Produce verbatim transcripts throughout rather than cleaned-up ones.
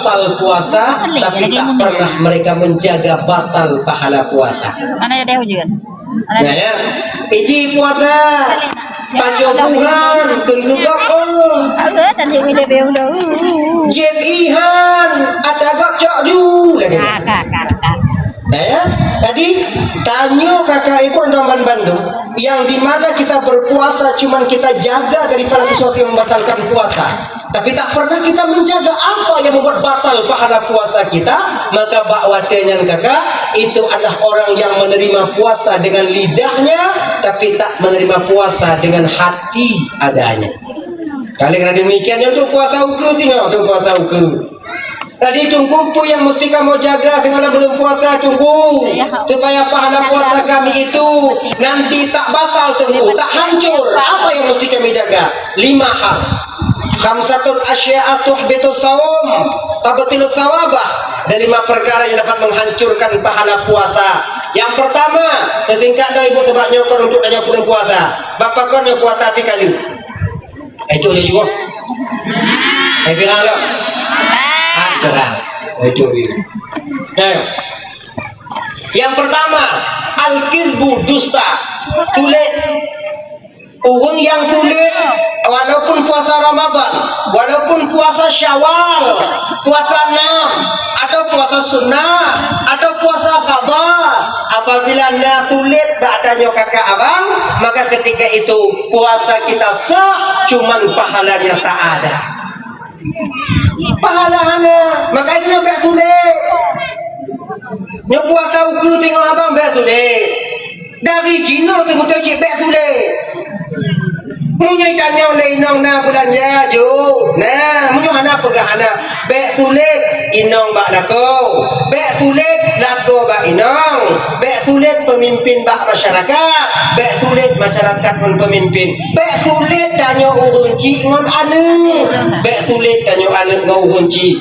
batal puasa, tapi tak pernah mereka menjaga batal pahala puasa. Mana ada hujan? Nah, ya. Iji puasa, pajoh buhan, keu geugok, oh. Apa? Tadi boleh beung dah. Jeb ihan, ata gok cok ju, lagi. Nah, ya. Jadi, tanyoe kakak ibu dan bandum, yang di mana kita berpuasa cuman kita jaga daripada sesuatu yang membatalkan puasa. Tapi tak pernah kita menjaga apa yang membuat batal pahala puasa kita, maka bak watée nyan kakak, itu adalah orang yang menerima puasa dengan lidahnya, tapi tak menerima puasa dengan hati adanya. Oleh karena demikian, untuk puasa ukeue singoh, untuk puasa ukeue. Jadi, Teungku, peue nyang mesti kamoe jaga singoh lam buleuen puasa, Teungku? Supaya pahala puasa kami itu nanti tak batal, Teungku, tak hancur. Apa yang mesti kami jaga? Lima hal. Khamsatun asya'a tuhbitu shaum, tabtilu tsawabah. Ada lima perkara yang dapat menghancurkan pahala puasa. Yang pertama, teusingkat dah ibu teubat nyoe kon untuk tanyoe buleuen puasa. Bak pakon nyoe puasa pih ka lheueh. Itu dia juga. Eh, pirang dah? Ah, pirang. Itu dia. Nah, yang pertama, al-kizbu, dusta. Tuléh. Ureuëng nyang tuléh, walaupun puasa Ramadan, walaupun puasa Syawal, puasa enam, atau puasa sunnah, atau puasa qadha, apabila na tuléh bak tanyoe kakak abang, maka ketika itu puasa kita sah, cuman pahalanya tak ada. Pahala hana, maka itu nyoe bèk tuléh. Nyoe puasa ukeue singoh abang bèk tuléh. Dari jinoe teuh beutôi cit bèk tuléh. Meunyoe tanyong lé inong na beulanja, jok. Nah, meunyoe hana peugah hana, bèk tuléh inong bak lakoe. Bèk tuléh lakoe bak inong. Bèk tuléh peumimpin bak masyarakat. Bèk tuléh masyarakat ngon peumimpin. Bèk tuléh tanyoe ureuëng chik ngon aneuëk. Bèk tuléh tanyoe aneuëk ngon ureuëng chik.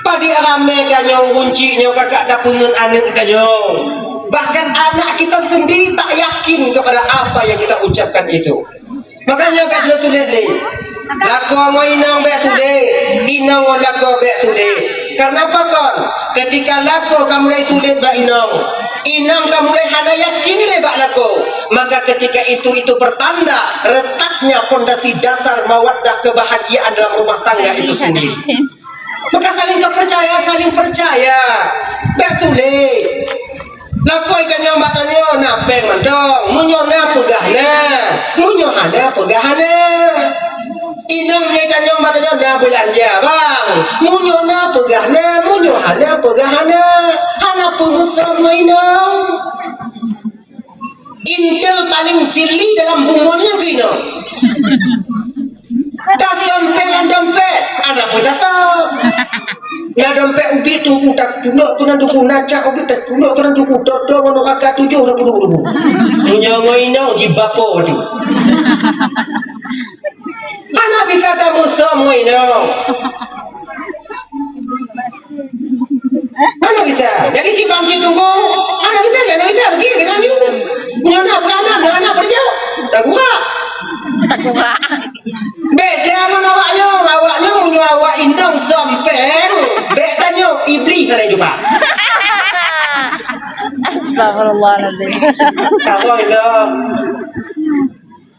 Padum ramé tanyoe ureuëng chik nyoe kakak tapeungeut aneuëk tanyoe. Bahkan anak kita sendiri tak yakin kepada apa yang kita ucapkan itu. Makanya bèk tuléh-tuléh lé. Lakoe ngon inong bèk tuléh, inong ngon lakoe bèk tuléh. Karena apa kon? Ketika lakoe ka mulai tuléh bak inong, inong ka mulai hana yakin lé bak lakoe, maka ketika itu, itu pertanda retaknya pondasi dasar mawaddah kebahagiaan dalam rumah tangga itu sendiri. Maka saling kepercayaan, saling percaya. Bèk tuléh. Lakoe tanyong bak tanyoe na péng mantong. Meunyoe na peugah na. Meunyoe hana peugah hana. Inong lé tanyong bak tanyoe na beulanja bang. Meunyoe na peugah na. Meunyoe hana peugah hana. Hana peue musöm ngon inong. Intel paling jeli dalam bumoe nyan keuh inong. Tasöm péng lam dompet, hana peue tasöm. Na dompet ubit tuku takulok keunan tuku, na cak ubit takulok keunan tuku, toto ngon kakak tujoh na puluh ribu. Meunyoe ngon inong jibapo tu. Hana bisa tamusöm ngon inong. Hana bisa. Jadi, si Bang Cik Tunggu, hana bisa, hana bisa, pergi, kita lanjut. Nyoe na, bukan anak, nyoe na, pergi. Tak kuat. Tak kuat. Beda mana awak nyoe, awak nyoe, nyoe awak inong sompeng. Beda nyoe, iblis ada juga. Astagfirullahaladzim. Kamu itu.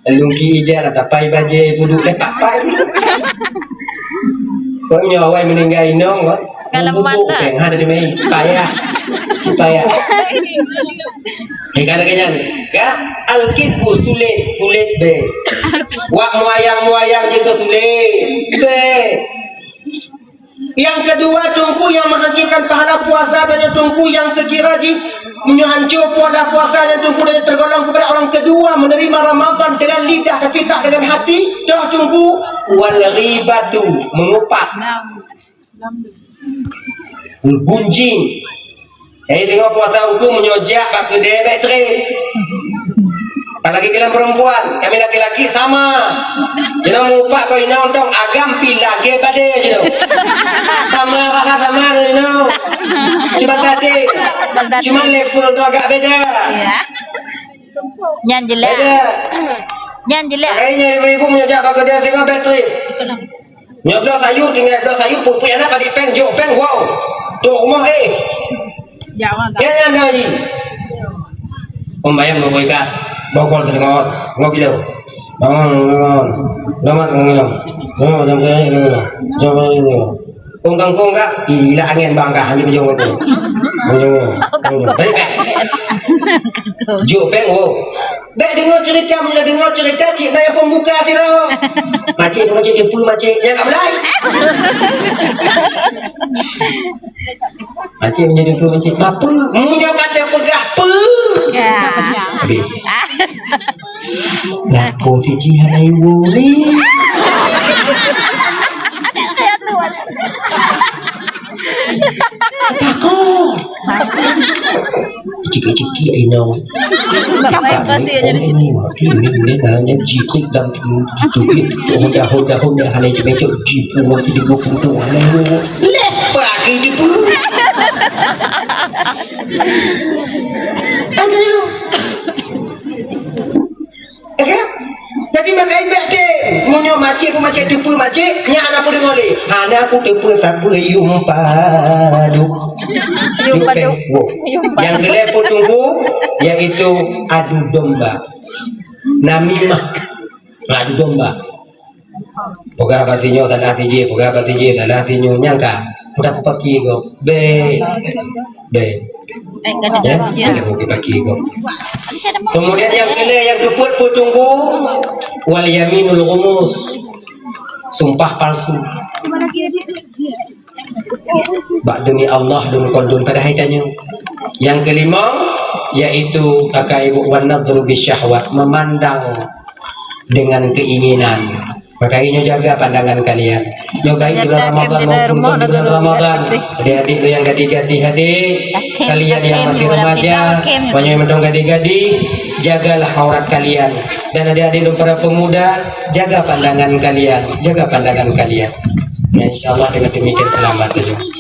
Lungki ija lah tapai bajé buduk lepak pai. Kok nyoe awai meuninggai inong, kok? Kalau bubuk mata. Peng, ha, dari mai. Payah. Cipayah. Hei, kata kanya ni. Ya, al-kizbu sulit, sulit be. Wak muayang-muayang juga sulit. Be. Yang kedua, Teungku, yang menghancurkan pahala puasa adalah Teungku yang sekira jih meunyoe hancô pahala puasa nyan Teungku dan tergolong kepada orang kedua menerima Ramadan dengan lidah tapi tak dengan hati, toh Teungku, wal ghibatu, mengupat. Gunjing. Eh, tengok puasa huköm meunyoe jak bak keudè bèk trép. Apalagi kalian perempuan, kami laki-laki sama. Jinoe mupat keu inong tong agam pih lagèe badè jinoe. Sama rasa sama jinoe. Cuma tadi, cuma level tu agak beda. Ya. Nyan jelek. Beda. Nyan jelek. Makanya ibu-ibu meunyoe jak bak keudè tengok bèk trép. Nyoe bloe sayur, tinggai bloe sayur, peuet-peuet aneuk padit péng, jok péng, wow. Trok rumoh, eh. Jangan. Eh, nyan dah, Ji. Pembayang dua puluh ikat. Bokol teudeungoe. Ngoh kilo. Bangon, bangon. Selamat, bangon. Selamat, sampai, bangon. Sampai, bangon. Kong kangkong kak, ila angin bang kak, hanya bejong kangkong. Bejong. Bejong. Balik, balik. Jok péng, wow. Bèk deungö cerita, meunyoe deungö cerita, cit na nyang pembuka sidroe. Makcik, makcik, teupeu makcik, nyang ka mulai. Makcik, meunyoe teupeu makcik, apa? Meunyoe ka teupeugah peu. Ya. Habis. Lakoe cicih hana iwoe lé. Takut. Cikik-cikik inong. Sampai sekali aja dia. Ini, ini, ini, ini, jikik dan itu, honda, honda, honda, hana itu becok, jipu, nanti di gua pun tu, hana iwoe. Leh, pagi di pun. Aduh. Ya kan? Jadi, makai bèk deh. Meunyoe makcik, ku makcik teupeu makcik, nyan hana ku deungö lé. Hana ku teupeu sapeue yum padub. Yum padub. Yum padub. Nyang keulhèe peutunggu, yaitu adu domba. Namimah. Adu domba. Peugah bak sinyoe salah sijih, peugah bak sijih salah sinyoe, nyang ka. Udah kupaki kok. Bèk. Bèk. Eh, gaduh ya, jawab je. Ada bukti baki kok. Kemudian nyang keulhèe, nyang keupeuet peutunggu, wal yaminul ghumus. Sumpah palsu. Bak demi Allah, demi kondom, padahai tanyoe. Nyang keulimong, yaitu, kakak ibu, wan nadhru bisyahwat, memandang dengan keinginan. Maka inyoe jaga pandangan kalian. Nyoe baik di bulan Ramadan maupun bukan di bulan Ramadan. Adik-adik nyang gadih-gadih hadir, kalian yang masih remaja, meunyoe mantong gadih-gadih, jagalah aurat kalian. Dan adik-adik dan para pemuda, jaga pandangan kalian, jaga pandangan kalian. Ya, insya Allah dengan demikian selamat.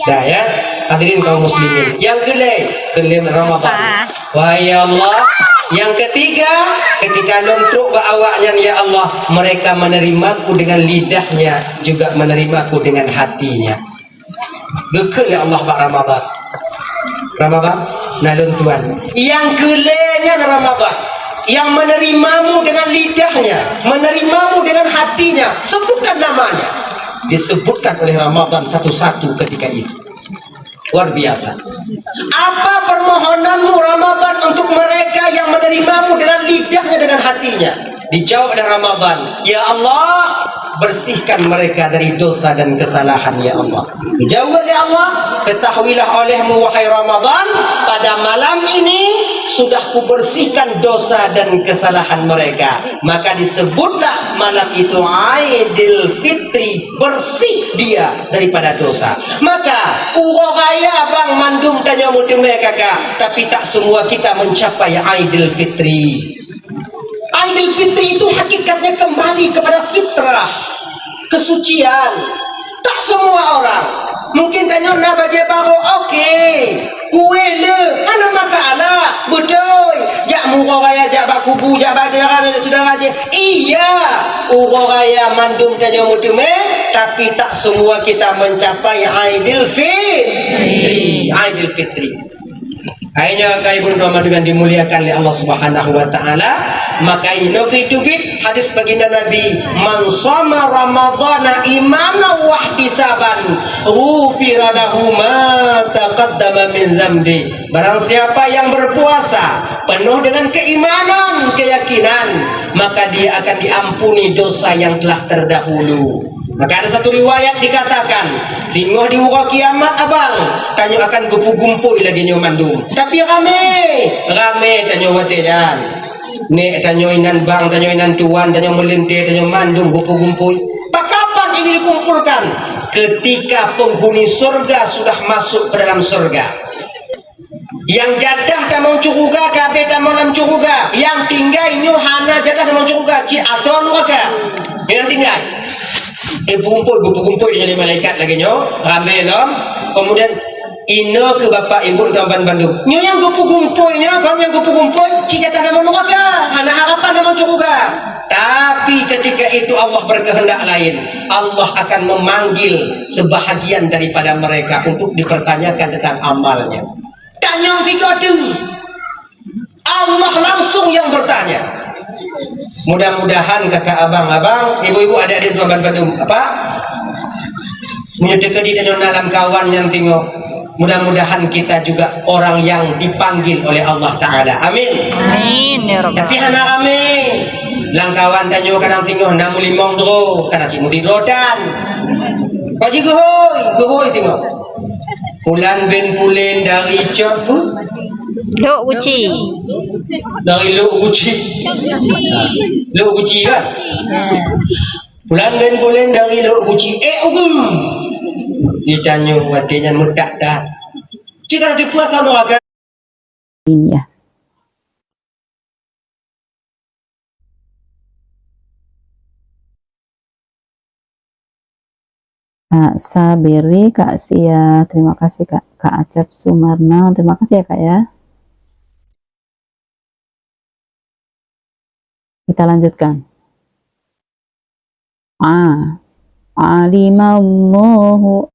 Dah ya, hadirin kaum muslimin. Nyang keulhèe, keulhèe Ramadan. Wahai ya Allah, nyang ketiga, ketika lôn trok bak awaknyan, ya Allah, mereka menerimaku dengan lidahnya, juga menerimaku dengan hatinya. Geukheun lé Allah bak Ramadan. Ramadan, na lôn tuan. Nyang keulhèe nyan Ramadan. Yang menerimamu dengan lidahnya, menerimamu dengan hatinya. Sebutkan namanya. Disebutkan oleh Ramadan satu-satu ketika itu. Luar biasa. Apa permohonanmu Ramadan untuk mereka yang menerimamu dengan lidahnya, dengan hatinya? Dijawab oleh Ramadan, "Ya Allah, bersihkan mereka dari dosa dan kesalahan, ya Allah." Dijawab oleh Allah, "Ketahuilah olehmu, wahai Ramadan, pada malam ini sudah kubersihkan dosa dan kesalahan mereka." Maka disebutlah malam itu Aidil Fitri, bersih dia daripada dosa. Maka, uroe raya bang mandum tanyoe meuteumé kakak, tapi tak semua kita mencapai Aidil Fitri. Aidil Fitri itu hakikatnya kembali kepada fitrah, kesucian. Tak semua orang. Mungkin tanyoe na bajèe barô, oke. Kueh le, hana masalah. Beutôi. Jak meuuroe raya, jak bak kubu, jak bak syedara, syedara jih. Iya, uroe raya mandum tanyoe meuteumé, tapi tak semua kita mencapai Aidil Fitri. Aidil Fitri. Hai nyoe, kakak ibu dan teman-teman yang dimuliakan oleh Allah Subhanahu wa Ta'ala, maka inoe keuh teubiet hadis baginda Nabi, "Man shoma Ramadhana imanan wahtisaban, ghufira lahu ma taqaddama min dzanbi." Barang siapa yang berpuasa penuh dengan keimanan, keyakinan, maka dia akan diampuni dosa yang telah terdahulu. Maka ada satu riwayat dikatakan, singoh di uroe kiamat abang, tanyoe akan geupeu gumpôi lagèe nyoe mandum. Tapi ramé, ramé tanyoe watèe nyan. Nèk tanyoe, inan bang tanyoe, inan tuan tanyoe, meulintèe tanyoe mandum geupeu gumpôi. Pakapan ini dikumpulkan? Ketika penghuni surga sudah masuk ke dalam surga. Nyang jadah tamong syeuruga, ka abéh tamong lam syeuruga. Nyang tinggai nyoe hana jadah tamong syeuruga, cit asoe nuraka. Nyang tinggai. Eh, peugumpôi, peugumpôi lé malaikat lagèe nyoe, ramé lom. Kemudian, inoe keuh bapak ibu tuan ban bandum. Nyoe nyang geupeugumpôi nyoe, kon nyang geupeugumpôi, cit jadah tamong nuraka. Hana harapan tamong syeuruga. Tapi ketika itu Allah berkehendak lain. Allah akan memanggil sebahagian daripada mereka untuk dipertanyakan tentang amalnya. Tanyong sigoe teuk. Allah langsung yang bertanya. Mudah-mudahan kakak abang-abang, ibu-ibu, adik-adik, tuan-tuan, apa? Meunyoe teukeudi tanyoe na lamkawan nyang tengok, mudah-mudahan kita juga orang yang dipanggil oleh Allah Ta'ala. Amin. Amin, ya Rabbal. Tapi hana ramé. Lamkawan tanyoe kadang tengok na meulimong droe, kadang cit mudi droe dan. Kau ji geuhôi, geuhôi tengok. Pulan bin Pulen dari Cot bu? Lhok Guci. Dari Lhok Guci. Lhok Guci kan? Pulan bin Pulen dari Lhok Guci. Eh, ugu. Ditanyoe watèe nyan meudak-dak. Cit ka teupeue asai nuraka. Ini ya. Kak Saberi, Kak Sia, terima kasih, Kak. Kak Acep Sumarno, terima kasih ya, Kak, ya. Kita lanjutkan. A. Alimallahu.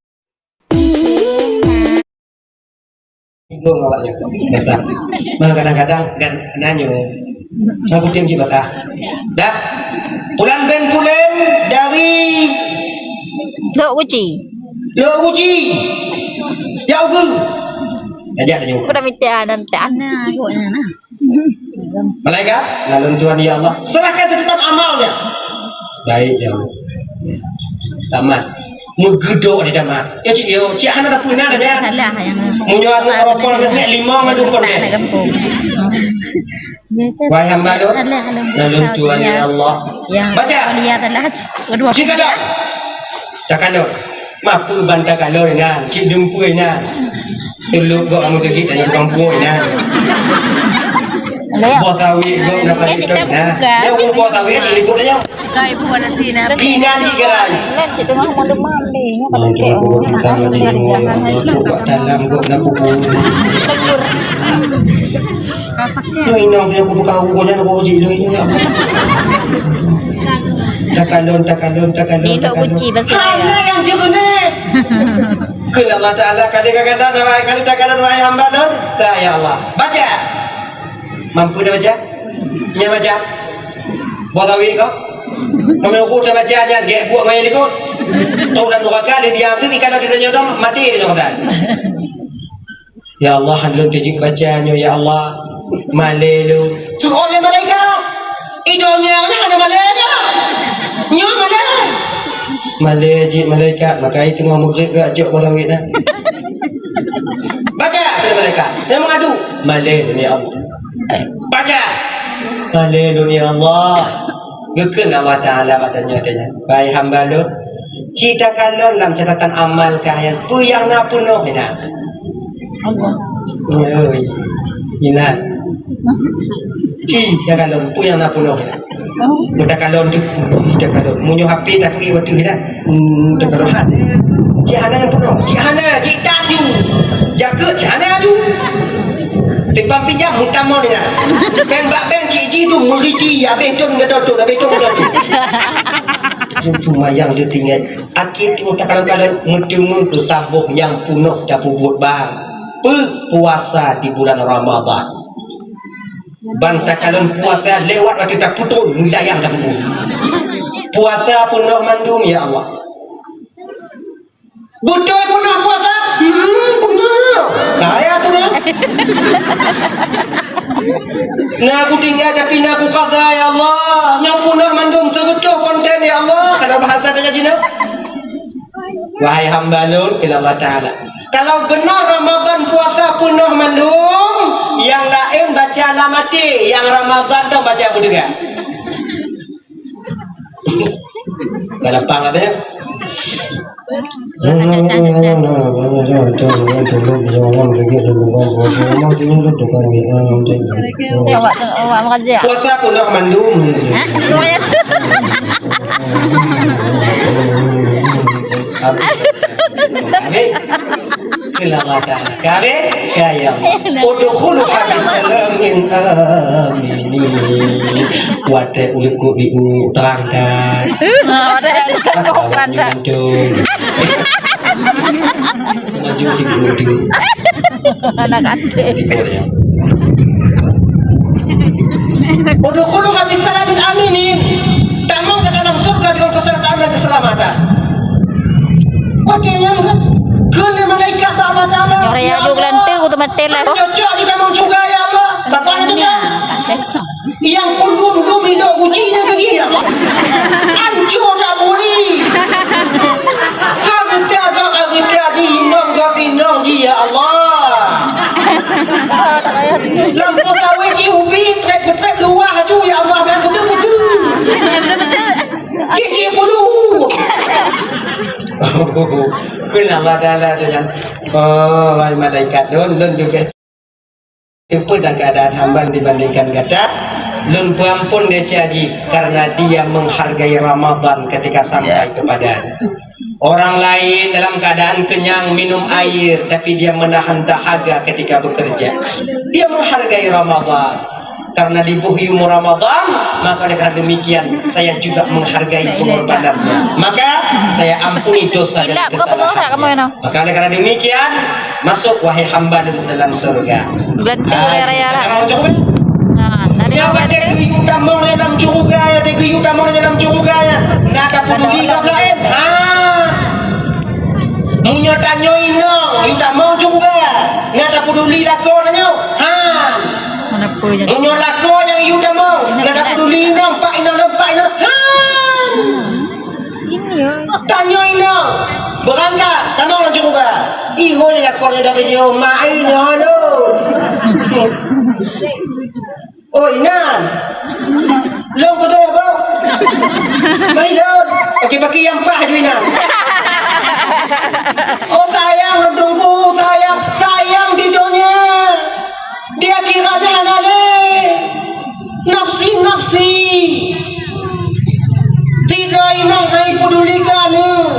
Bingung awak nyoe. Biasa. Mah kadang-kadang kan nanyo. Aku tim cit basah. Dah. Pulan bin Pulen dari Lhok Guci. Lhok Guci. Ya ugu. Ajak dia. Aku dah minta dan tak. Nah, aku nak. Malaikat, lalu Tuhan, ya Allah, serahkan catatan amalnya. Baik, ya Allah. Tamat. Meugeudok di tamat. Ya, cik, yo, cik hana tapeuna lah, ya. Salah yang. Meunyoe aneuk rokok nak lima ngadu pun, tak ya. Nak gempung. Wahai hamba Lôn, lalu Tuhan, ya Allah. Baca. Cik, ada. Takalon. Mapeue ban takalon inan, cit dumpeue inan. Tulok gok amu degit dan kampung inan. Boh sawit gok dapat itu inan. Dia umur boh sawit, ibu dia. Kau ibu nanti nak. Inan di gerai. Lan cit tengah mau demam deh. Mau tengok gok kita lagi di rumah. Gok dalam gok nak kubu. Tegur. Kasaknya. Lu inong dia kubu kau, gok jangan gok cik lu ini. Takalon, takalon, takalon. Di Lhok Guci bahasa Raya. Hana nyang jeuet. Kheun Allah Taala, ka dikatakan, wahai, ka dikatakan, wahai hamba Lôn. Dah, ya Allah. Baca. Mampu dah baca? Nyan baca. Buat kawin kau. Kami ukur dah baca nyan, gek buat main ikut. Tahu dan dua kali dia tu, kalau dia nyodoh, mati dia nyodoh. Ya Allah, han lôn teujeuet baca nyoe, ya Allah. Malée lôn. Teuka lé malaikat. I donya nyan hana malée nyoe. Nyoe malée. Malée jeuet malaikat, maka i teungoh meugreb geujok bak sawét na. Baca, kata malaikat. Dia mengadu. Malée lôn, ya Allah. Baca. Malée lôn, ya Allah. Geukheun Allah Taala bak tanyoe teuh nyan, "Wahai hamba Lôn, ci takalon lam catatan amal kah nyan peue nyang na peunoh inan?" Oi, inan. Ci takalon peue nyang na peunoh inan. Meutakalon tu, takalon. Meunyoe H P takeuh watèe inan. Hmm, teuka rohan. Cik hana nyang peunoh. Cik hana, cik tan ju. Jakeuet cik hana ju. Timpang pinjam, meutamong nyan. Beng bak beng cik ji tu meuriti, habéh thon geudoe thon, habéh thon geudoe thon. Jeuet tu mayang jeuet tinggai. Akhé tu takalon-kalon meuteumé keu saboh nyang peunoh tapeubuet ban. Peu-, puasa di bulan Ramadhan. Ban takalon puasa lewat watèe tapeutrön, meudayang lam bumoe. Puasa peunoh mandum, ya Allah. Beutôi peunoh puasa? Hmm, peunoh. Kaya tu, ya. Na kutinggai tapi na kukaza, ya Allah. Nyoe peunoh mandum seureutôh konten, ya Allah. Kana bahasa saja Cina. Wahai hamba Lôn, kheun Allah Taala, kalau beuna Ramadhan puasa peunoh mandum, nyang laén baca lam até, nyang Ramadhan dong baca beudeuga. Galapang ada ya? Eh, awak tu, awak meraja. Hah? Awak ya? Habis. Lama dah. Kabe? Kaya. Udkhuluha bisalamin aminin. Watèe ulèe kok di u terangkan. Ha, watèe ulèe kok terangkan. Maju, maju. Maju, maju. Anak adik. Udkhuluha bisalamin aminin. Tamong ke dalam surga dengan keselamatan dan keselamatan. Oke, nyang keu lé malaikat bak Allah Taala. Nyang raya aju geulante ku teumaté lah. Cocok di tamong syurga, ya Allah. Bak mana tu, ya? Nyang kundum-dum inok guci nyang keu dia. Ancur dak buri. Ageuta gak ageuta ji, inong gak inong ji, ya Allah. Lampôh sawét ji ubi, trép-trép luwah aju, ya Allah, biar beutôi-beutôi. Cik-cik bulu. Keu Allah Taala tu nyan. Oh, wahai malaikat, lôn, lôn juga. Tipe dan keadaan hamba dibandingkan gata, lôn peuampôn desya jih karena dia menghargai Ramadan ketika sampai kepadanya. Orang lain dalam keadaan kenyang minum air, tapi dia menahan dahaga ketika bekerja. Dia menghargai Ramadan. Karena di bulan Ramadan, maka oleh karena demikian, saya juga menghargai pengorbanannya. Maka, saya ampuni dosa dan kesalahannya. Maka oleh karena demikian, masuk, wahai hamba, duduk dalam surga. Bulan tu raya-raya lah, kan? Nah, dari awal tu. Nyawa dek geuyue tamong dalam syurga, ya, dek geuyue tamong dalam syurga, ya. Nggak ada peduli orang lain. Ha. Meunyoe tanyoe inong, yue tamong syurga. Nggak ada peduli lakoe tanyoe. Ha. Mana pun je. Meunyoe lakoe nyang yue tamong, nggak ada peduli inong, pak inong, pak inong. Ha. Ini ya. Tanyoe inong, beurangkat, tamong lam syurga. Ih, ho ni lakoe nyoe dah beujiôh, mak ai nyoe lôn. Oh, inan. Lôn kuda apa? Mai lôn. Bagi-bagi nyang paih ju inan. Oh, sayang, Teungku, sayang, sayang di donya. Di akhirat jahanam lé. Nafsi, nafsi. Tidak inong hai peduli kanu.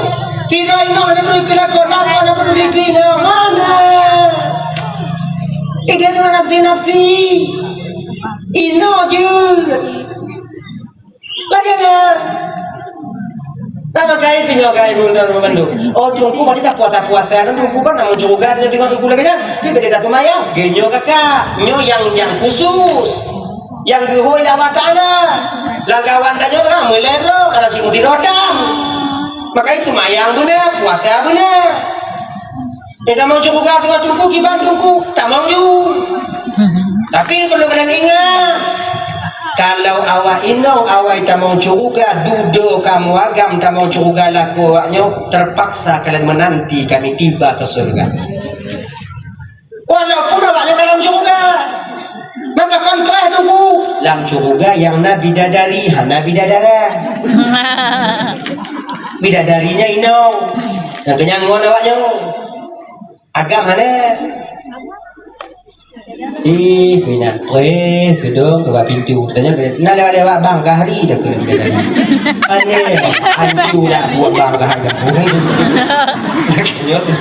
Tidak inong hai peduli kanu. Kenapa hai peduli kanu? Mana? Ide tu nafsi, nafsi. Inoe jeuet. Lagèe nyan. Nah, maka itu nyoe, gai bunda bandum. Oh, Teungku, berarti dah puasa-puasa, dan Teungku kan nama syurga, dia tengok Teungku lagèe nyan. Dia beda dah seumayang. Geuh nyoe kakak, nyoe nyang, nyang khusus. Nyang geuhôi lé Allah Taala. Lam kawan tanyoe kan meulero, ada si mesti rotan. Maka itu seumayang beuna, puasa beuna. Eh, tamong syurga teungoh Teungku, kiban Teungku, tamong ju. Tapi perlu kalian ingat, kalau awak inong awai tamong syurga, dudoe kamoe agam tamong syurga lakoe awak nyoe, terpaksa kalian menanti kami tiba ke surga. Walaupun awak nyoe ka lam syurga. Maka kon preh Teungku. Lam syurga nyang na bidadari, hana bidadara. Bidadari nyan inong. Nyang keunyan ngon awak nyoe. Agam hana. Ih, keunan preh, keudong, keubah pintu. Tanya, na lewat-lewat bang, gah hari dah keunan bidadari. Hana, hantu dak buat bang, gah hari. Lagi nyoe tu.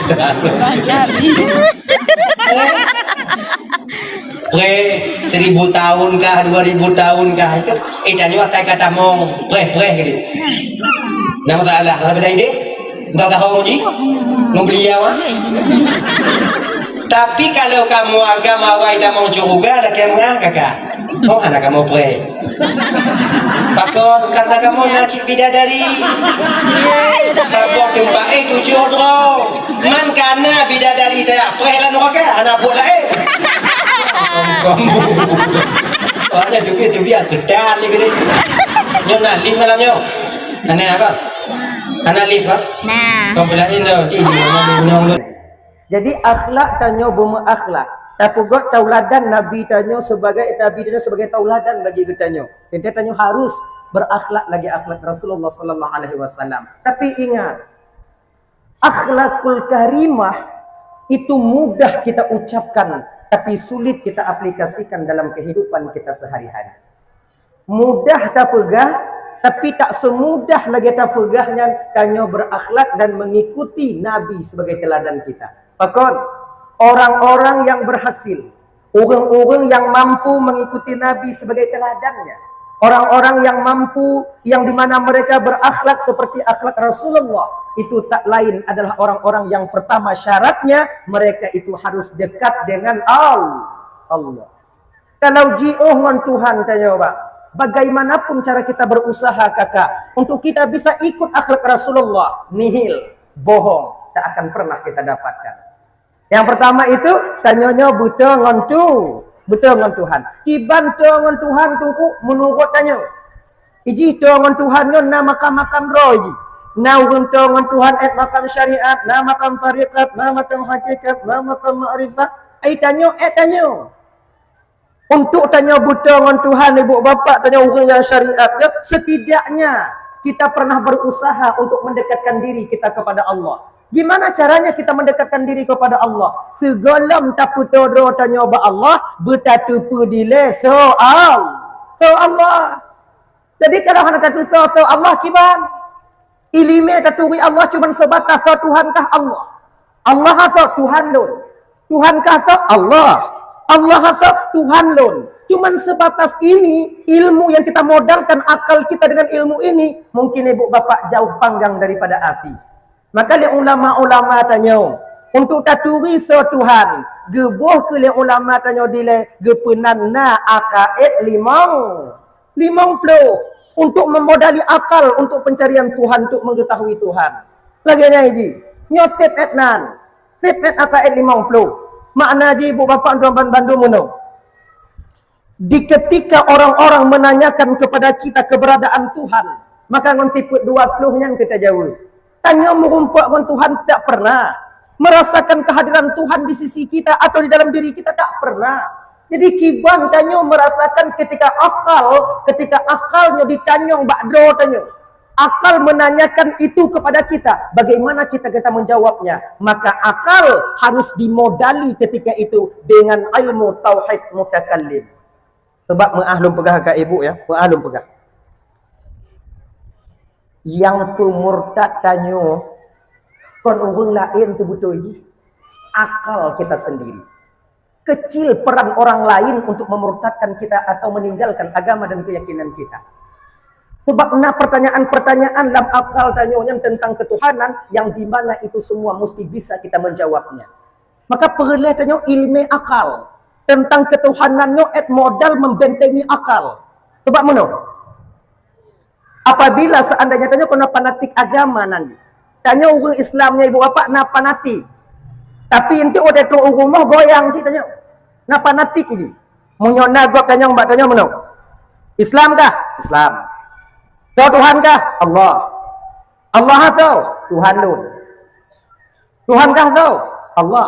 Preh seribu tahun kah, dua ribu tahun kah, itu, eh, tanyoe akai ka tamong, preh-preh gitu. Nama salah, salah beda ide? Enggak tahu ji? Mau beli ya, Wan? Tapi kalau kamoe agam awai tamong syurga, ada kamoe ah, kakak. Oh, anak kamoe preh. Pakon, karena kamoe na cit bidadari. Saboh tumpah, eh, tujoh droe. Man kana bidadari dak preh lam nuraka, hana buet laén. Ada duit-duit yang gedan ni gini. Nyoe na lift malam nyoe. Hana apa? Hana lift, ha? Nah. Kau belain dah, di mana ni nyoe? Jadi, akhlak tanyoe beumeuakhlak. Tapeugöt tauladan Nabi tanyoe sebagai, Nabi tanyoe sebagai tauladan bagi geutanyoe. Teuntèe tanyoe harus berakhlak lagi akhlak Rasulullah sallallahu alaihi wasallam. Tapi ingat, akhlakul karimah itu mudah kita ucapkan, tapi sulit kita aplikasikan dalam kehidupan kita sehari-hari. Mudah tapeugah, tapi tak semudah lagèe tapeugah nyan tanyoe berakhlak dan mengikuti Nabi sebagai teladan kita. Pakon? Orang-orang yang berhasil, orang-orang yang mampu mengikuti Nabi sebagai teladannya, orang-orang yang mampu, yang di mana mereka berakhlak seperti akhlak Rasulullah, itu tak lain adalah orang-orang yang pertama syaratnya mereka itu harus dekat dengan Al-, Allah. Kalau jiôh ngon Tuhan, tanyoe bang, bagaimanapun cara kita berusaha, kakak, untuk kita bisa ikut akhlak Rasulullah, nihil, bohong, tak akan pernah kita dapatkan. Yang pertama itu, tanyoe nyoe beutôi ngon tu, beutôi ngon Tuhan. Kiban toe ngon Tuhan, Teungku, menurut tanyoe. Iji toe ngon Tuhan nyoe na makam-makam droe iji. Na ureuëng toe ngon Tuhan ét makam syariat, na makam tarekat, na makam hakikat, na makam makrifat. Ai tanyoe ét tanyoe. Untuk tanyoe beutôi ngon Tuhan, ibu bapak, tanyoe ureuëng nyang syariat, ya, setidaknya kita pernah berusaha untuk mendekatkan diri kita kepada Allah. Gimana caranya kita mendekatkan diri kepada Allah? Sigohlom tapeutoro tanyoe bak Allah, beutateupeue dilée soe Al-, soe Allah. Jadi kalau hana tateusoe soe Allah, kiban? Iéleumé taturi Allah cuman sebatas soe Tuhan kah? Allah. Allah soe? Tuhan lôn. Tuhan kah soe? Allah. Allah soe? Tuhan lôn. Cuman sebatas ini, ilmu yang kita modalkan akal kita dengan ilmu ini, mungkin ibu bapak jauh panggang daripada api. Maka lé ulama-ulama tanyoe, untuk taturi soe Tuhan, geuboh keu lé ulama tanyoe dilée geupeunan na akaid limong, limong ploh untuk memodali akal untuk pencarian Tuhan, untuk mengetahui Tuhan. Lagée nyan ji, nyoe sép ét nan, sép ét akaid limong ploh. Makna ji, ibu bapak tuan ban bandum meunoe. Di ketika orang-orang menanyakan kepada kita keberadaan Tuhan, maka ngon sifeut dua ploh nyan kita jaweueb. Tanyoe meurumpok ngon Tuhan tidak pernah, merasakan kehadiran Tuhan di sisi kita atau di dalam diri kita, tak pernah. Jadi kiban tanyoe merasakan ketika akal, ketika akal nyoe ditanyong bak droe tanyoe. Akal menanyakan itu kepada kita, bagaimana kita, kita menjawabnya? Maka akal harus dimodali ketika itu dengan ilmu tauhid mutakallim. Sebab meuah lôn peugah ka ibu, ya, meuah lôn peugah. Nyang peumurtad tanyoe kon ureuëng laén teuh beutôi jih, akal kita sendiri. Kecil peran orang lain untuk memurtadkan kita atau meninggalkan agama dan keyakinan kita. Sebab na pertanyaan-pertanyaan lam akal tanyoe nyan tentang ketuhanan yang di mana itu semua mesti bisa kita menjawabnya. Maka peureulée tanyoe iéleumé akal tentang ketuhanan nyoe ét modal membentengi akal. Sebab meunoe, apabila seandainya tanyoe kon na fanatik agama nan, tanyoe ureuëng Islam nyoe ibu bapak na fanatik. Tapi enteuk watée trok u rumoh goyang cit tanyoe. Na fanatik ji. Meunyoe na gob tanyong bak tanyoe meunoe, Islam kah? Islam. Soe Tuhan kah? Allah. Allah soe? Tuhan lôn. Tuhan kah soe? Allah.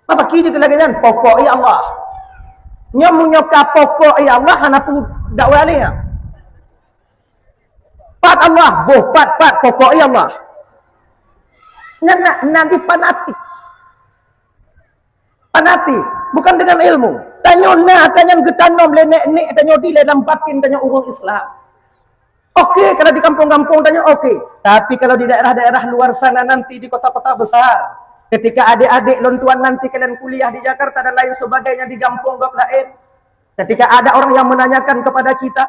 Apa ki jeuet lagée nyan? Pokok ya Allah. Nyoe meunyoe ka pokok ya Allah, hana peue dakwah lé nyan. Pat Allah, boh pat, pat, pokok ya Allah. Nyan na, na di fanatik. Fanatik, bukan dengan ilmu. Tanyoe na, tanyoe geutanom lé nek-nek tanyoe dilée lam batin tanyoe ureuëng Islam. Oke, kalau di kampung-kampung tanyoe oke. Tapi kalau di daerah-daerah luar sana nanti di kota-kota besar, ketika adik-adik lôn tuan nanti kalian kuliah di Jakarta dan lain sebagainya di kampung gob laén, ketika ada orang yang menanyakan kepada kita,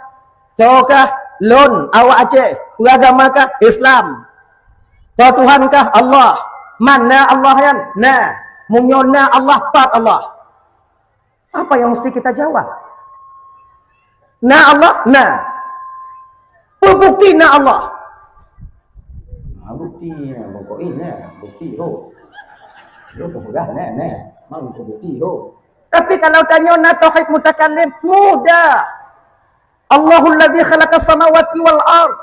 "Soe kah?" "Lôn, awak Aceh." "Peue agama kah?" "Islam." "Soe Tuhan kah?" "Allah." "Mana Allah nyan?" "Na." "Meunyoe na Allah, pat Allah?" Apa yang mesti kita jawab? Na Allah? Na. Peue bukti na Allah? Na bukti, na bukti, na bukti ho. Lo peugah na, na. Mang bukti ho. Tapi kalau tanyoe na tauhid mutakallim, mudah. Allahul ladzi khalaqas samawati wal ard.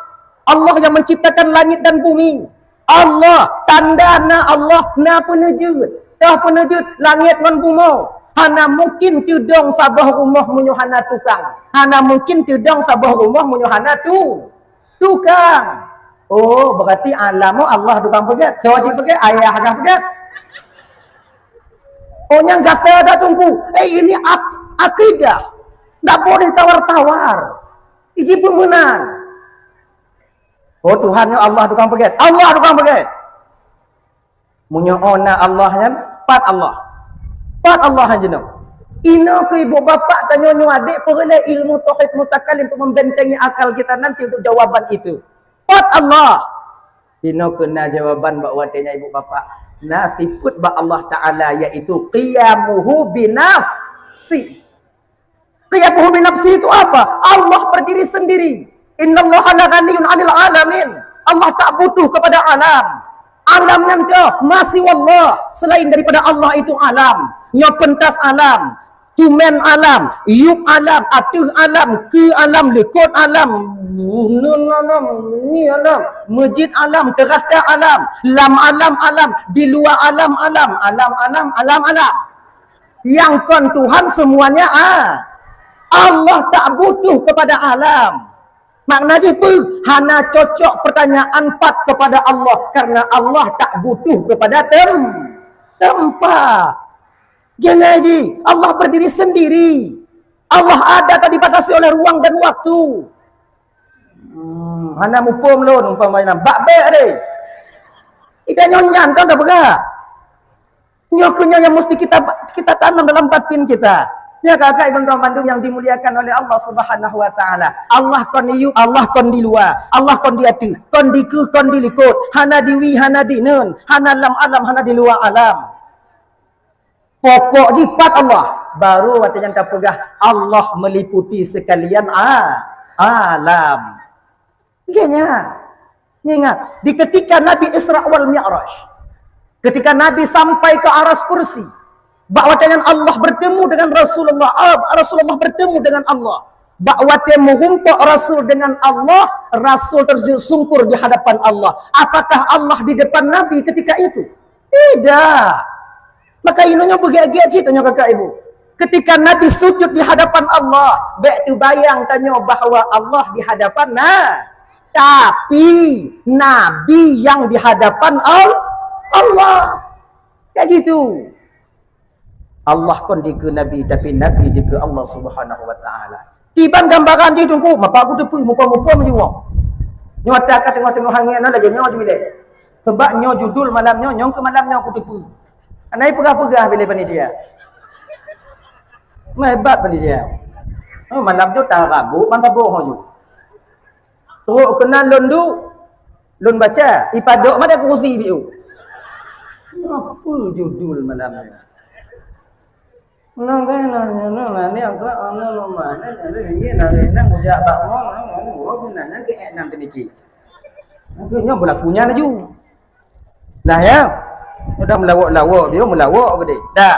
Allah yang menciptakan langit dan bumi. Allah, tanda na Allah, na peuneujeuet. Toh peuneujeuet langét ngon bumoe. Hana mungkin teudong saboh rumoh meunyoe hana tukang. Hana mungkin teudong saboh rumoh meunyoe hana tu-, tukang. Oh, berarti alam Allah tukang peugét. Soe jipeugét? Ayah kah peugét. Oh, nyang gata dah tunggu. Eh, ini ak-, akidah. Tak boleh tawar-tawar. Iji peumeunan. Oh, Tuhan nyoe Allah tukang peugét. Allah tukang peugét. Meunyoe na Allah nyan, pat Allah. Pat Allah nyan jinoe. Inoe keu ibu bapak tanyoe nyoe adek peureulée ilmu tauhid mutakalim untuk membentengi akal kita nanti untuk jawaban itu. Pat Allah. Inoe keu na jawaban bak watée nyan ibu bapak. Na sifeut bak Allah Ta'ala yaitu qiyamuhu binafsi. Qiyamuhu binafsi itu apa? Allah berdiri sendiri. Innallaha la ghaniyun 'anil 'alamin. Allah tak butuh kepada alam. Alam nyan keuh ma siwallah, selain daripada Allah itu alam. Nyoe peuntas alam, tumen alam, yup alam, ateueh alam, keue alam, likot alam, nun alam, ni alam, meujid alam, teurata alam, lam alam alam, di luwa alam alam, alam alam, alam alam. Nyang kon Tuhan semuanya, ah. Allah tak butuh kepada alam. Makna jih peue? Hana cocok pertanyaan pat kepada Allah, karena Allah tak butuh kepada tem-, tempat. Jangai jih, Allah berdiri sendiri. Allah ada tak dibatasi oleh ruang dan waktu. Hmm, hana muphom lôn umpama nyan. Bak bék deh. Ida nyoe nyan kan dah peugah. Nyoe keuh nyoe yang mesti kita, kita tanam dalam batin kita. Ya kakak iban bandum yang dimuliakan oleh Allah Subhanahu wa taala. Allah kon di yup, Allah kon di luwa, Allah kon di ateueh, kon di keue, kon di likot, hana di wie, hana di nun, hana lam alam, hana di luwa alam. Pokok jih pat Allah, baru watée nyan tapeugah Allah meliputi sekalian a-, alam. Ingat, ingat, di ketika Nabi Isra wal Mi'raj, ketika Nabi sampai ke aras kursi, bak watée nyan Allah bertemu dengan Rasulullah, ah, Rasulullah bertemu dengan Allah. Bak watée meurumpok Rasul dengan Allah, Rasul tersujud sungkur di hadapan Allah. Apakah Allah di depan Nabi ketika itu? Tidak. Maka inoe nyoe beugét-gét cit tanyoe kakak ibu. Ketika Nabi sujud di hadapan Allah, bék teubayang tanyoe bahwa Allah di hadapan na-, tapi Nabi yang di hadapan Al-, Allah. Kayak gitu. Allah kon dikeue Nabi, tapi Nabi dikeue Allah Subhanahu wa taala. Kiban gambaran jih Teungku, mapa kuteupeue, muphom-muphom jih woe. Nyoe ata ka teungoh-teungoh hangét nyoe lagée nyoe ju ilée. Sebab nyoe judul malam nyoe, nyoe keu malam nyoe kuteupeue. Anai peugah-peugah bilé panitia. Meuhebat panitia. Oh, malam tu tarabuk ban saboh ju. Trok keunan lôn duek, lôn baca, ipadok mada kurusi biu. Apa judul malam ni? Nang kena nyoe nyoe ni angka anu nomah ni ada ni nak nak udah bak wong wong wong nanya ke enam tadi. Aku nyoe berlakunya laju. Nah ya, udah melawak-lawak dia melawak gede. Dah.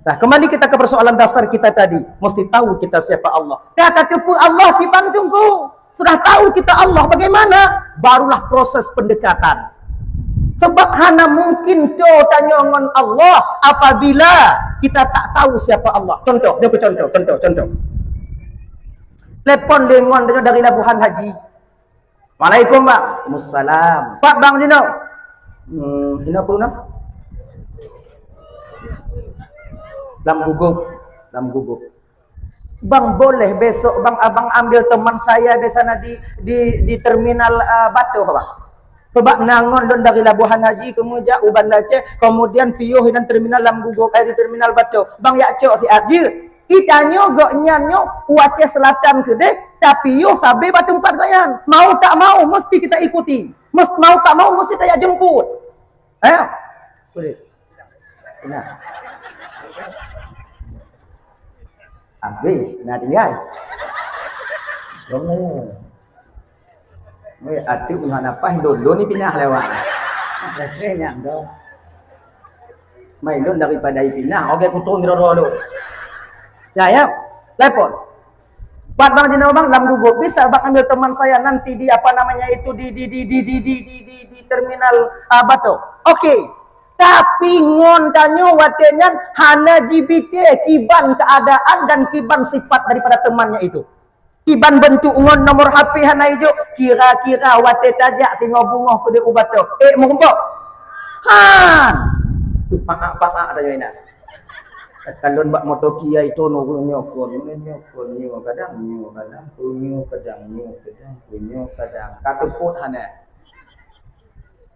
Nah, kembali kita ke persoalan dasar kita tadi, mesti tahu kita siapa Allah. Ka tateupeue Allah kiban Teungku. Sudah tahu kita Allah bagaimana? Barulah proses pendekatan. Sebab hana mungkin toe tanyoe ngon Allah apabila kita tak tahu siapa Allah. Contoh, jeuet contoh, contoh, contoh. Telepon lé ngon tanyoe dari Labuhan Haji. Waalaikumsalam. Pat bang jinoe? Hmm, inoe peue na? Lam Gubuk, Lam Gubuk. Bang, boleh besok bang abang ambil teman saya di sana di di di terminal uh, Batoh bang. Sebab na ngon lôn dari Labuhan Haji kemudian u Banda Aceh, kemudian piôh inan terminal Lam Gubuk, eh, di terminal Batoh. Bang yak cok siat jeuet. Itanyoe gobnyan nyoe u Aceh Selatan keudeh, tapi yoh sabe bak teumpat gobnyan. Mau tak mau mesti kita ikuti. Mes-, mau tak mau mesti tajak jemput. Eh? Boleh. Nah. Habis, nah tinggal. Kamu. Weh, ati pun hana pas lôn, lôn ni pinah lewat. Nyan tu. Mai lôn daripada i pinah, oke kutong kira dulu. Ya, ya. Telepon. Pat bang jinoe bang Lam Gubuk. Bisa bang ambil teman saya nanti di apa namanya itu di di di di di di di di di terminal uh, Batu. Oke. Tapi ngon tanyoe watée nyan hana jibite kiban keadaan dan kiban sifat daripada temannya itu. Kiban bentuk ngon nomor H P hana ijok, kira-kira watée tajak singoh bungoh keudeh ubat tu. Eh, meurumpok. Han. Tu paak-paak dah jai nak. Kalon bak moto kia itu nurun nyokon, nurun nyokon, nyo kadang, nyo kadang, nyo kadang, nyo kadang, nyo kadang. Kaseput hana.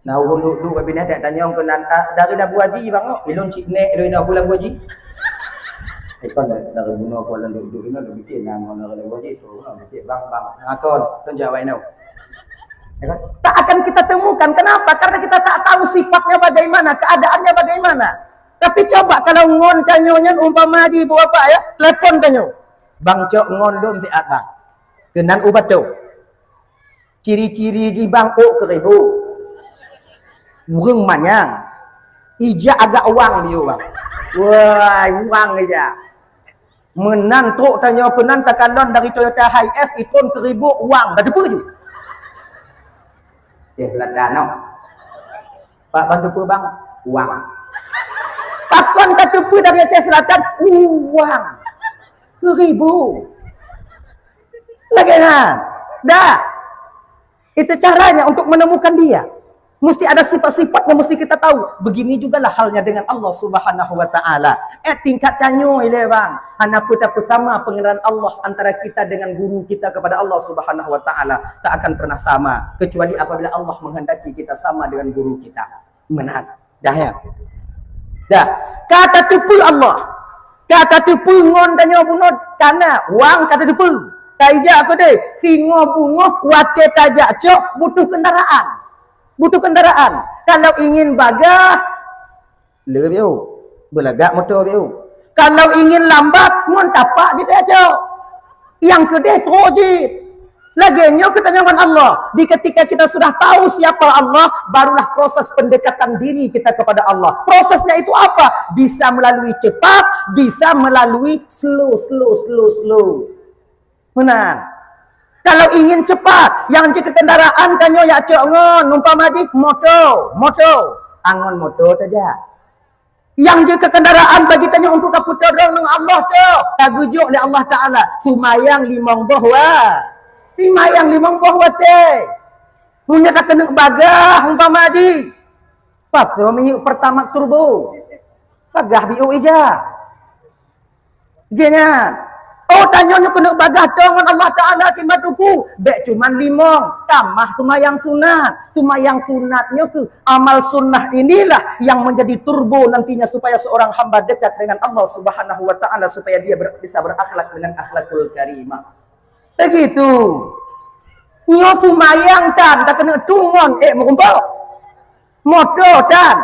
Nah, ureuëng duek-duek kabinet dak tanyong keunan, "Ah, dari Labu Haji, Bang, oh?" "Ilôn cit nek, ilôn inoe peue Labu Haji?" Eh, kon dari bunoe kon lôn duek-duek inoe, lôn pikir na ngon dari Labu Haji tu, lôn pikir, "Bang, bang." Ha, kon, kon jawab inoe. Ya kan? Tak akan kita temukan. Kenapa? Karena kita tak tahu sifatnya bagaimana, keadaannya bagaimana. Tapi coba kalau ngon tanyoe nyan umpama ji ibu bapak ya, telepon tanyoe. "Bang, cok ngon lôn siat, Bang. Keunan u Bato." Ciri-ciri jih, Bang, ôk keuribu. Ureuëng manyang. Ijak agak wang biyeu, Bang. Wah, wang ijak. Meunan trok tanyoe keunan takalon dari Toyota Hiace ikon keuribu wang. Dah teupeue ju. Eh, lada noh. Pak, bantu peue, Bang? Wang. Pakon tateupeue dari Aceh Selatan? Wang. Keuribu. Lagée nyan. Dah. Itu caranya untuk menemukan dia. Mesti ada sifat-sifat yang mesti kita tahu. Begini jugalah halnya dengan Allah Subhanahu wa Ta'ala. Eh, tingkat tanyoe ilée, Bang. Hana peue tapeusama pengenalan Allah antara kita dengan guru kita kepada Allah Subhanahu wa Ta'ala. Tak akan pernah sama kecuali apabila Allah menghendaki kita sama dengan guru kita. Meunan. Dah ya. Dah. Ka tateupeue Allah. Ka tateupeue ngon tanyoe bunoe kana wang ka tateupeue. Ka ijak keudeh singoh beungoh watée tajak cok butuh kendaraan. Butuh kendaraan. Kalau ingin bagah, le biu. Beulagak moto biu. Kalau ingin lambat, ngon tapak jih tajak cok. Nyang keudeh trok jih. Lagée nyoe keu tanyoe ngon Allah. Di ketika kita sudah tahu siapa Allah, barulah proses pendekatan diri kita kepada Allah. Prosesnya itu apa? Bisa melalui cepat, bisa melalui slow, slow, slow, slow. Meunan. Kalau ingin cepat, nyang jeuet keu kendaraan tanyoe jak cok ngon, umpama jih moto, moto. Angon moto tajak. Nyang jeuet keu kendaraan bagi tanyoe untuk tapeutolong ngon Allah tu, tageujok lé Allah Taala, seumayang limong boh wa-, seumayang limong boh watée. Meunyoe takeuneuk bagah umpama jih, pasoe minyeuk Pertamax turbo, bagah biu ija. Jih nyan. Oh, tanyoe nyoe keuneuk bagah tô ngon Allah Taala, teuma Teungku, bék cuman limong, tamah seumayang sunat. Seumayang sunat nyoe keuh amal sunnah inilah yang menjadi turbo nantinya supaya seorang hamba dekat dengan Allah Subhanahu wa Taala, supaya dia ber-, bisa berakhlak dengan akhlakul karimah. Begitu. Nyoe seumayang tan takeuneuk tungon, eh, meurumpok. Moto tan.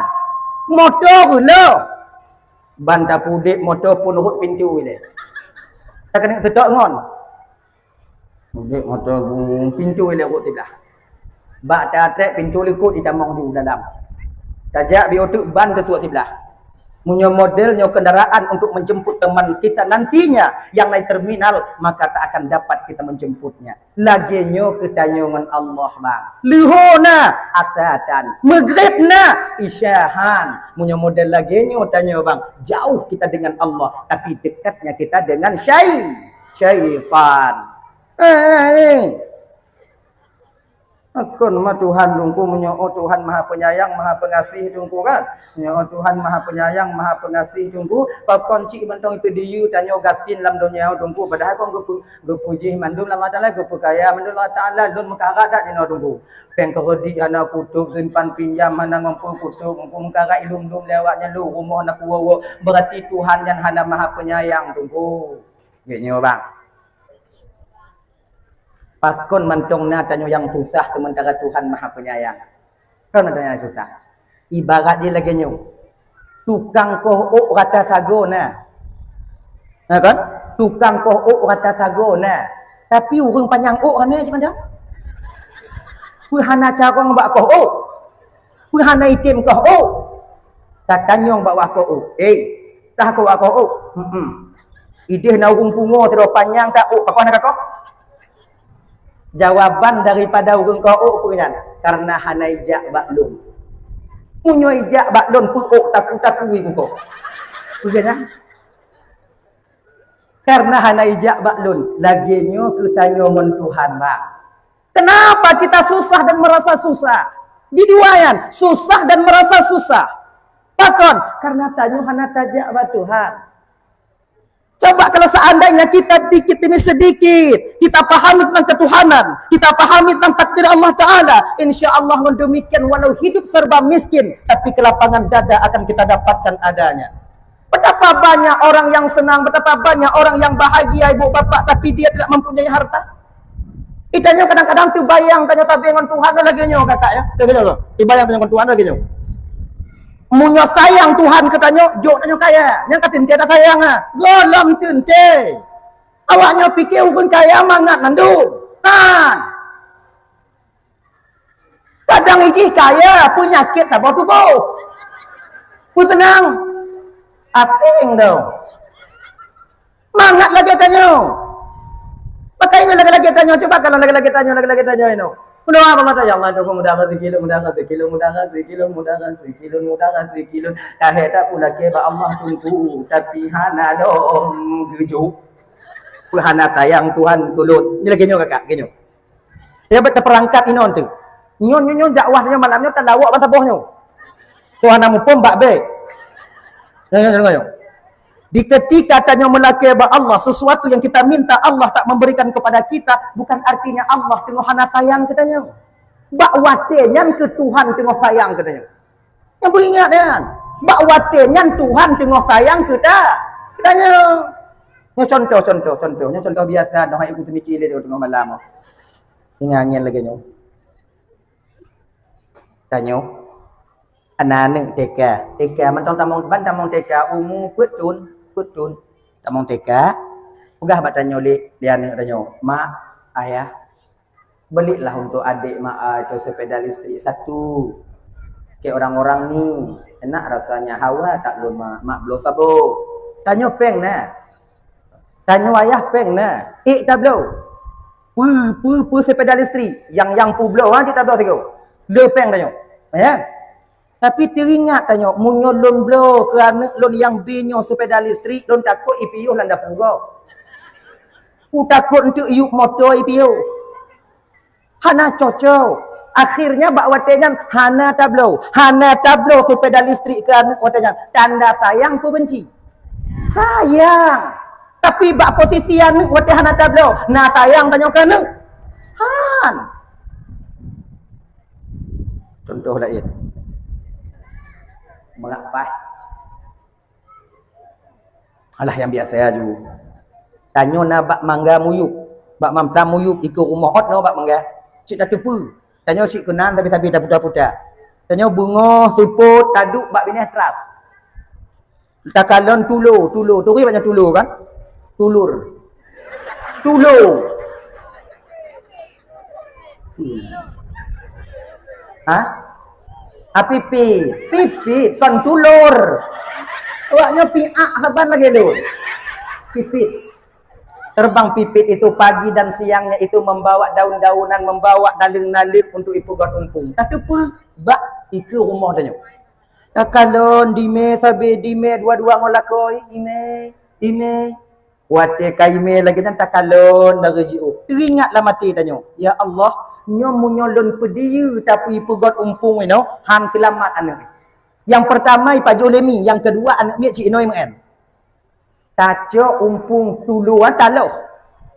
Moto reuloh. Ban tapudek moto pun rhot pintu ilée. Takeuneuk teutok ngon. Pudek moto bu-, pintu ilée rhot siblah. Bak tatrek pintu likot itamong ju dalam. Tajak biu teuk ban teutuek siblah. Meunyoe model nyoe kendaraan untuk menjemput teman kita nantinya yang naik terminal, maka tak akan dapat kita menjemputnya. Lagée nyoe keu tanyoe ngon Allah, bang. Leuhô na, asa tan. Maghrib na, isya han. Meunyoe model lagée nyoe tanyoe, bang, jauh kita dengan Allah, tapi dekatnya kita dengan syai-, syaitan. Eh, eh, eh. Kon ma Tuhan Teungku, meunyoe, oh, Tuhan Maha Penyayang, Maha Pengasih Teungku, kan? Meunyoe, oh, Tuhan Maha Penyayang, Maha Pengasih Teungku, pakon cit mantong itu diyu tanyoe gasien lam donya Teungku, padahai kon geupeu-, geupuji mandum Allah Taala, geupeukaya mandum Allah Taala, lôn meukarat dak jinoe Teungku? Péng keureudit hana kutôb, simpan pinjam hana ngon peue kutôb, Teungku, meukarat ilôn-lôn lé awak nyan lôn, rumoh na kuwoe-woe, berarti Tuhan nyan hana Maha Penyayang Teungku. Geuh nyoe, bang. Pakon mantong na tanyoe nyang susah sementara Tuhan Maha Penyayang? Kon na tanyoe nyang susah. Ibarat jih lagée nyoe. Tukang koh ôk rata sagoe na. Na kan? Tukang koh ôk rata sagoe na. Tapi ureuëng panyang ôk ramé cit mantong. Peue hana carông bak koh ôk? Peue hana item koh ôk? Tatanyong bak wah koh ôk. "Eh, tah koh wah koh ôk?" "Hmm." "Ideh na ureuëng pungo sidroe panyang that ôk, pakon hana kakoh?" Jawaban daripada ureuëng koh ôk peue nyan? "Karena hana ijak bak lôn." Meunyoe ijak bak lôn, peue ôk taku-taku i mukoh. Peue nyan? Karena hana ijak bak lôn. Lagée nyoe keu tanyoe ngon Tuhan, bang. Kenapa kita susah dan merasa susah? Di dua nyan, susah dan merasa susah. Pakon? Karena tanyoe hana tajak bak Tuhan. Coba kalau seandainya kita sedikit demi sedikit kita pahami tentang ketuhanan, kita pahami tentang takdir Allah Taala, insya Allah ngon demikian walau hidup serba miskin, tapi kelapangan dada akan kita dapatkan adanya. Betapa banyak orang yang senang, betapa banyak orang yang bahagia ibu bapak, tapi dia tidak mempunyai harta. Itanyoe kadang-kadang teubayang tanyoe sabe ngon Tuhan lagée nyoe kakak ya. Lagée nyoe. Teubayang tanyoe ngon Tuhan lagée nyoe. Meunyoe sayang Tuhan keu tanyoe, jok tanyoe kaya. Nyang ka teuntée sayang ah. Gohlom teuntée. Awak nyoe pike ureuëng kaya mangat mandum. Kan? Kadang ijih kaya peunyakét saboh tuboh. Peuseunang. Asing tu. Mangat lagée tanyoe. Pakai ini lagée-lagée tanyoe. Coba kalau lagée-lagée tanyoe, lagée-lagée tanyoe inoe. Mudah apa mata ya Allah tu mudah rezeki lu, mudah rezeki lu, mudah rezeki lu, mudah rezeki lu, mudah rezeki lu. Tahe tak pula ke ba Allah tunggu tapi hana lom gejuk. Peuhana sayang Tuhan kulut. Ini lagée nyoe kakak, lagée nyoe. Ya bet terperangkap inon tu. Nyon nyon nyon dakwah nyoe malam nyoe talawak ban saboh nyoe. Tuhan nak muphom bak bek. Nyoe nyoe nyoe. Di ketika tanyoe meulakée bak Allah sesuatu yang kita minta Allah tak memberikan kepada kita, bukan artinya Allah teungoh hana sayang keu tanyoe. Bak watée nyan keu Tuhan teungoh sayang keu tanyoe. Nyang beuingat nyan, bak watée nyan Tuhan teungoh sayang keu ta. Keu tanyoe. Nyoe contoh contoh contoh, nyoe contoh biasa dah hai ku teumiki lé teungoh malam. Ingat nyan lagée nyoe. Tanyoe aneuk-aneuk TK, TK mantong tamong ban tamong TK umu peuet thon, peuet thon. Tamong TK, peugah bak tanyoe lé, lé aneuk tanyoe, "Mak, ayah, belilah untuk adik mak ai tu sepeda listrik satu. Kayak orang-orang ni, enak rasanya hawa tak lôn mak, mak bloe saboh." Tanyoe péng na. Tanyoe ayah péng na. Ék tabloe. Peu, peu, peu sepeda listrik. Yang, yang peu bloe ha cit tabloe sigoe. Le péng tanyoe. Ya. Tapi teuingat tanyoe, meunyoe lôn bloe keu aneuk lôn nyang B nyoe sepeda listrik, lôn takot ipiôh lam dapur gob. Kutakot enteuk yup moto ipiôh. Hana cocok. Akhirnya bak watée nyan hana tabloe. Hana tabloe sepeda listrik keu aneuk watée nyan. Tanda sayang peu benci? Sayang. Tapi bak posisi aneuk watée hana tabloe, na sayang tanyoe keu aneuk? Han. Contoh laén. Meurapah. Alah nyang biasa aju. Tanyoe na bak mangga muyup. Bak mamplam muyup ikeue rumoh ot nyoe bak mangga. Cit tateupeue. Tanyoe cit keunan sabe-sabe taputa-puta. Tanyoe beungoh seupôt taduek bak binéh teras. Takalon tulo, tulo. Turi banyak tulo kan? Tulur. Tulo. Hmm. Ha? Ah, pipit. Pipit, kon tulur. Awaknyoe piak saban lagée lôn. Pipit. Terbang pipit itu pagi dan siangnya itu membawa daun-daunan, membawa naleueng-naleueng untuk ipeugot umpung. Tateupeue bak ikeue rumoh tanyoe. Takalon dime sabe dime dua-dua ngon lakoe, ime, ime. Watée ka ime lagée nyan takalon dari jiôh. Teuingat lam até tanyoe, "Ya Allah, nyoe meunyoe lôn peudiyeu tapi peugot umpung inoe, han seulamat aneuk." Nyang peurtama ipajoh lé mi, nyang keudua aneuk miet cit inoe meu'en. Tacok umpung tulo taloh.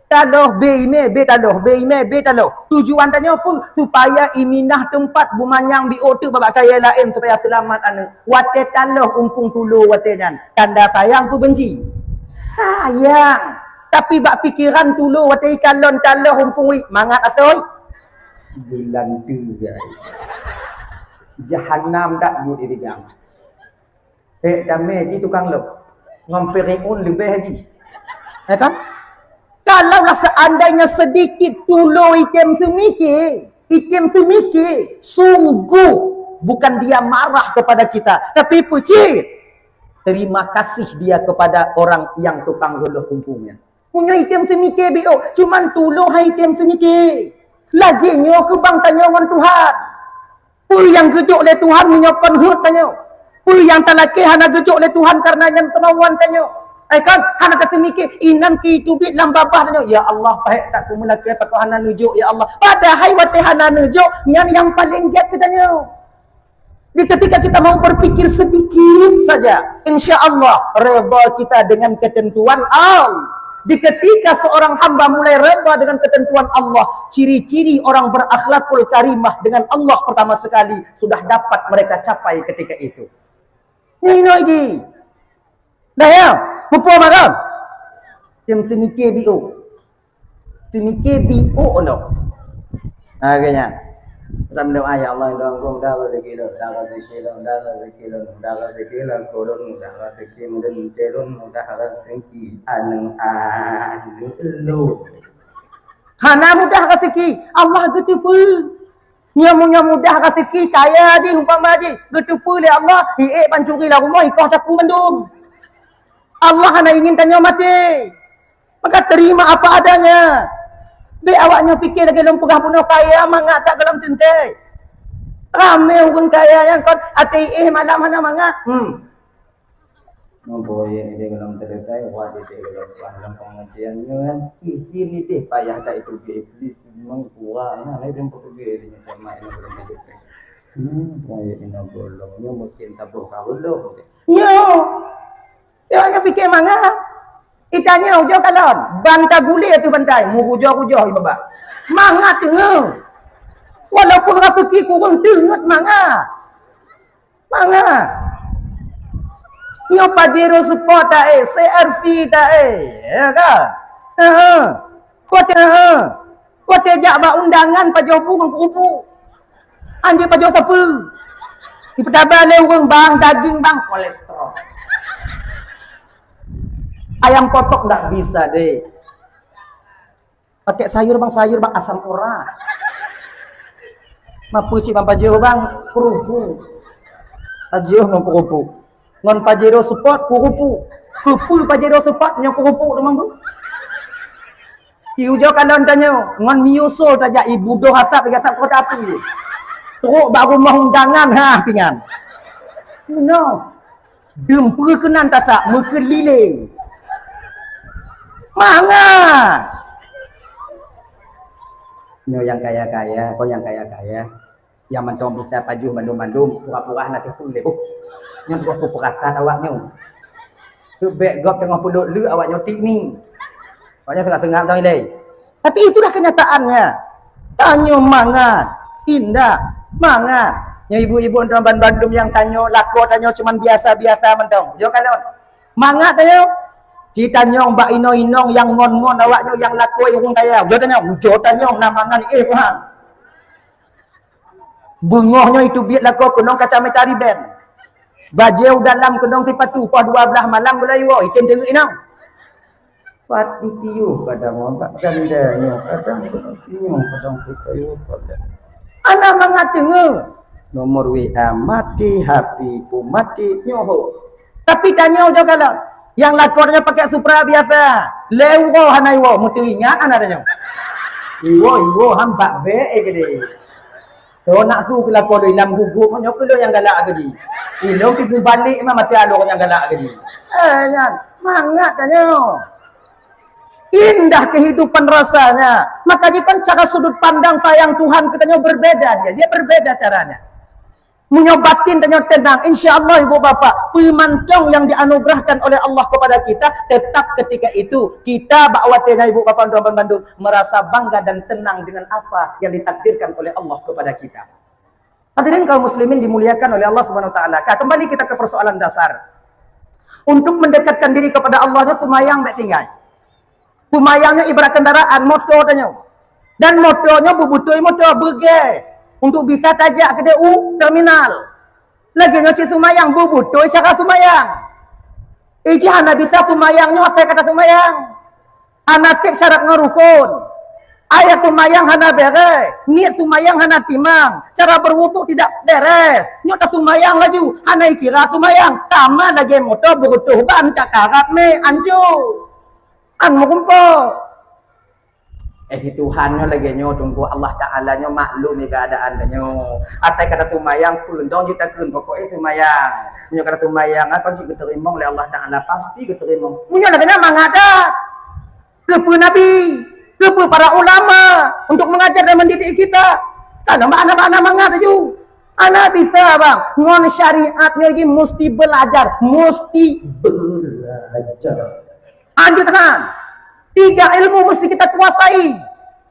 Taloh bé ime, bé taloh, bé ime, bé taloh. Tujuan tanyoe peue? Supaya iminah teumpat beumanyang biôh teuk babak kayée laén supaya seulamat aneuk. Watée taloh umpung tulo watée nyan, tanda sayang peu benci? Sayang. Tapi bak pikeran tulo watée ikalon taloh umpung wi, mangat asoe. Bulan tu guys. Jahanam dak buet irigang. Eh, damé ji tukang lom. Ngon Firaun leubeh ji. Ya kan? Kalaulah seandainya sedikit tulo item semike, item semike, sungguh bukan dia marah kepada kita, tapi peucit. Terima kasih dia kepada orang yang tukang reuloh umpungnya. Meunyoe item semike biôh, cuman tulo hai item semike. Lagée nyoe keubang tanyoe ngon Tuhan. Peue nyang geujok lé Tuhan meunyoe kon heuet tanyoe? Peue nyang talakée hana geujok lé Tuhan kareuna nyan keumauan tanyoe? Eh kan, hana taseumike, inan keu teubiet lam babah tanyoe, "Ya Allah, pahek that kumeulakée pakon hana neujok, ya Allah." Padahai watée hana neujok, nyan nyang paleng gét keu tanyoe. Di ketika kita mau berpikir sedikit saja, insya Allah redha kita dengan ketentuan Allah. Di ketika seorang hamba mulai redha dengan ketentuan Allah, ciri-ciri orang berakhlakul karimah dengan Allah pertama sekali sudah dapat mereka capai ketika itu. Nyoe inoe jih. Dah ya, muphom kan? Tem seumiké biôk. Seumiké biôk noh. Ha, kaya nyan. Ram doa, "Ya Allah, doa mudah rezeki lôn, mudah rezeki lôn, mudah rezeki lôn, mudah rezeki lôn, mudah rezeki lôn, mudah rezeki lôn, mudah rezeki aneuk-aneuk lôn." Hana mudah rezeki, Allah geuteupeue. Nyoe mu-, nyoe mudah rezeki, kaya jih umpama jih, geuteupeue lé Allah, hiék pancuri lam rumoh, ikoh takue mandum. Allah hana ingin tanyoe maté. Maka terima apa adanya. Bèk awak nyoe pike lagèe lôn peugah bunoe kaya mangat that goh lom teuntèe. Ramè ureueng kaya nyang kon até éh malam hana mangat. Hmm. Nyoe proyek idéh goh lom teuntèe, wah idéh goh lom, wah lam pengajian nyoe kan. Izin idéh payah that itu iblis memang kuat, nah, lain peutugas idéh nyoe sama ini goh lom teuntèe. Hmm, proyek ini goh lom, nyoe mungkin taboh ka goh lom. Nyoe. Nyoe nyang pike mangat. Itanyoe ujoe kalon, ban tagulé ateueh bantai, meurujoh-rujoh ié babah. Mangat teungeut. Walaupun raseuki kureueng teungeut mangat. Mangat. Nyoe Pajero Sport taéh, C R V taéh, ya kan? Heeh. Watèe, heeh. Watèe jak bak undangan pajoh bu ngon kurupu. Anjing pajoh sapeue. Ipeutabah lé ureueng bang, daging bang, kolesterol. Ayam potong ndak bisa deh. Pakai sayur bang, sayur bang, asam urat. Mapeue cit bang pajoh bang, kurupu. Pajoh ngon kurupu. Ngon Pajero Sport, kurupu. Keupeue Pajero Sport nyoe kurupu teuma bu? Iujoe kalon tanyoe, ngon Mio Soul tajak ié budoh asap, igasap kota api. Trok bak rumoh undangan, ha, pingan. Bunoe. Dum peue keunan tasak, meukeulileng. Mangat. Nyoe nyang kaya-kaya, kon nyang kaya-kaya. Nyang mantong bisa pajoh mandum-mandum, pura-pura hana teupeue lé boh. Nyan tuah peurasa awak nyoe. Teubèk gob teungoh peuleuet lé awak nyoe tik ni. Awak nyoe seungab-seungab dong ilèe. Tapi itulah kenyataannya. Tanyoe mangat, indah, mangat. Nyoe ibu-ibu nyoe ban bandum nyang tanyoe, lakoe tanyoe cuman biasa-biasa mantong. Yo kan? Mangat tanyoe. Ci tanyong bak inong-inong nyang ngon-ngon awak nyoe nyang lakoe ureueng kaya. Ujoe tanyong, ujoe tanyong na mangat éh Tuhan. Beungoh nyoe iteubiet lakoe keunong kacamata riben. Bajèe u dalam keunong sipatu, poh dua blah malam gulai woe, item teungeut inong. Pat ditiuh kadang bak janda nyoe, kadang bak sinyoe, kadang bak kayu padan. Hana mangat teungeut. Nomor W A mati, H P pun mati, nyoe ho. Tapi tanyoe ujoe kalon. Nyang lakoe nyoe pakai Supra biasa. Lhèe uroe hana iwoe, meuteuingat hana tanyoe. Iwoe, iwoe, han bak bèk, eh, keudéh. Soe nak su keu lakoe lôn lam gugup, nyoe keuh lôn nyang galak keu jih. Ilôn pi mubalek mah maté along nyang galak keu jih. Eh, nyan, mangat tanyoe. Indah kehidupan rasanya. Maka jikon cara sudut pandang sayang Tuhan keu tanyoe berbeda dia. Dia berbeda caranya. Meunyoe batin tanyoe tenang, insya Allah ibu bapak, peumantong yang dianugerahkan oleh Allah kepada kita, tetap ketika itu kita bak watèe nyan ibu bapak tuan bandum merasa bangga dan tenang dengan apa yang ditakdirkan oleh Allah kepada kita. Hadirin kaum muslimin dimuliakan oleh Allah Subhanahu wa taala. Ka, kembali kita ke persoalan dasar. Untuk mendekatkan diri kepada Allah nyoe seumayang bèk tinggai. Seumayang nyoe ibarat kendaraan moto tanyoe. Dan moto nyoe beubeutôi moto beugèe untuk bisa tajak keudéh u terminal. Lagèe nyoe cit seumayang beubeutôi cara seumayang. Iji hana bisa seumayang nyoe asai ka taseumayang. Hana sép syarat ngon rukon. Ayat seumayang hana bèrèh, niet seumayang hana timang, cara berwudhu tidak beres. Nyoe taseumayang laju, hana ikira seumayang, sama lagèe moto beureutôh ban takarat mè anco. An meurumpok. Eh, si Tuhan nyoe lagèe nyoe, Teungku, Allah Taala nyoe maklum di keuadaan tanyoe. Asai ka taseumayang peue, dong jeuet takheun, pokok eh seumayang. Meunyoe ka taseumayang, kon cit geuteurimong lé Allah Taala, pasti geuteurimong. Meunyoe lagèe nyan mangat that. Keupeue Nabi, keupeue para ulama untuk mengajar dan mendidik kita. Tanyoe bak hana, bak hana mangat laju. Hana bisa, bang. Ngon syariat nyoe jih musti belajar, musti belajar. Lanjut han. Tiga ilmu mesti kita kuasai.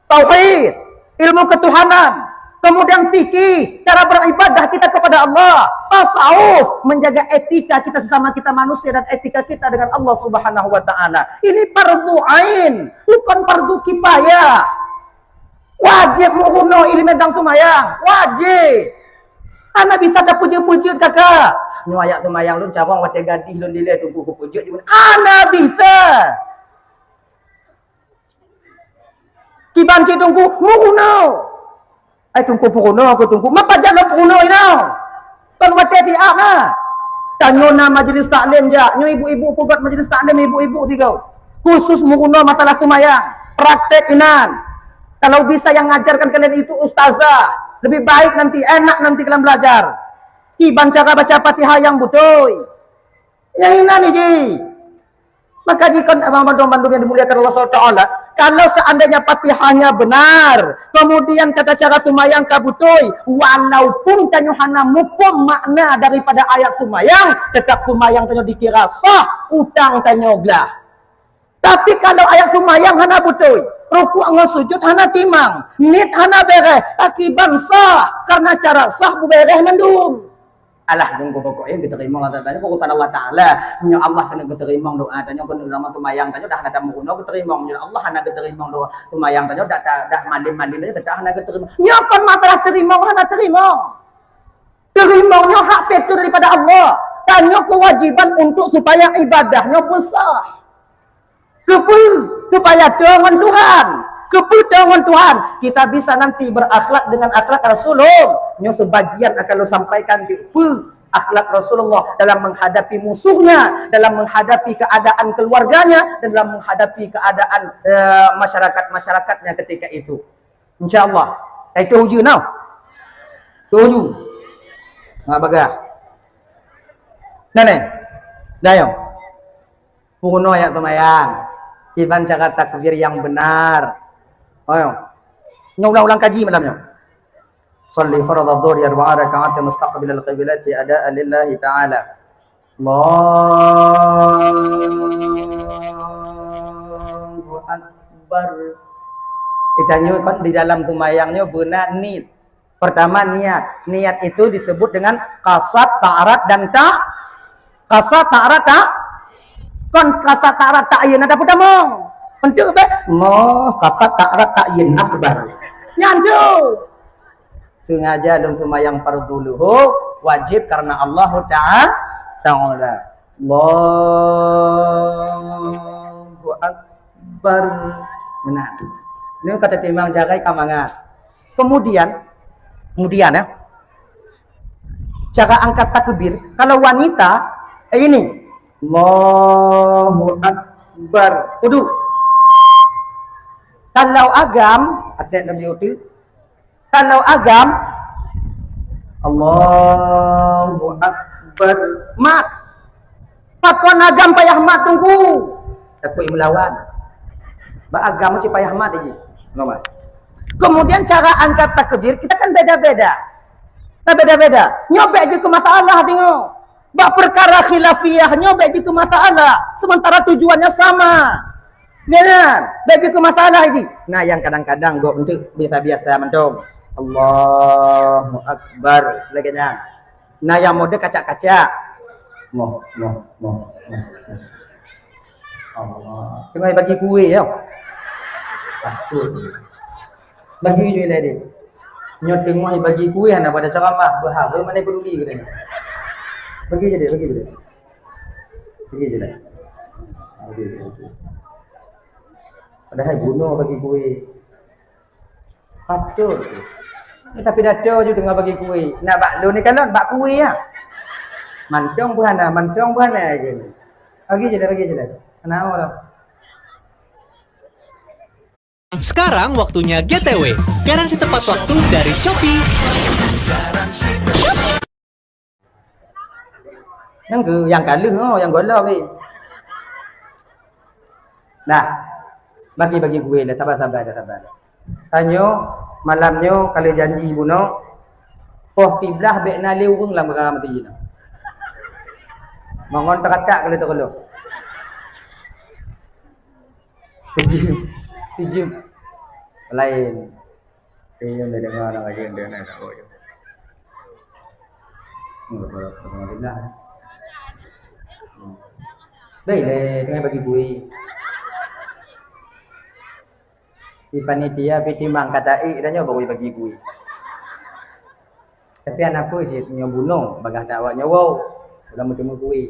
Tauhid, ilmu ketuhanan, kemudian fikih, cara beribadah kita kepada Allah, tasawuf, menjaga etika kita sesama kita manusia dan etika kita dengan Allah Subhanahu wa taala. Ini fardu ain, bukan fardu kifayah. Wajib meurunoe ileumèe dang seumayang, wajib. Hana bisa tapeujeuet-peujeuet, kakak. Nyoe ayat seumayang lôn carông watèe gadih lôn dilèe teungku kupeujeuet jeuet. Hana bisa. Kiban cit teungku meurunoe. Ai teungku peurunoe, aku teungku. Mapa jak lôn peurunoe inoe? Kon watèe siat na. Tanyoe na majlis taklim jak. Nyoe ibu-ibu peugöt majlis taklim ibu-ibu sigoe. Khusus meurunoe masalah seumayang. Praktek inan. Kalau bisa yang ngajarkan kalian itu ustazah, lebih baik nanti, enak nanti kalian belajar. Kiban cara baca Fatihah nyang beutôi. Nyang inan jih. Maka jikon abang bandum-bandum yang dimuliakan Allah subhanahu wa taala, kalau seandainya Fatihahnya benar, kemudian tata cara seumayang ka beutôi, walaupun tanyoe hana muphom makna daripada ayat seumayang, tetap seumayang tanyoe dikira sah, utang tanyoe glah. Tapi kalau ayat seumayang hana beutôi, rukuk ngon sujud hana timang, niet hana bèrèh, akiban sah, karena cara sah beubèrèh mandum. Alah, nunggu pokok nyan geuteurimong lah, tanyoe urusan Allah Taala. Meunyoe Allah keuneuk geuteurimong doa tanyoe, keuneuk lama seumayang tanyoe, dah hana tameurunoe geuteurimong. Meunyoe Allah hana geuteurimong doa seumayang tanyoe, dak, dak, dak malém-malém tanyoe, dak hana geuteurimong. Nyoe kon masalah teurimong hana teurimong. Teurimong nyoe hak fitrah daripada Allah. Tanyoe kewajiban untuk supaya ibadah nyoe beusah. Keupeue? Supaya toe ngon Tuhan. Keupeue toe ngon Tuhan? Kita bisa nanti berakhlak dengan akhlak Rasulullah. Nyoe sebagian akan lôn sampaikan keupeue akhlak Rasulullah dalam menghadapi musuhnya, dalam menghadapi keadaan keluarganya, dan dalam menghadapi keadaan, eh, masyarakat-masyarakatnya ketika itu. Insya Allah. Eh, itu uji nah. Itu uji. Nggak bagah. Nah, nih. Dah, yo. Peurunoe ayat seumayang. Kiban cara takbir yang benar. Oh, yo. Nyoe ulang-ulang kaji malam nyoe. Shalli fardhadh dhuhri arba'a raka'atin mustaqbilal qiblati adaan lillahi ta'ala. Allahu Akbar. Kita nyoe kan di dalam seumayang nyoe beuna niet. Pertama niat. Niat itu disebut dengan qasad, ta'arad dan ta-, qasad, ta'arad, ta-, kon qasad, ta'arad, ta'yin ada pertama. Untuk be, Allah, qasad, ta'arad, ta'yin akbar. Nyan tu. Sengaja lôn seumayang fardu luhur wajib karena Allah Ta'a-, Ta'ala. Allahu Akbar. Benar. Ini kata timang jagai ka mangat. Kemudian, kemudian ya, cara angkat takbir, kalau wanita, eh, ini. Allahu Akbar. Kudu. Kalau agam, até Nabi Uti, kalau agam, Allahu Akbar. Mat. Pakon agam payah mat teungku? Takut melawan. Bak agam cit payah mat jih. Nampak? Kemudian cara angkat takbir kita kan beda-beda. Nah, beda-beda. Nyoe bèk jeuet keu masalah teungoh. Bak peukara khilafiyah nyoe bèk jeuet keu masalah, sementara tujuannya sama. Ya kan? Bèk jeuet keu masalah jih. Nah, nyang kadang-kadang gob enteuk biasa-biasa mantong. Allahu Akbar. Lagèe nyan. Nah, nyang model kacak-kacak. Moh, moh, moh, moh. Allah. Teungoh bagi kueh, ya. Takut. Bagi je lah dia. Nyoe teungoh bagi kueh, hana pada ceramah, berharap mana peduli katanya. Bagi je dia, bagi je dia. Bagi je lah. Bagi je, bagi je. Padahal bunoe bagi kueh. Patut. Tapi dato ju teungoh bagi kueh. Nak bak lôn ni kalon, bak kueh ya. Mantong pun hana, mantong pun hana lagi. Bagi je lah, bagi je lah. Hana orang. Sekarang waktunya G T W. Garansi tepat waktu dari Shopee. Nyang ke, nyang ka lheueh, oh, nyang gohlom weh. Nah, bagi-bagi kueh dah, sabar-sabar dah, sabar. Tanyoe, malam nyoe, ka lheueh janji bunoe, Poh siblaih bèk na lé ureueng lam geura meuseujid nyan. Meungon teukatak keu lheueh teukeulok. Sijeuem. Sijeuem. Laén. Ini udah dengar orang aja yang dengar tak boleh. Baik leh, dengan bagi kuih. Di panitia piti mang kata ik dan nyoe baru bagi kuih. Tapi aneuk peue cit nyoe bunoe bagaih that awak nyoe wow. Udah meuteumé kuih.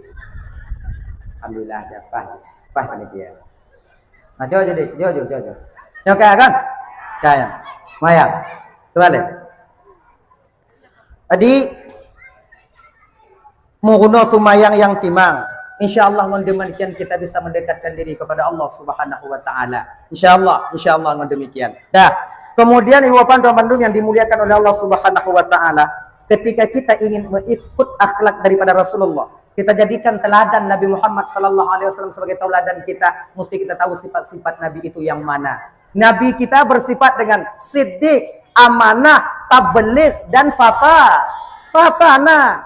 Alhamdulillah siapa? Pas panitia. Nah, jauh jadi, jauh jauh jauh jauh. Nyoe kan? Kan. Mayang. Coba leh. Jadi, meurunoe seumayang nyang timang. Insya Allah ngon demikian kita bisa mendekatkan diri kepada Allah Subhanahu wa taala. Insya Allah, insya Allah ngon demikian. Dah. Kemudian ibu bapak dan bandum yang dimuliakan oleh Allah Subhanahu wa taala, ketika kita ingin mengikut akhlak daripada Rasulullah, kita jadikan teladan Nabi Muhammad sallallahu alaihi wasallam sebagai tauladan kita, mesti kita tahu sifat-sifat Nabi itu yang mana. Nabi kita bersifat dengan siddiq, amanah, tabligh, dan fata. Fatana.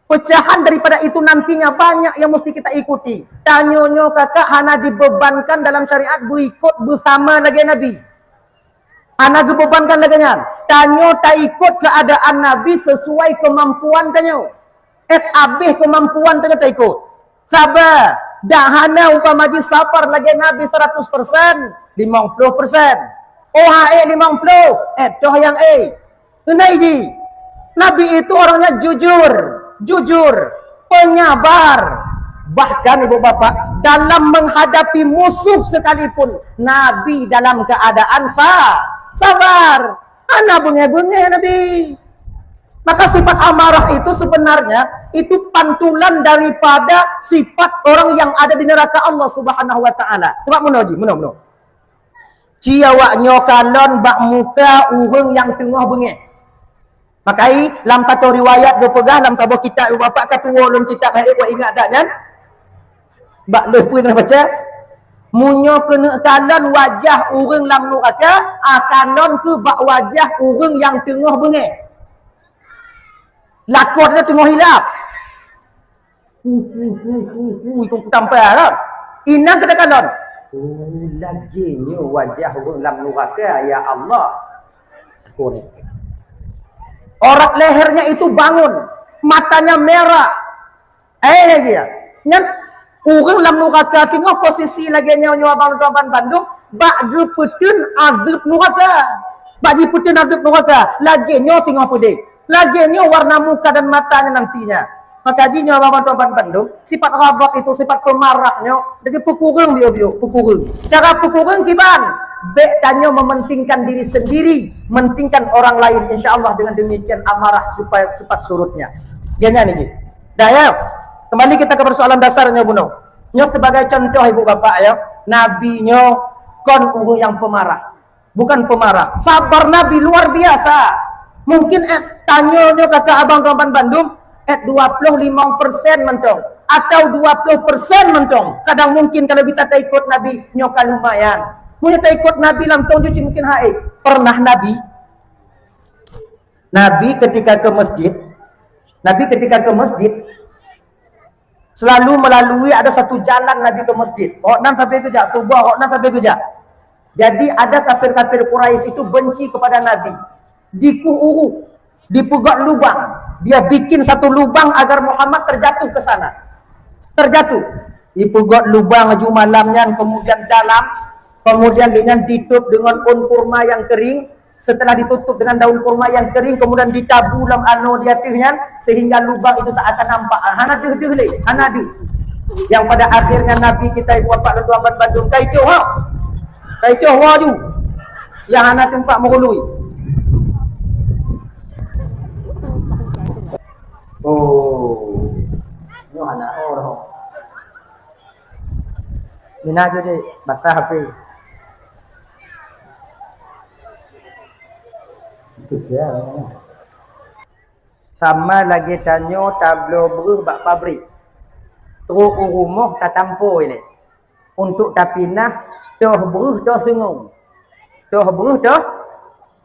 Pecahan daripada itu nantinya banyak yang mesti kita ikuti. Tanyoe nyoe kakak hana dibebankan dalam syariat berikut bersama lagi Nabi. Hana geubebankan lagèe nyan. Tanyoe taikot keuadaan Nabi sesuai kemampuan tanyoe. Et abéh kemampuan tanyoe taikot. Saba, dak hana umpama jih sabar lagèe Nabi seratus persen, limong ploh persen. Oh, ha ék limong ploh, et toh nyang ék. Keuneuk jih, Nabi itu orangnya jujur, jujur, penyabar. Bahkan ibu bapak, dalam menghadapi musuh sekalipun, Nabi dalam keadaan sa-, sabar. Hana beungéh-beungéh Nabi. Maka sifat amarah itu sebenarnya itu pantulan daripada sifat orang yang ada di neraka Allah Subhanahu wa taala. Coba meunoe jih, meunoe, meunoe. Ci awak nyoe kalon bak muka ureueng nyang teungoh beungéh. Makai lam saboh riwayat geupeugah lam saboh kitab, bapak ka tuwoe lôn kitab hai, buet ingat dak nyan? Bak lheueh peue na baca? Meunyoe keuneuk kalon wajah ureueng lam nuraka, a kalon keuh bak wajah ureueng nyang teungoh beungéh. Lakoe teungoh hilap. Hu, hu, hu, hu, hu, itu tampa kan? Inong keuneuk kalon. Oh, lagèe nyoe wajah ureueng lam nuraka, ya Allah. Aurat lehernya itu bangun, matanya merah. Eh, ya. Nyan ureueng lam nuraka singoh posisi lagèe nyoe, nyoe abang tuan bandum, bak geupeuteun azeueb nuraka. Bak jipeuteun azeueb nuraka, lagèe nyoe singoh peudeh. Lagèe nyoe warna muka dan matanya nantinya. Maka jih nyoe abang tuan bandum, sifat ghadab itu, sifat pemarah nyoe, jadi peukureueng biôk-biôk, peukureueng. Cara peukureueng kiban, bèk tanyoe mementingkan diri sendiri, mentingkan orang lain. Insya Allah dengan demikian amarah supaya sifat surutnya. Jangan ini. Dah ya. Kembali kita ke persoalan dasarnya bunoe. Nyoe sebagai contoh ibu bapak ya, Nabi nyoe kon ureueng nyang pemarah. Bukan pemarah. Sabar Nabi luar biasa. Mungkin eh, tanyoe nyoe kakak abang tuan bandum, eh dua puluh lima persen mantong atau dua puluh persen mantong. Kadang mungkin kalau bisa taikot Nabi nyoe ka lumayan. Meunyoe taikot Nabi langsung cuci mungkin hai. Pernah Nabi Nabi ketika ke masjid, Nabi ketika ke masjid, selalu melalui ada satu jalan Nabi ke masjid. Hok nan sampai keujak, tuboh hok nan sampai keujak. Jadi ada kafir-kafir Quraisy itu benci kepada Nabi. Dikuh uruk, dipeugöt lubang. Dia bikin satu lubang agar Muhammad terjatuh ke sana. Terjatuh. Dipeugöt lubang aju malam nyan, kemudian dalam, kemudian dengan ditutup dengan daun kurma yang kering, setelah ditutup dengan daun kurma yang kering, kemudian ditabu lam anoe di ateueh nyan, sehingga lubang itu tak akan nampak. Ah, hana deuh-deuh lé, hana deuh. Yang pada akhirnya Nabi kita ibu bapak dan tuan bandum, kai teuh ha. Kai teuh wa ju. Yang hana teumpat meurului. Oh. Nyoe hana oh. Mina ju dek, basah api. Sama lagèe tanyoe tabloe breuh bak pabrik. Trok u rumoh tatampo ilèe. Untuk tapinah toh breuh toh seungong. Toh breuh toh,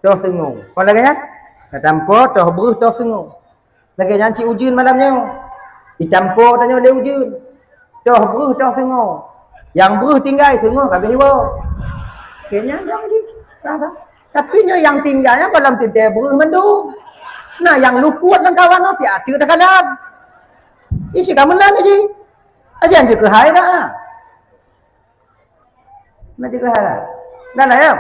toh seungong. Kon lagèe nyan? Ka tampo toh breuh toh seungoh. Lagée nyan cit ujeuen malam nyoe. Itampo tanyoe lé ujeuen. Toh breuh toh seungoh. Nyang breuh tinggai seungoh ka abéh iwoe. Keu nyan dong cit. Tapi nyoe nyang tinggai nyan gohlom teuntée breuh mandum. Nah, nyang luput lam kawan nyoe siat teuk teukalam. Isi ka meunan cit. Ajan jeuet keuhai dah. Nah, jeuet keuhai dah. Nah, nah, ya.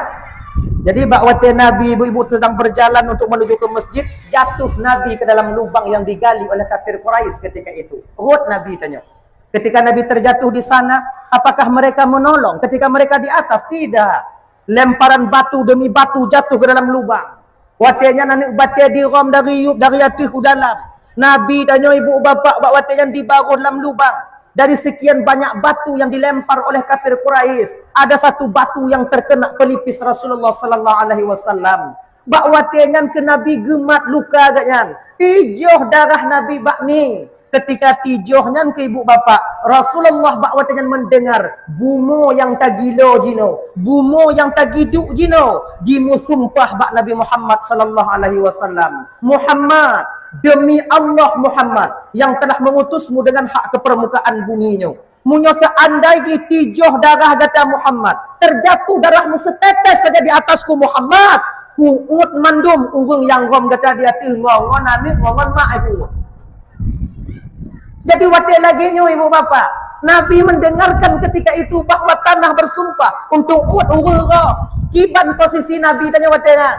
Jadi, bak watée Nabi ibu-ibu sedang berjalan untuk menuju ke masjid, jatuh Nabi ke dalam lubang yang digali oleh kafir Quraisy ketika itu. Rot Nabi tanyoe. Ketika Nabi terjatuh di sana, apakah mereka menolong? Ketika mereka di atas, tidak. Lemparan batu demi batu jatuh ke dalam lubang. Watée nyan aneuëk batée dirom dari yup dari ateueh u dalam. Nabi tanyoe ibu bapak bak watée nyan dibaroh lam lubang. Dari sekian banyak batu yang dilempar oleh kafir Quraisy, ada satu batu yang terkena pelipis Rasulullah sallallahu alaihi wasallam. Bak watée nyan keu Nabi geumat luka geuh nyan. Tijoh darah Nabi bak mieng. Ketika tijoh nyan keu ibu bapak, Rasulullah bak watée nyan mendengar bumoe nyang tagilo jinoe, bumoe nyang tagiduk jinoe, jimeusumpah bak Nabi Muhammad sallallahu alaihi wasallam, "Muhammad, demi Allah Muhammad yang telah mengutusmu dengan hak ke permukaan bumi nyoe, meunyoe seandai jih tijoh darah gata Muhammad, terjatuh darahmu setetes saja di atasku Muhammad, kuuet mandum ureuëng nyang rom gata di ateueh ngon, ngon aneuëk, ngon, ngon mak ibu." Jadi watée lagée nyoe ibu bapak, Nabi mendengarkan ketika itu bahwa tanah bersumpah untuk uet ureuëng rom. Kiban posisi Nabi tanyoe watée nyan.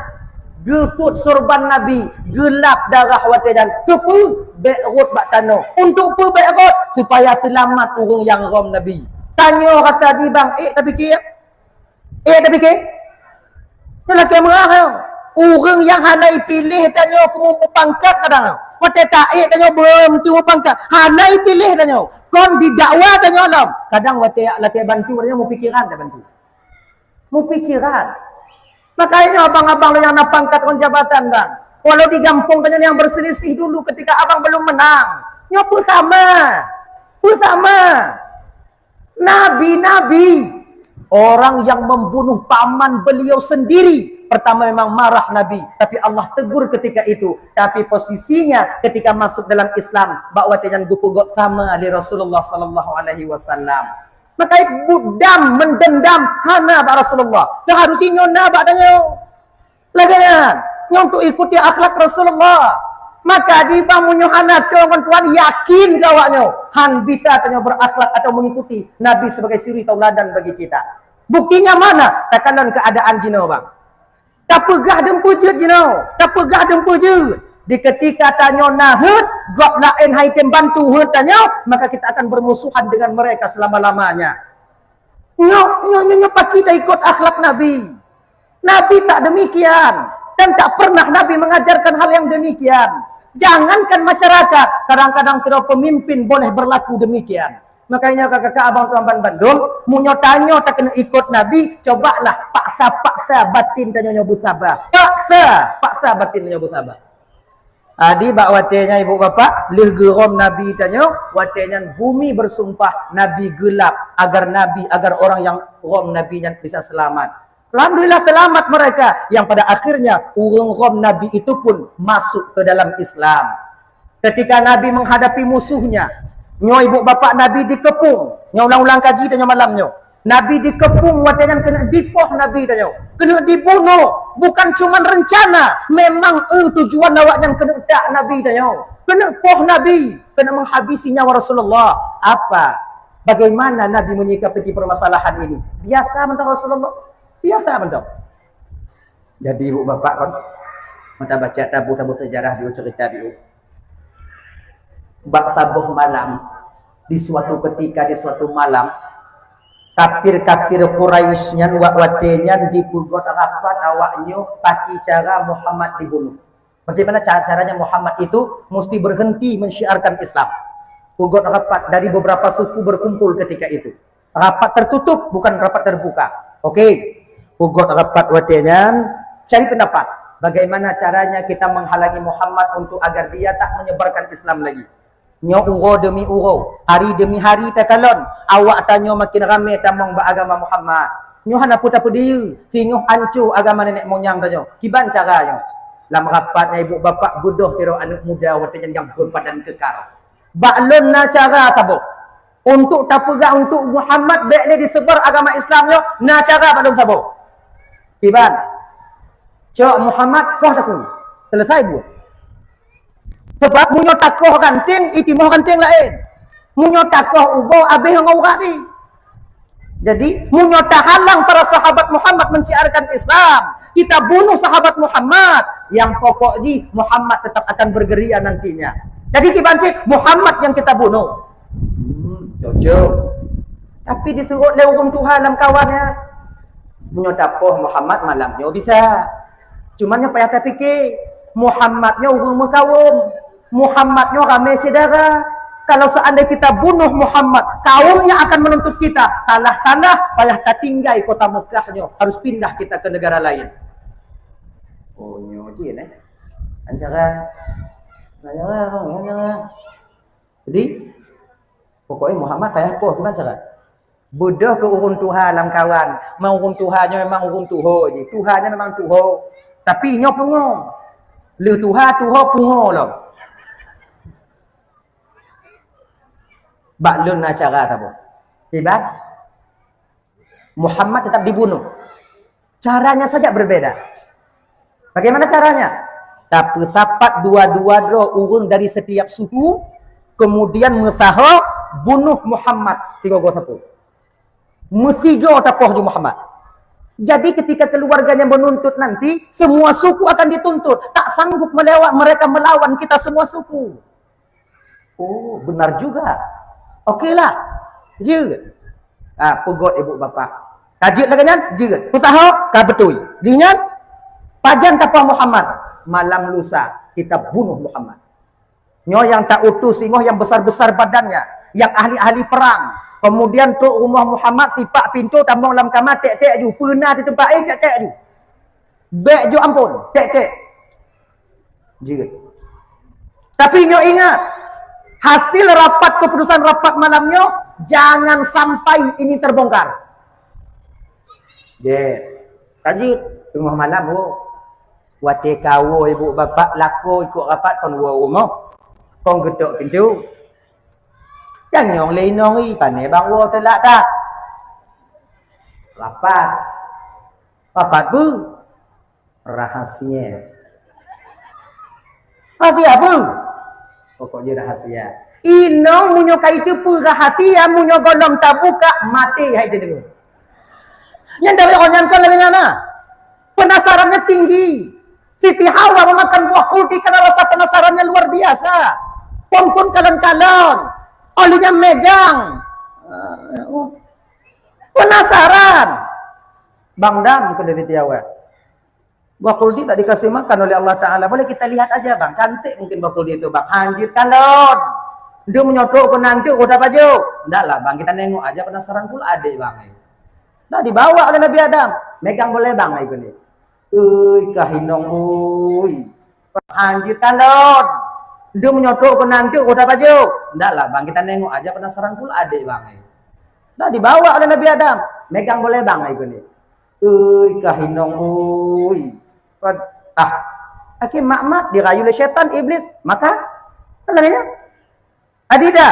Geusut surban Nabi, geulap darah watée nyan. Keupeue? Bék rot bak tanoh. Untuk peue bék rot? Supaya seulamat ureuëng nyang rom Nabi. Tanyoe rasa jibang, ék tapike? Ék tapike? Nyoe lakée meurah nyoe. Ureuëng nyang hana ipiléh tanyoe keu meupangkat kadang. Watée taék tanyoe belom tu meupangkat. Hana ipiléh tanyoe. Kon didakwa tanyoe lom. Kadang watée lakée bantu tanyoe meupikiran tabantu. Meupikiran. Makanya abang-abang nyang na pangkat ngon jabatan bang. Walau di gampông tanyoe nyang berselisih dulu ketika abang belum menang. Nyoe peue sama? Peue sama? Nabi-nabi, orang yang membunuh paman beliau sendiri, pertama memang marah Nabi, tapi Allah tegur ketika itu. Tapi posisinya ketika masuk dalam Islam, bak watée nyan geupeugét sama lé Rasulullah sallallahu alaihi wasallam. Maka budam mendendam hana bak Rasulullah. Seharusnya nyoe na bak tanyoe. Lagée nyan, nyoe untuk ikuti akhlak Rasulullah. Maka jibang meunyoe hana keu ngon Tuhan, yakin keu awak nyoe, han bisa tanyoe berakhlak atau mengikuti Nabi sebagai suri tauladan bagi kita. Buktinya mana? Takalon keadaan jinoe bang. Tapeugah deumpeujeuet jinoe, tapeugah deumpeujeuet. Di ketika tanyoe na heuet, gob laén hai tem bantu heuet tanyoe, maka kita akan bermusuhan dengan mereka selama-lamanya. Nyoe, nyoe, nyoe, nyoe paki taikot akhlak Nabi. Nabi tak demikian dan tak pernah Nabi mengajarkan hal yang demikian. Jangankan masyarakat, kadang-kadang sidroe pemimpin boleh berlaku demikian. Makanya kakak-kakak abang tuan ban bandum, meunyoe tanyoe takeuneuk ikot Nabi, cobalah paksa-paksa batin tanyoe nyoe beusaba. Paksa, paksa batin tanyoe beusaba. Adi bak watée nyan ibu bapak, lheueh geurom Nabi tanyoe, watée nyan bumi bersumpah Nabi geulap agar Nabi, agar orang yang rom Nabi nyan bisa selamat. Alhamdulillah selamat mereka yang pada akhirnya ureuëng rom Nabi itu pun masuk ke dalam Islam. Ketika Nabi menghadapi musuhnya, nyoe ibu bapak Nabi dikepung, nyoe ulang-ulang kaji tanyoe malam nyoe. Nabi dikepung watée nyan keuneuk dipoh Nabi tanyoe, keuneuk dibunuh. Bukan cuman rencana, memang eh tujuan awak nyan keuneuk tak Nabi tanyoe, keuneuk poh Nabi, keuneuk menghabisi nyawa Rasulullah. Apa? Bagaimana Nabi menyikapi permasalahan ini? Biasa mantong Rasulullah. Biasa mantong. Jadi ibu bapak kan, mata baca tabu-tabu sejarah di cerita di bak saboh malam, di suatu ketika, di suatu malam, kafir-kafir Quraisy nyan wak watée nyan dipeugét rapat awak nyoe paki cara Muhammad dibunuh. Bagaimana cara-caranya Muhammad itu mesti berhenti mensyiarkan Islam. Peugét rapat dari beberapa suku berkumpul ketika itu. Rapat tertutup, bukan rapat terbuka. Oke. Peugét rapat watée nyan, cari pendapat. Bagaimana caranya kita menghalangi Muhammad untuk agar dia tak menyebarkan Islam lagi? Nyoe uroe demi uroe, hari demi hari takalon, awak tanyoe makin ramé tamong bak agama Muhammad. Nyoe hana peue tapeudiyeu, singoh anco agama nenek moyang tanyoe. Kiban cara nyoe? Lam rapat nyan ibu bapak beudôh sidroe aneuk muda watée nyan nyang beubadan kekar. Bak lôn na cara saboh. Untuk tapeugah untuk Muhammad bék lé disebar agama Islam nyoe, na cara bak lôn saboh. Kiban. Cok Muhammad koh takue. Selesai buet. Sebab meunyoe takoh ranting, itimoh ranting laén. Meunyoe takoh ubô, abéh ngon urat jih. Jadi, meunyoe tahalang para sahabat Muhammad menciarkan Islam, kita bunuh sahabat Muhammad, yang pokok jih Muhammad tetap akan bergerilya nantinya. Jadi, kiban cit Muhammad yang kita bunuh. Hmm, cocok. Tapi disuruh lé ureuëng tuha lam kawan ya. Meunyoe tapoh Muhammad malam nyoe bisa. Cuma nyoe payah tapike, Muhammad nyoe ureuëng meukawöm. Muhammad nyoe ramé syedara. Kalau seandai kita bunuh Muhammad, kaumnya akan menuntut kita. Salah-salah payah tatinggai kota Mekah nyoe, harus pindah kita ke negara lain. Oh, nyoe jih eh. Ancara. Ancara, ancara. Jadi, pokoknya Muhammad payah poh gimana cara? Beudôh keu ureuëng tuha lam kawan. Memang ureuëng tuha nyoe memang ureuëng tuho jih. Tuha nyoe memang tuho. Tapi nyoe pungo. Lheueh tuha, tuho, pungo lom. Bak lôn na cara saboh. Kiban Muhammad tetap dibunuh. Caranya saja berbeda. Bagaimana caranya? Tapeusapat dua-dua droe ureuëng dari setiap suku, kemudian meusaho bunuh Muhammad sigoe-goe sapo. Meusigoe tapoh ju Muhammad. Jadi ketika keluarganya menuntut nanti, semua suku akan dituntut. Tak sanggup melewat mereka melawan kita semua suku. Oh, benar juga. Okelah. Jeuet. Ah, peugöt ibu bapa. Ka jeuet lagée nyan, jeuet. Peusaho, ka beutôi. Jih nyan, pajan tapoh Muhammad. Malam lusa, kita bunuh Muhammad. Nyoe yang ta utus singoh yang besar-besar badannya, yang ahli-ahli perang. Kemudian trok rumoh Muhammad, sipak pintoe, tamong lam kama, tek-tek ju. Peuna di teumpat, eh, tek-tek ju. Bék jok ampon, tek-tek. Jeuet. Tapi nyoe ingat, hasil rapat, keputusan rapat malam nyoe, jangan sampai ini terbongkar. Jeuet. Ka jeuet, teungoh malam, oh. Watée kawoe ibu bapak lakoe ikot rapat kon woe rumoh. Kon geutok pintoe. Nyang nyong lé inong i, pane bang woe teulak that. Rapat. Rapat beu. Rahasia. Rahasia apa? Pokok jih rahasia. Inong meunyoe ka iteupeue rahasia, meunyoe gohlom tabuka, maté hai teudeungoe. Nyan dari orang nyan kan lagée nyan nah. Penasarannya tinggi. Siti Hawa memakan buah kuldi karena rasa penasarannya luar biasa. Pom-pom kalon-kalon. Olehnya megang. Ah, oh. Penasaran. Bang dam ke dari Siti Hawa. Buah kuldi tak dikasih makan oleh Allah Ta'ala. Boleh kita lihat aja bang, cantik mungkin buah kuldi itu bang. Hanjit kalon. Dia menyodok ke nanti kota baju. Ndak lah bang, kita nengok aja penasaran pula adik bang. Dah dibawa oleh Nabi Adam. Megang boleh bang ikut ni. Ui, kahinong ui. Hanjit kalon. Dia menyodok ke nanti kota baju. Ndak lah bang, kita nengok aja penasaran pula adik bang. Dah dibawa oleh Nabi Adam. Megang boleh bang ikut ni. Ui, kahinong ui. Kan, ah, akhé mat-mat dirayu lé syaitan, iblis, maka kan lagée nyan. Adida.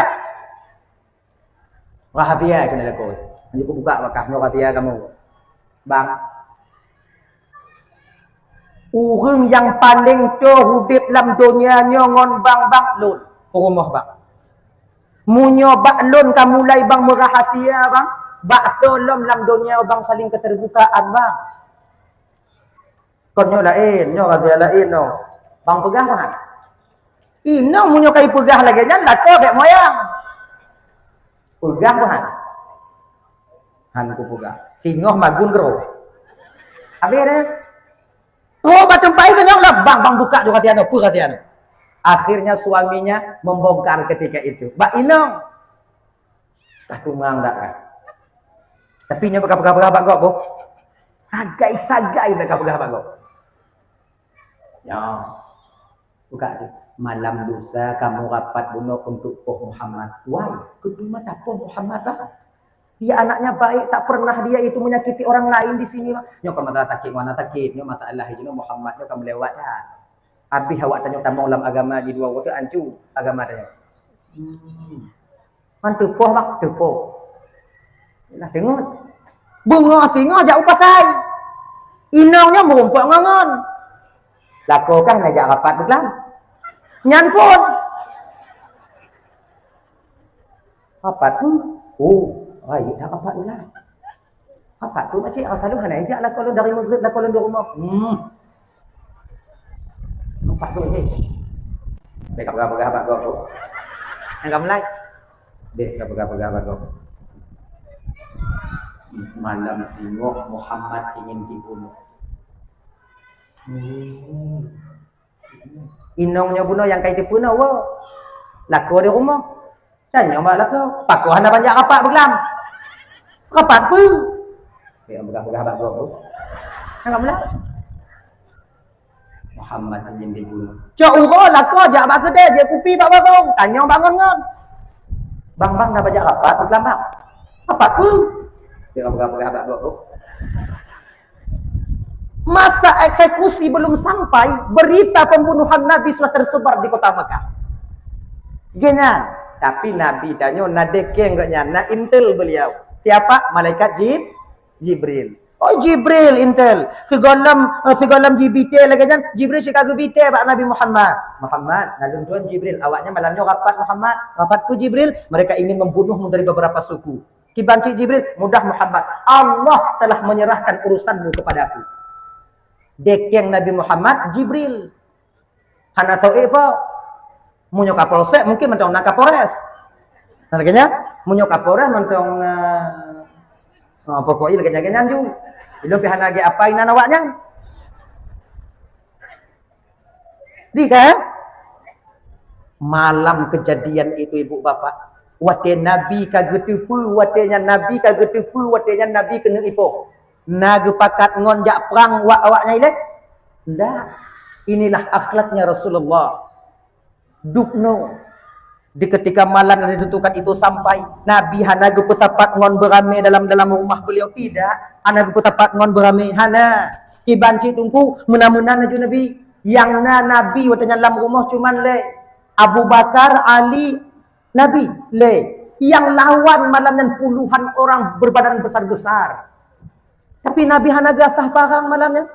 Rahasia keuneuk lakoe. Hana kubuka bakah nyoe rahasia kamoe. Bang. Ureuëng nyang paleng toh udeb lam donya nyoe ngon bang, bang lôn. Peurumoh bang. Meunyoe bak lôn ka mulai bang meurahasia bang, bak soe lom lam donya bang saling keterbukaan bang. Kon nyoe laén, nyoe rahasia laén nyoe. Bang peugah bang. Inong meunyoe kai peugah lagée nyan lakoe bék moyang. Peugah bang. Han kupeugah. Singoh magun keurok. Habis deh. Trok bak teumpat itu nyang lah bang, bang buka juga tiano, pun tiano. Akhirnya suaminya membongkar ketika itu. Bak inong. Tah tumang dak kan. Tapi nyoe baka peugah-peugah bak gob boh. Sagai-sagai baka peugah bak gob. Ya. Buka je. Malam lusa kamu rapat bunoe untuk poh Muhammad. Wai, kutu mata poh Muhammad lah. Dia anaknya baik, tak pernah dia itu menyakiti orang lain di sini. Nyoe kan masalah sakit, mana sakit. Nyoe masalah itu Muhammad nyoe kan melewat dah. Abéh awak tanyoe tamong lam agama jidua woe teu ancu agama tanyoe. Hmm. Han teupoh bak teupoh. Nah teungoh. Beungoh singoh jak u pasai. Inong nyoe meurumpok ngon ngon. Lakoe kah na jak rapat beuklam. Nyan pun. Rapat peue? Oh, rayeuk dah rapat beuklam. Rapat peue makcik? Rasa lôn hana ijak lakoe lôn dari Maghrib lakoe lôn di rumoh. Hmm. Rapat peue makcik? Bèk ka peugah-peugah bak gob. Nyang ka mulai. Bèk ka peugah-peugah bak gob. Malam singoh Muhammad ingin dibunuh. Hmm. Inong nyoe bunoe nyang ka jiteupeue na woe. Lakoe di rumoh. Tanyong bak lakoe, "Pakon hana ban jak rapat beuklam?" "Rapat peue?" Ya, peugah-peugah bak gop. Hana beuklam. Muhammad ingin dibunuh. Cok uroe lakoe jak bak keudè, jép kupi bak warong. Tanyong bak ngon-ngon. "Bang, bang, na ban jak rapat beuklam, bang?" "Rapat peue?" Ya, peugah-peugah bak gop. Masa eksekusi belum sampai, berita pembunuhan Nabi sudah tersebar di kota Mekah. Genyan, tapi Nabi tanyoe na dekeng gobnyan, na intel beliau. Siapa? Malaikat Jib-, Jibril. Oh, Jibril intel. Sigohlom, eh, sigohlom jibité lagèe nyan, Jibril sika geubité bak Nabi Muhammad. "Muhammad, na lôn tuan Jibril, awaknyan malam nyoe rapat Muhammad." "Rapat peue Jibril?" "Mereka ingin membunuhmu dari beberapa suku." Kiban cit Jibril, "Mudah Muhammad, Allah telah menyerahkan urusanmu kepadaku." Dekeng Nabi Muhammad, Jibril. Hana tao ék po. Meunyoe Kapolsek mungkin mantong na Kapolres. Nah, lagèe nyan, meunyoe Kapolres mantong, eh, oh, pokok jih lagèe nyan ju. Ilôn pih hana gét apa inan awaknyan. Di kan? Malam kejadian itu, ibu bapak, watèe Nabi ka geuteupeue, watèe nyan Nabi ka geuteupeue, watèe nyan Nabi keuneuk ipoh. Na geupakat ngon jak prang wak awaknyan ilèe? Ndak. Inilah akhlaknya Rasulullah. Dubnoe. Di ketika malam yang ditentukan itu sampai, Nabi hana geupeusapat ngon beuramé dalam, dalam rumah beliau, tidak. Hana geupeusapat ngon beuramé, hana. Kiban cit Teungku, meunan-meunan laju Nabi. Nyang na Nabi watèe nyan lam rumoh cuman lé Abu Bakar, Ali, Nabi, lé. Nyang lawan malam nyan puluhan orang berbadan besar-besar. Tapi Nabi hana gasah parang malam nyan.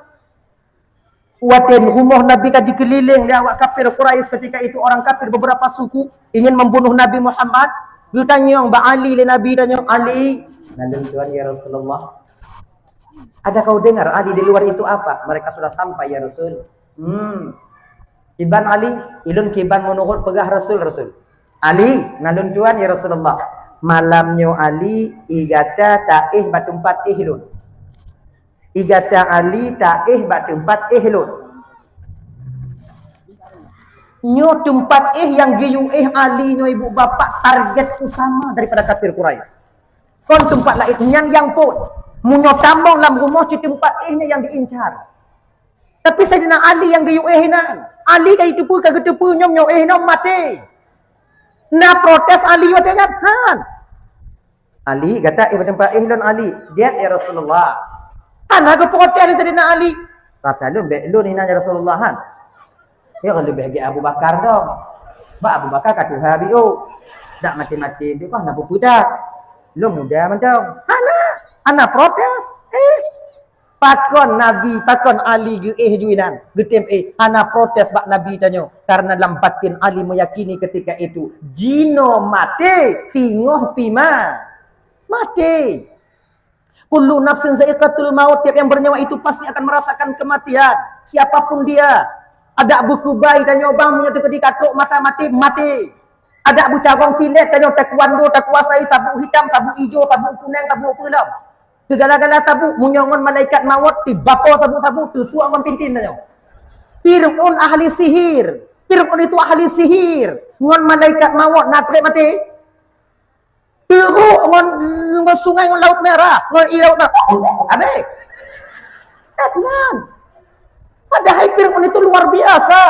Watèe rumoh Nabi ka jikeulileng lé awak kafir Quraisy ketika itu, orang kafir beberapa suku ingin membunuh Nabi Muhammad. Geutanyong bak Ali lé Nabi, tanyong, "Ali, na lôn tuan ya Rasulullah." "Ada kau dengar, Ali, di luar itu apa?" "Mereka sudah sampai ya Rasul." "Hmm. Kiban Ali?" "Ilôn kiban meunurot peugah Rasul, Rasul." "Ali, na lôn tuan ya Rasulullah. Malam nyoe Ali, ie gata taéh bak teumpat éh lôn." Ie gata Ali taéh bak teumpat éh lôn. Nyoe teumpat éh nyang geuyue éh Ali nyoe ibu bapak target utama daripada kafir Quraisy. Kon teumpat laén nyan nyang phôn. Meunyoe tamong lam rumoh cit teumpat éh nyan nyang diincar. Tapi Saidina Ali nyang geuyue éh inan. Ali ka jiteupeue, ka geuteupeue nyoe, nyoe éh nyoe maté. Na protes Ali watèe nyan? Han. "Ali, gata éh bak teumpat éh lôn, Ali." "Diat, ya Rasulullah." Hana geuprotes lé Saidina Ali. "Rasa lôn bèk lôn inan, ya Rasulullah, han." "Ya, leubeh gét Abu Bakar dong. Bak Abu Bakar ka tuha biôh. Dak maté-maté, di bah na peupeudak. Lôn muda mantong." Hana, hana protes. Eh, pakon Nabi, pakon Ali geuéh ju inan, geutém éh, hana protes bak Nabi tanyoe, karena lam batin Ali meyakini ketika itu, jinoe maté, singoh pih ma-, maté. "Kullu nafsin za'iqatul maut," tiap yang bernyawa itu pasti akan merasakan kematian. Siapapun dia, adak beukubai tanyoe bang, meunyoe teukeudi ka trok masa maté, maté. Adak beucarông silet tanyoe taekwondo, takuasai sabuk hitam, sabuk ijo, sabuk kuneng, sabuk peue lom. Segala-gala sabuk, meunyoe ngon malaikat mawöt, tibapo sabuk-sabuk, teusuak ngon pintin tanyoe. Fir'aun ahli sihir. Fir'aun itu ahli sihir. Ngon malaikat mawöt na trép maté. Teurok ngon, ngon sungai, ngon Laut Merah, ngon i Laut Merah. Habéh. Kan? Padahal Fir'aun itu luar biasa.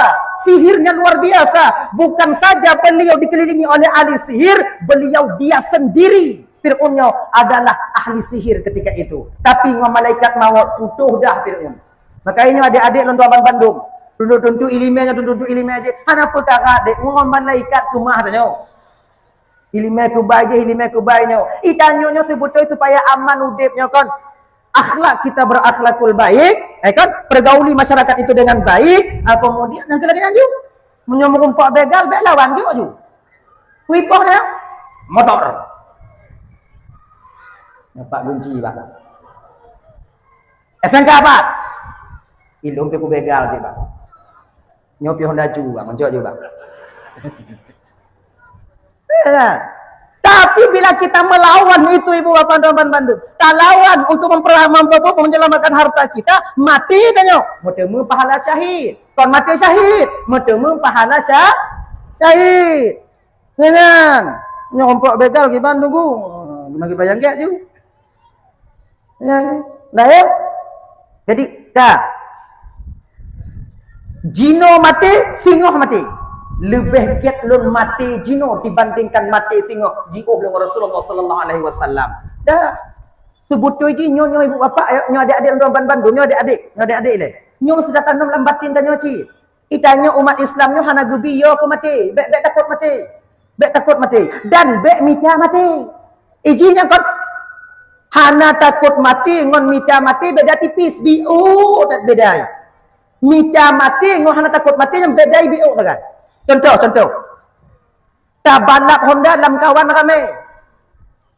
Sihirnya luar biasa. Bukan saja beliau dikelilingi oleh ahli sihir, beliau dia sendiri, Fir'aun nyoe, adalah ahli sihir ketika itu. Tapi ngon malaikat mawöt putôh dah Fir'aun. Makanya adék-adék lôn tuan bandum, Tuntut-tuntut iéleumé nyoe, tuntut-tuntut iéleumé jih. Hana peukara dek ngon malaikat keumah tanyoe. Iéleumé keubai jih, iéleumé keubai nyoe. Itanyoe nyoe seubeutôi supaya aman udeb nyoe kon. Akhlak kita berakhlakul baik, eh kan? Pergauli masyarakat itu dengan baik, ah, kemudian nyang keu lagèe nyan ju. Meunyoe meurumpok begal, bèk lawan jok ju. Kuipoh dah. Motor. Nampak kunci bah. S M K pat? Ilôn pih kubegal cit bah. Nyoe pih Honda Ju bah, mencok ju bah. Ya. Tapi bila kita melawan itu, ibu bapak teman bandum, talawan untuk memper-, memper-, menyelamatkan harta kita, mati tanyoe. Meuteumé pahala syahid. Kon mati syahid, meuteumé pahala sya-, syahid. Nyan, nyoe umpok begal kiban tunggu. Bagi bayang gek ju. Ya, ya. Dah ya? Jadi, dah. Jinoe maté, singoh maté. Leubeh gét lôn maté jinoe dibandingkan maté singoh, jiôh lé Rasulullah sallallahu alaihi wasallam. Dah. Seubeutôi jih nyoe, nyoe ibu bapak, nyoe adik-adik lôn ban bandum, nyoe adik-adik, nyoe adik-adik lé. Nyoe sudah tanom lam batin tanyoe cit. Itanyoe umat Islam nyoe hana geubi yo keu maté. Bèk, bèk takot maté. Bèk takot maté. Dan bèk mita maté. Iji nyang kon hana takot maté ngon mita maté beda tipis. Biôh that bedai. Mita maté ngon hana takot maté nyang bedai biôh sagai. Contoh, contoh. Tabalap Honda lam kawan ramé.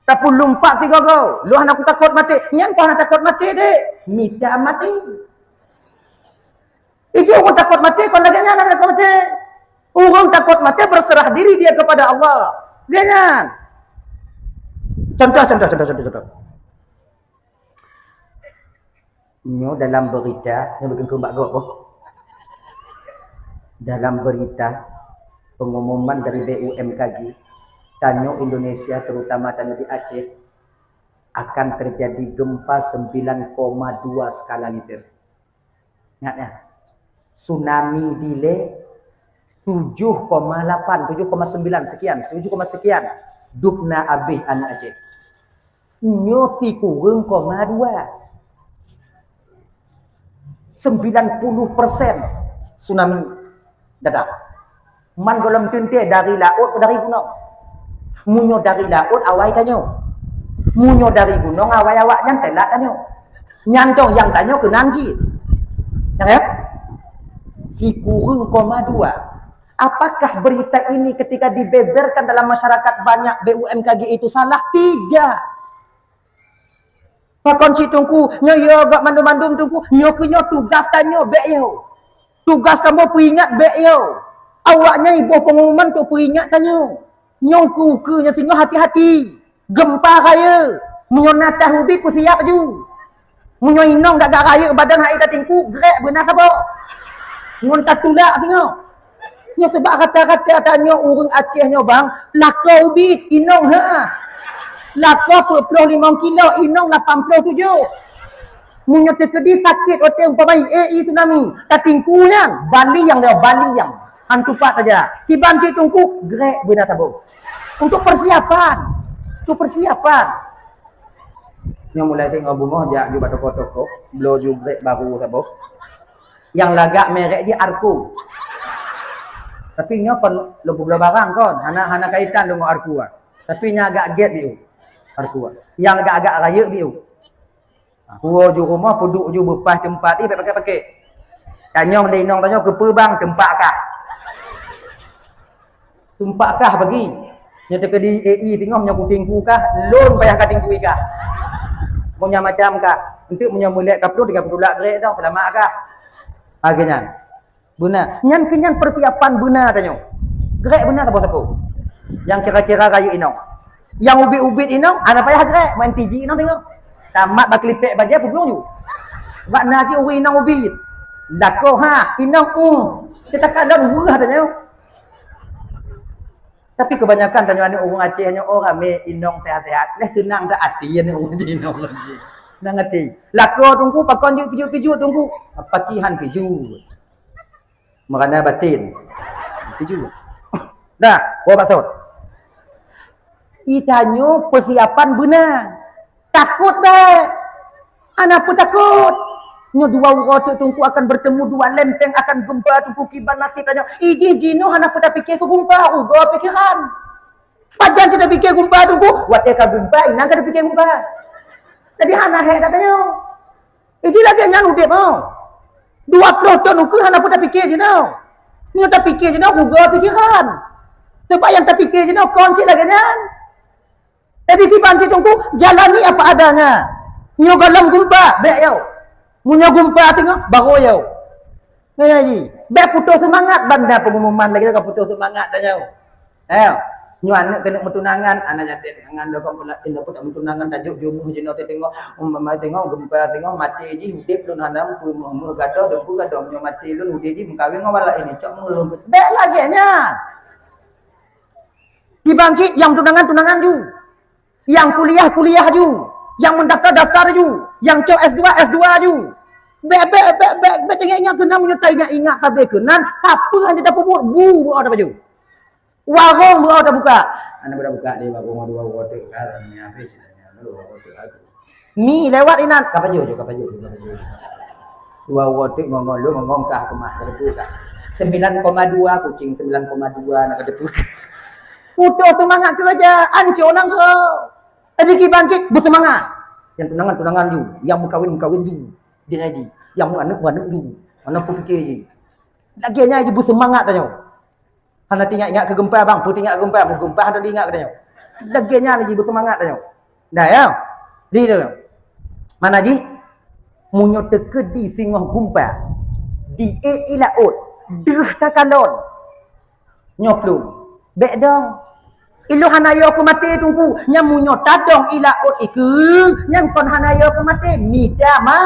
Tapulumpak sigoe-goe. Lôn hana kutakot maté. Nyan kon hana takot maté dek. Mita maté. Isi ureuëng takot maté, kon lagèe nyan hana takot maté. Ureuëng takot maté berserah diri dia kepada Allah. Dia nyan. Contoh, contoh, contoh, contoh, contoh. Nyoe dalam berita, nyoe bikin keumbak gob boh. Dalam berita, pengumuman dari B U M K G, tanyoe Indonesia, terutama tanyoe di Aceh, akan terjadi gempa sembilan koma dua skala Richter. Ingat ya, tsunami dilée tujuh koma lapan, tujuh koma sembilan sekian, tujuh koma sekian. Dubna abéh aneuk Aceh. Nyoe sikureueng koma dua. Sembilan puluh persen tsunami dadah. Man gohlom teuntée dari laôt atau dari gunong. Meunyoe dari laôt awai tanyoe. Meunyoe dari gunong awai awaknyan teulat tanyoe. Nyan dong nyang tanyoe keunan cit. Nyang ya? Sikureueng koma dua. Apakah berita ini ketika dibeberkan dalam masyarakat banyak B U M K G itu salah? Tidak. Pakon cit Teungku, nyoe yo gak mandum-mandum Teungku, nyoe keu nyoe tugas tanyoe bék yo. Tugas kamoe peuingat bék yo. Awaknyan iboh pengumuman untuk peuingat tanyoe. Nyoe ukeue-ukeue nyoe singoh hati-hati. Gempa raya. Meunyoe na tah ubit peusiap ju. Meunyoe inong gak-gak rayeuk badan hai ka tingku, grek beuna saboh. Ngon tatulak singoh. Nyoe sebab rata-rata tanyoe ureuëng Aceh nyoe bang, lakoe ubit, inong ha. Lakoe peuet ploh limong kilo, inong lapan ploh tujoh. Meunyoe teukeudi sakét watée umpama i tsunami, tatingku nyan, bali nyang dia, bali nyang. Hantu pat saja. Kiban cit Teungku, grek beuna saboh. Untuk persiapan. Untuk persiapan. Nyoe mulai tengok bumoe jak ju bak toko-toko, bloe ju grek baru saboh. Nyang lagak merek jih Arco. Tapi nyoe kon lôn peubloe barang kon, hana, hana kaitan lôn ngon Arco ah. Tapi nyang agak gét biu. Arco ah. Nyang agak-agak rayeuk biu. Puwoe ju rumoh peuduek ju beupaih teumpat, ih, bék pakai-pakai. Tanyong lé inong tanyoe keupeue bang teumpat kah. Teumpat kah bagi. Nyoe teukeudi A I singoh nyoe kutingku kah, lôn payah ka tingkui kah. Meunyoe macam kah, enteuk meunyoe mulek ka peuduek tiga puluh lak grek dong, seulamat kah. Ha, geuh nyan. Beuna. Nyan keuh nyan persiapan beuna tanyoe. Grek beuna saboh-saboh. Nyang kira-kira rayeuk inong. Nyang ubit-ubit inong, hana payah grek, main T G inong tengok. Tamat bak lipek bajée peubloe ju. Bak na cit ureuëng inong ubit. Lakoe ha, inong uh. Teuka lôn weueh tanyoe. Tapi kebanyakan tanyoe aneuk ureuëng Aceh nyoe, oh, ramé inong sehat-sehat. Leh seunang that até aneuk ureuëng Aceh, inong ureuëng Aceh. Nang até. Lakoe Teungku pakon jeuet pijuet-pijuet Teungku. Pakihan pijuet. Meurana batin. Pijuet. Dah, woe batot. Itanyoe peusiapan beuna. Takot bék. Hana peutakot. Nyoe dua uroe teuk Teungku akan bertemu, dua lempeng akan gempa Teungku, kiban nasib tanyoe. Ijih jinoe hana peutapike keu gempa, uroe pikiran. Pajan cit tapike gempa Teungku, watée ka gempa, inan ka tapike gempa. Jadi hana hék that tanyoe. Ijih lagée nyan udeb, oh. Dua ploh thon ukeue hana peutapike jinoe. Nyoe tapike jinoe, uroe pikiran. Sebab nyang tapike jinoe kon cit lagée nyan. Jadi kiban cit Teungku, jalani apa adanya. Nyoe gohlom gempa, bék yo. Meunyoe gempa singoh, barô yo. Nyan ji, bék putôh seumangat, banda pengumuman lagée ka putôh seumangat tanyoe. Eh, nyoe aneuk keuneuk meutunangan, aneuk nyatet tangan lom kon pula inong peudak meutunangan, tajok jumeuh jinoe teudeungoe, umpama singoh gempa singoh maté jih, udeb lôn hana peumeuh-meuh gadoh, deumpu gadoh, meunyoe maté lôn udeb jih meukawen ngon balak ini, cok meulôn. Bék lagée nyan. Kiban cit nyang tunangan, tunangan ju. Nyang kuliah, kuliah ju. Nyang meudaftar, daftar ju. Nyang cok S dua, S dua ju. Bék, bék, bék, bék, bék teuingat-ingat keunan, meunyoe taingat-ingat sabe keunan, sapeue nyang tapeubuet, bu beuo tapajôh. Warong beuo tabuka. Hana beuo tabuka lé warong dua uroe teuk ka, habéh dua uroe teuk ka. Mi lewat inan, ka pajoh ju, ka pajoh ju, ka pajoh ju. Dua uroe teuk ngon-ngon lôn, ngon-ngon kah keumah, ka teupeue kah. Sembilan koma dua kucing, sembilan koma dua nak ka teupeue kah. Putôh seumangat keurajaan, cit nang keu. Jadi kiban cit beuseumangat. Nyang tunangan, tunangan ju, nyang meukawen, meukawen ju. Dia ngaji, nyang meuaneuk, meuaneuk ju. Hana peupike jih. Lagée nyan jih beuseumangat tanyoe. Hana teuingat-ingat keu gempa, bang. Peue teuingat keu gempa? Meugempa hana teuingat keu tanyoe. Lagée nyan jih beuseumangat tanyoe. Nah, ya. Di tu. Mana jih? Meunyoe teukeudi singoh gempa, di ék i laôt, deuh takalon. Nyoe plueng. Bék dong. Ilôn hana yo keu maté Teungku. Nyan meunyoe tadong i laôt ikeue, nyan kon hana yo keu maté. Mita ma.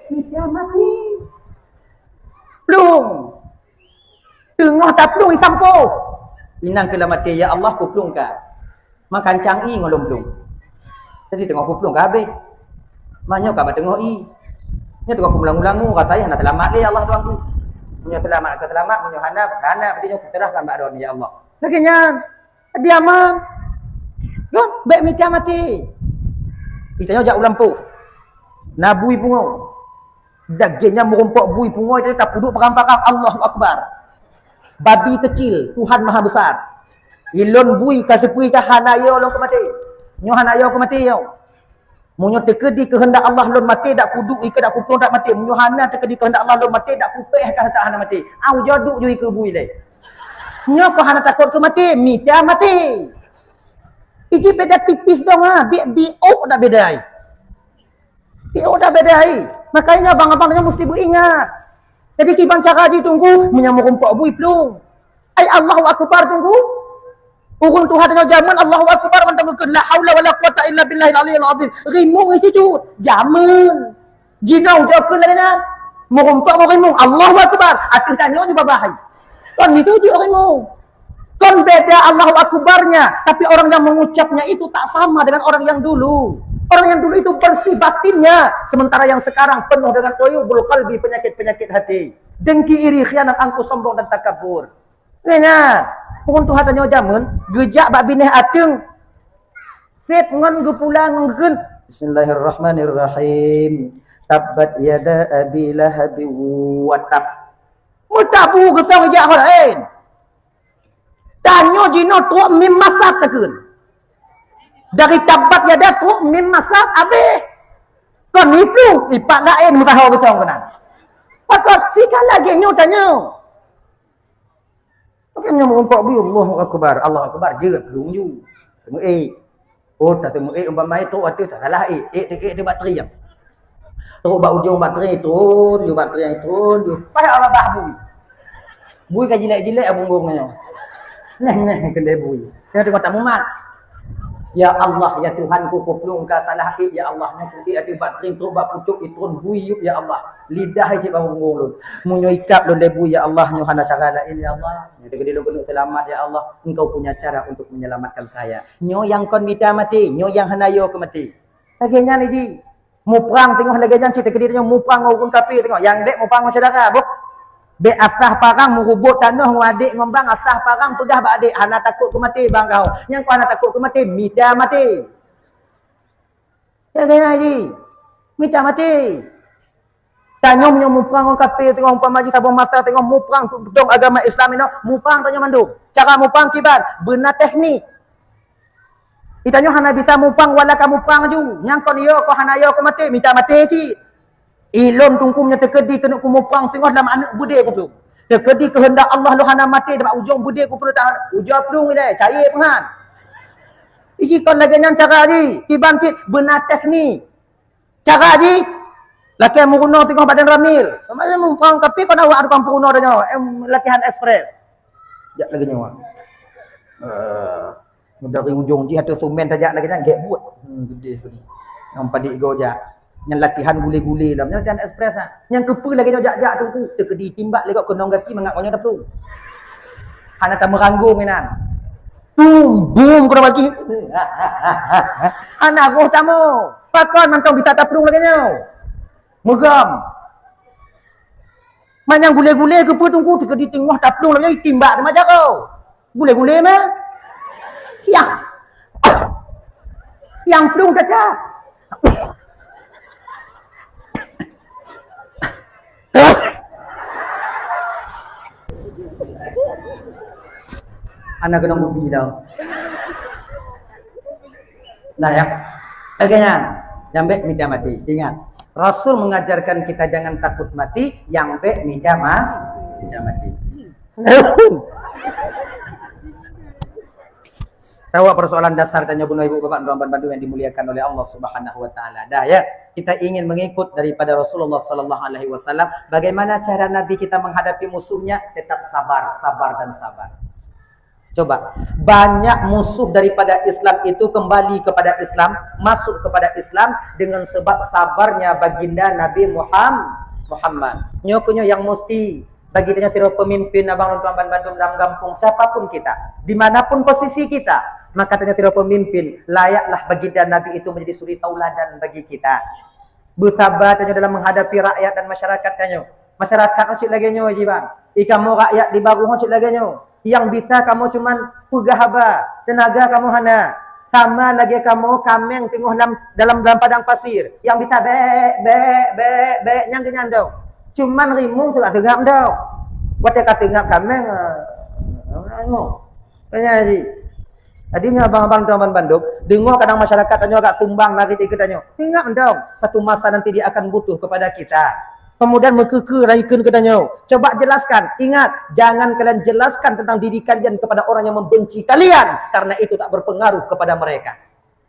Mita maté. Plueng. Teungoh taplueng isampoe. Inan keu lam até, "Ya Allah, kuplueng ka." Makancang ié ngon lôn plueng. Jadi teungoh kuplueng ka habéh. Manyoe ka bak teungoh ié. Nyoe teungoh kumeulangu-langu, rasa hana seulamat lé, ya Allah Tuhanku. Meunyoe seulamat ka seulamat, meunyoe hana, ka hana, berarti nyoe kuserahkan bak droeneuh, ya Allah. Lagée nyan. Diaman. Kan? Bék mita maté. Itanyoe jak u lampôh. Na bui pungo. Lagée nyan meurumpok bui pungo itu tapeuduek parang-parang, Allahu Akbar. Babi kecil, Tuhan Maha Besar. Ilôn bui ka teupeue ka hana yo lôn keu maté. Nyoe hana yo keu maté yo. Meunyoe teukeudi keuheundak Allah lôn maté, dak kuduek ikeue dak kuplueng dak maté. Meunyoe hana teukeudi keuheundak Allah lôn maté, dak kupéh ka hana maté. Au jaduk ju ikeue bui lé. Nyoe keu hana takot keu maté, mita maté. Iji beda tipis dong ha, bi biôk dak beda ai. Biôk dak beda ai. Makanya abang-abang nyoe mesti beuingat. Jadi kiban cara jih Teungku, meunyoe meurumpok bui plueng. Ai Allahu Akbar Teungku. Ureuëng tuha tanyoe jameun Allahu Akbar mantong geukheun la haula wala quwata illa billahil aliyil azim. Rimueng sujud. Jameun. Jinoe jokheun lagée nyan. Meurumpok ngon rimueng Allahu Akbar. Ateueh tanyoe ju babah hai. Kon itu ju rimueng. Kon beda Allahu Akbarnya, tapi orang yang mengucapnya itu tak sama dengan orang yang dulu. Orang yang dulu itu bersih batinnya, sementara yang sekarang penuh dengan uyubul qalbi, penyakit-penyakit hati. Dengki, iri, khianat, angkuh, sombong dan takabur. Nyan, ureuëng tuha tanyoe jameun geujak bak binéh ateueng. Sép ngon geupulang ngon geukheun, "Bismillahirrahmanirrahim. Tabbat yada abi lahabin wa tab." Meutabu geusong ijak ho laén. Tanyoe jinoe trok mim masat takheun. Dari tabbat yada trok mim masat abéh. Kon iplueng, ipat laén meusaho geusong keunan. Pakon sika lagée nyoe tanyoe. Oke, meunyoe meurumpok bui, Allahu Akbar, Allahu Akbar, jeuet plueng ju. Meuék. Oh, tateumeuék umpama trok ateueh, tasalah ék. Ék, ék, ék bak trieng. Trok bak ujong bak trieng, trôn ju bak trieng, trôn ju. Payah babah bui. Bui ka jilek-jilek punggong nyoe. Neh, neh, keudeh bui. Nyoe teungoh tamumat. Ya Allah, ya Tuhanku, kuplueng ka salah ék, ya Allah. Nyoe kuék ateueh bak trieng, trok bak pucok, itrôn bui yup, ya Allah. Lidah cit bak punggong lôn. Meunyoe ikab lôn lé bui, ya Allah, nyoe hana cara laén, ya Allah. Nyoe teukeudi lôn keuneuk seulamat, ya Allah. Engkau punya cara untuk menyelamatkan saya. Nyoe nyang kon mita maté, nyoe nyang hana yo keu maté. Lagée nyan jih. Muprang teungoh lagée nyan cit teukeudi tanyoe muprang ngon ureuëng kafé teungoh. Nyang bék muprang ngon syedara, boh. Bék asah parang meurubot tanoh ngon adék ngon bang, asah parang peugah bak adék, "Hana takot keu maté bang kau." Nyang kon hana takot keu maté, mita maté. Lagée nyan jih. Mita maté. Tanyoe meunyoe muprang ngon kafé, teungoh umpama jih saboh masa teungoh muprang untuk peudong agama Islam inoe, muprang tanyoe mandum. Cara muprang kiban, beuna teknik. Di tanyoe hana bisa muprang wala ka muprang ju. Nyang kon yo, kon hana yo, kon maté, mita maté cit. Ilôn tungkum nyang teukeudi keuneuk kumuprang singoh lam aneuk beudé kuplueng. Teukeudi keuheundak Allah lôn hana maté, bak ujong beudé kuplueng tahan. Ujong plueng ilée, cayée peungan. Iji kon lagée nyan cara jih, kiban cit beuna teknik. Cara jih, lakée meurunoe teungoh badan ramil. Kemarin mumpang, tapi kon awak tukang peurunoe tanyoe, em, latihan ekspres. Jak lagée nyoe. Eh, dari ujong jih ateueh sumen tajak lagée nyan, gét buet. Hmm, gede sekali. Nyang padit go jak. Nyan latihan gule-gule lam. Nyan latihan ekspres, ah. Nyang keupeue lagée nyoe jak-jak teungku. Teukeudi timbak lé gob keunong gaki mangat ngon nyoe taplueng. Hana tameuranggong inan. Bum, bum, keunoe gaki. Hana roh tamu. Pakon mantong bisa taplueng lagée nyoe. Meugam. Manyang gule-gule keupeue teungku, teukeudi teungoh taplueng lagée nyoe, timbak teuma jaroe. Gule-gule mah. Yah. Nyang plueng teuka. Hana keunong gubi tau. Nah, ya. Oke, nyan. Nyang bék mita maté. Ingat, Rasul mengajarkan kita jangan takut mati, nyang bék mita ma-, mita maté. Tahu persoalan dasar tanyoe bunoe ibu bapak dan bandu yang dimuliakan oleh Allah Subhanahu wa taala. Dah ya, kita ingin mengikut daripada Rasulullah sallallahu alaihi wasallam. Bagaimana cara Nabi kita menghadapi musuhnya? Tetap sabar, sabar dan sabar. Coba, banyak musuh daripada Islam itu kembali kepada Islam, masuk kepada Islam dengan sebab sabarnya baginda Nabi Muham-, Muhammad. Nyoe keuh nyoe yang mesti bagi tanyoe sidroe pemimpin abang lôn tuan ban bandum dalam gampông, siapapun kita, di mana pun posisi kita, maka tanyoe sidroe pemimpin layaklah baginda Nabi itu menjadi suri tauladan bagi kita. Beusaba tanyoe dalam menghadapi rakyat dan masyarakat tanyoe. Masyarakat nyoe cit lagée nyoe jih bang. Ikamoe rakyat di baruh nyoe cit lagée nyoe. Nyang bisa kamoe cuman peugah haba, teunaga kamoe hana. Sama lagée kamoe kaméng teungoh lam, dalam, dalam padang pasir. Nyang bisa bék, bék, bék, bék, nyang keu nyan dong. Cuman rimueng seungab-seungab dong. Watée ka seungab kaméng, eh, nyoe. Tanya jih. Jadi nyoe abang-abang tuan ban bandum, deungoe kadang masyarakat tanyoe agak sumbang lari dikeue tanyoe. Ingat dong, satu masa nanti dia akan butuh kepada kita. Kemudian meukeukeu rayekeun keu tanyoe. Coba jelaskan. Ingat, jangan kalian jelaskan tentang diri kalian kepada orang yang membenci kalian, karena itu tak berpengaruh kepada mereka.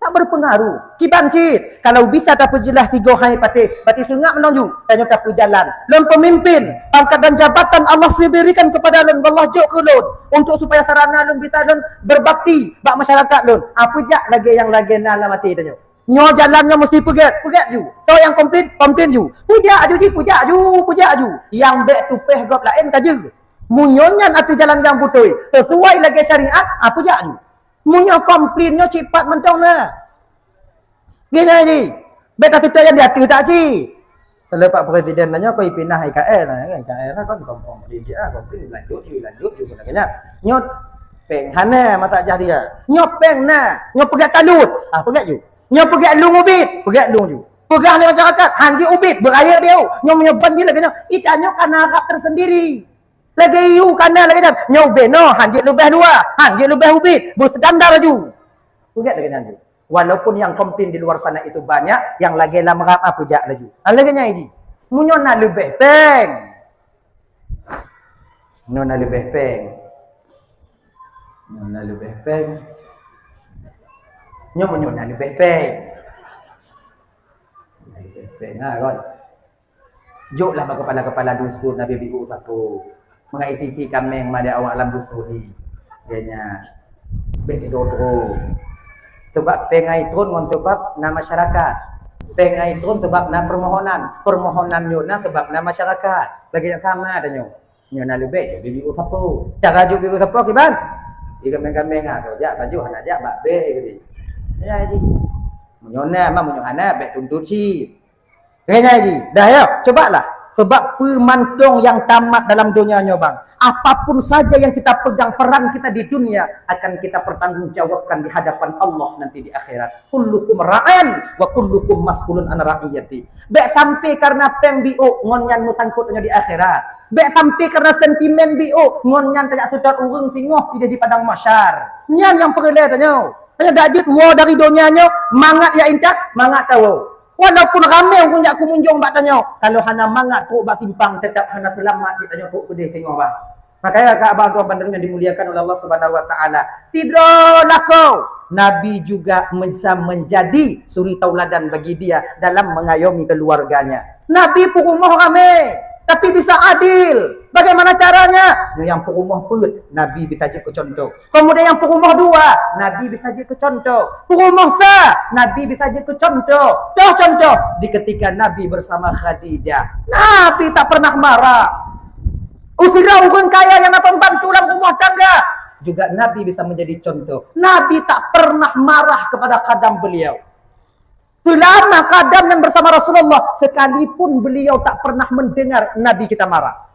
Tak berpengaruh. Kiban cit, kalau bisa tapeujeulaih tiga hai patéh, berarti seungab meunan ju. Tanyoe tapeujalan. Lôn pemimpin, pangkat dan jabatan Allah berikan kepada lôn, Allah jok keu lôn untuk supaya sarana lôn bisa lôn berbakti bak masyarakat lôn. Apa jak lagée nyang lagée na lam até tanyoe. Nyoe jalan nyoe mesti peugét, peugét ju. Soe nyang komplain, komplain ju. Peujak aju jih, peujak aju, peujak aju. Nyang bék tupéh gob laén ka jeuet. Meunyoe nyan ateueh jalan nyang beutôi, sesuai lagée syariat, ah, peujak aju. Meunyoe komplain nyoe sifat mantong na. Geuh nyan jih. Bék ka seutôt nyang di ateueh tak cit. Kalau Pak Presiden nanya kau ipinah I K L lah, kan? I K L lah kan komplain je ah, komplain lanjut ju, lanjut ju kena kenyat. Nyoe péng hana masa jah dia. Nyoe péng na, nyoe peugét talut. Ah, peugét ju. Nyoe peugét lung ubit, peugét lung ju. Peugah lé masyarakat, hanjeuet ubit, beurayeuk dia. Nyoe meunyoe ban bila kena, ita nyoe kana rap tersendiri. Lagée yue kana lagée nyan, nyoe ubit noh, hanjeuet leubeh luwa, hanjeuet leubeh ubit, beustandar laju. Peugét lagée nyan ju. Walaupun yang komplain di luar sana itu banyak, yang lagée lam rap ah peujak laju. Ah, lagée nyan jih. Meunyoe na leubeh péng. Nyoe na leubeh péng. Nyoe na leubeh péng. Nyoe meunyoe na leubeh péng. Na leubeh péng ha kon. Joklah bak kepala-kepala dusun, na biôh-biôh sapeue. Mangat isi-isi kaméng ma di awak lam dusun ni. Geuhnyan bék keudroe-droe. Sabab péng ai tron ngon sabab na masyarakat. Péng ai tron sabab na permohonan. Permohonan nyoe na sabab na masyarakat. Lagée nyang sama tanyoe. Nyoe na leubeh, jok biôh-biôh sapeue. Cara jok biôh-biôh sapeue kiban? Di kaméng-kaméng ah, tu jak baju hana jak bak béh geude. Ya jih. Meunyoe na, ma meunyoe hana, bék tuntut cit. Geuhnyan jih. Dah ya, cobalah. Sebab peue mantong nyang tamat dalam donya nyoe, bang, apapun saja yang kita pegang, peran kita di dunia akan kita pertanggungjawabkan di hadapan Allah nanti di akhirat. Kullukum ra'in wa kullukum mas'ulun an ra'iyati. Bèk sampai karena péng biôk ngon nyan meusangkut tanyoe di akhirat. Bèk sampai karena sentimen biôk ngon nyan tajak seutôt ureueng singoh idéh di padang mahsyar. Nyan nyang peureulèe tanyoe. Tanyoe dak jeuet woe dari donya nyoe mangat jak intat, mangat tawoe. Walaupun ramé ureueng jak keumunjông bak tanyoe, kalau hana mangat trôk bak simpang, teutap hana seulamat cit tanyoe trôk keudéh singoh, bah. Makanya, keu abang tuan bandum yang dimuliakan oleh Allah Subhanahu wa Taala, sidroe lakoe Nabi juga bisa menjadi suri tauladan bagi dia dalam mengayomi keluarganya. Nabi peurumoh ramé, tapi bisa adil. Bagaimana caranya? Nyoe nyang peurumoh peuet, Nabi bisa jeuet keu contoh. Kemudian nyang peurumoh dua, Nabi bisa jeuet keu contoh. Peurumoh sa, Nabi bisa jeuet keu contoh. Toh contoh, di ketika Nabi bersama Khadijah, Nabi tak pernah marah. Usira ureueng kaya nyang na pembantu lam rumah tangga, juga Nabi bisa menjadi contoh. Nabi tak pernah marah kepada khadam beliau. Selama khadam nyang bersama Rasulullah, sekalipun beliau tak pernah mendengar Nabi kita marah.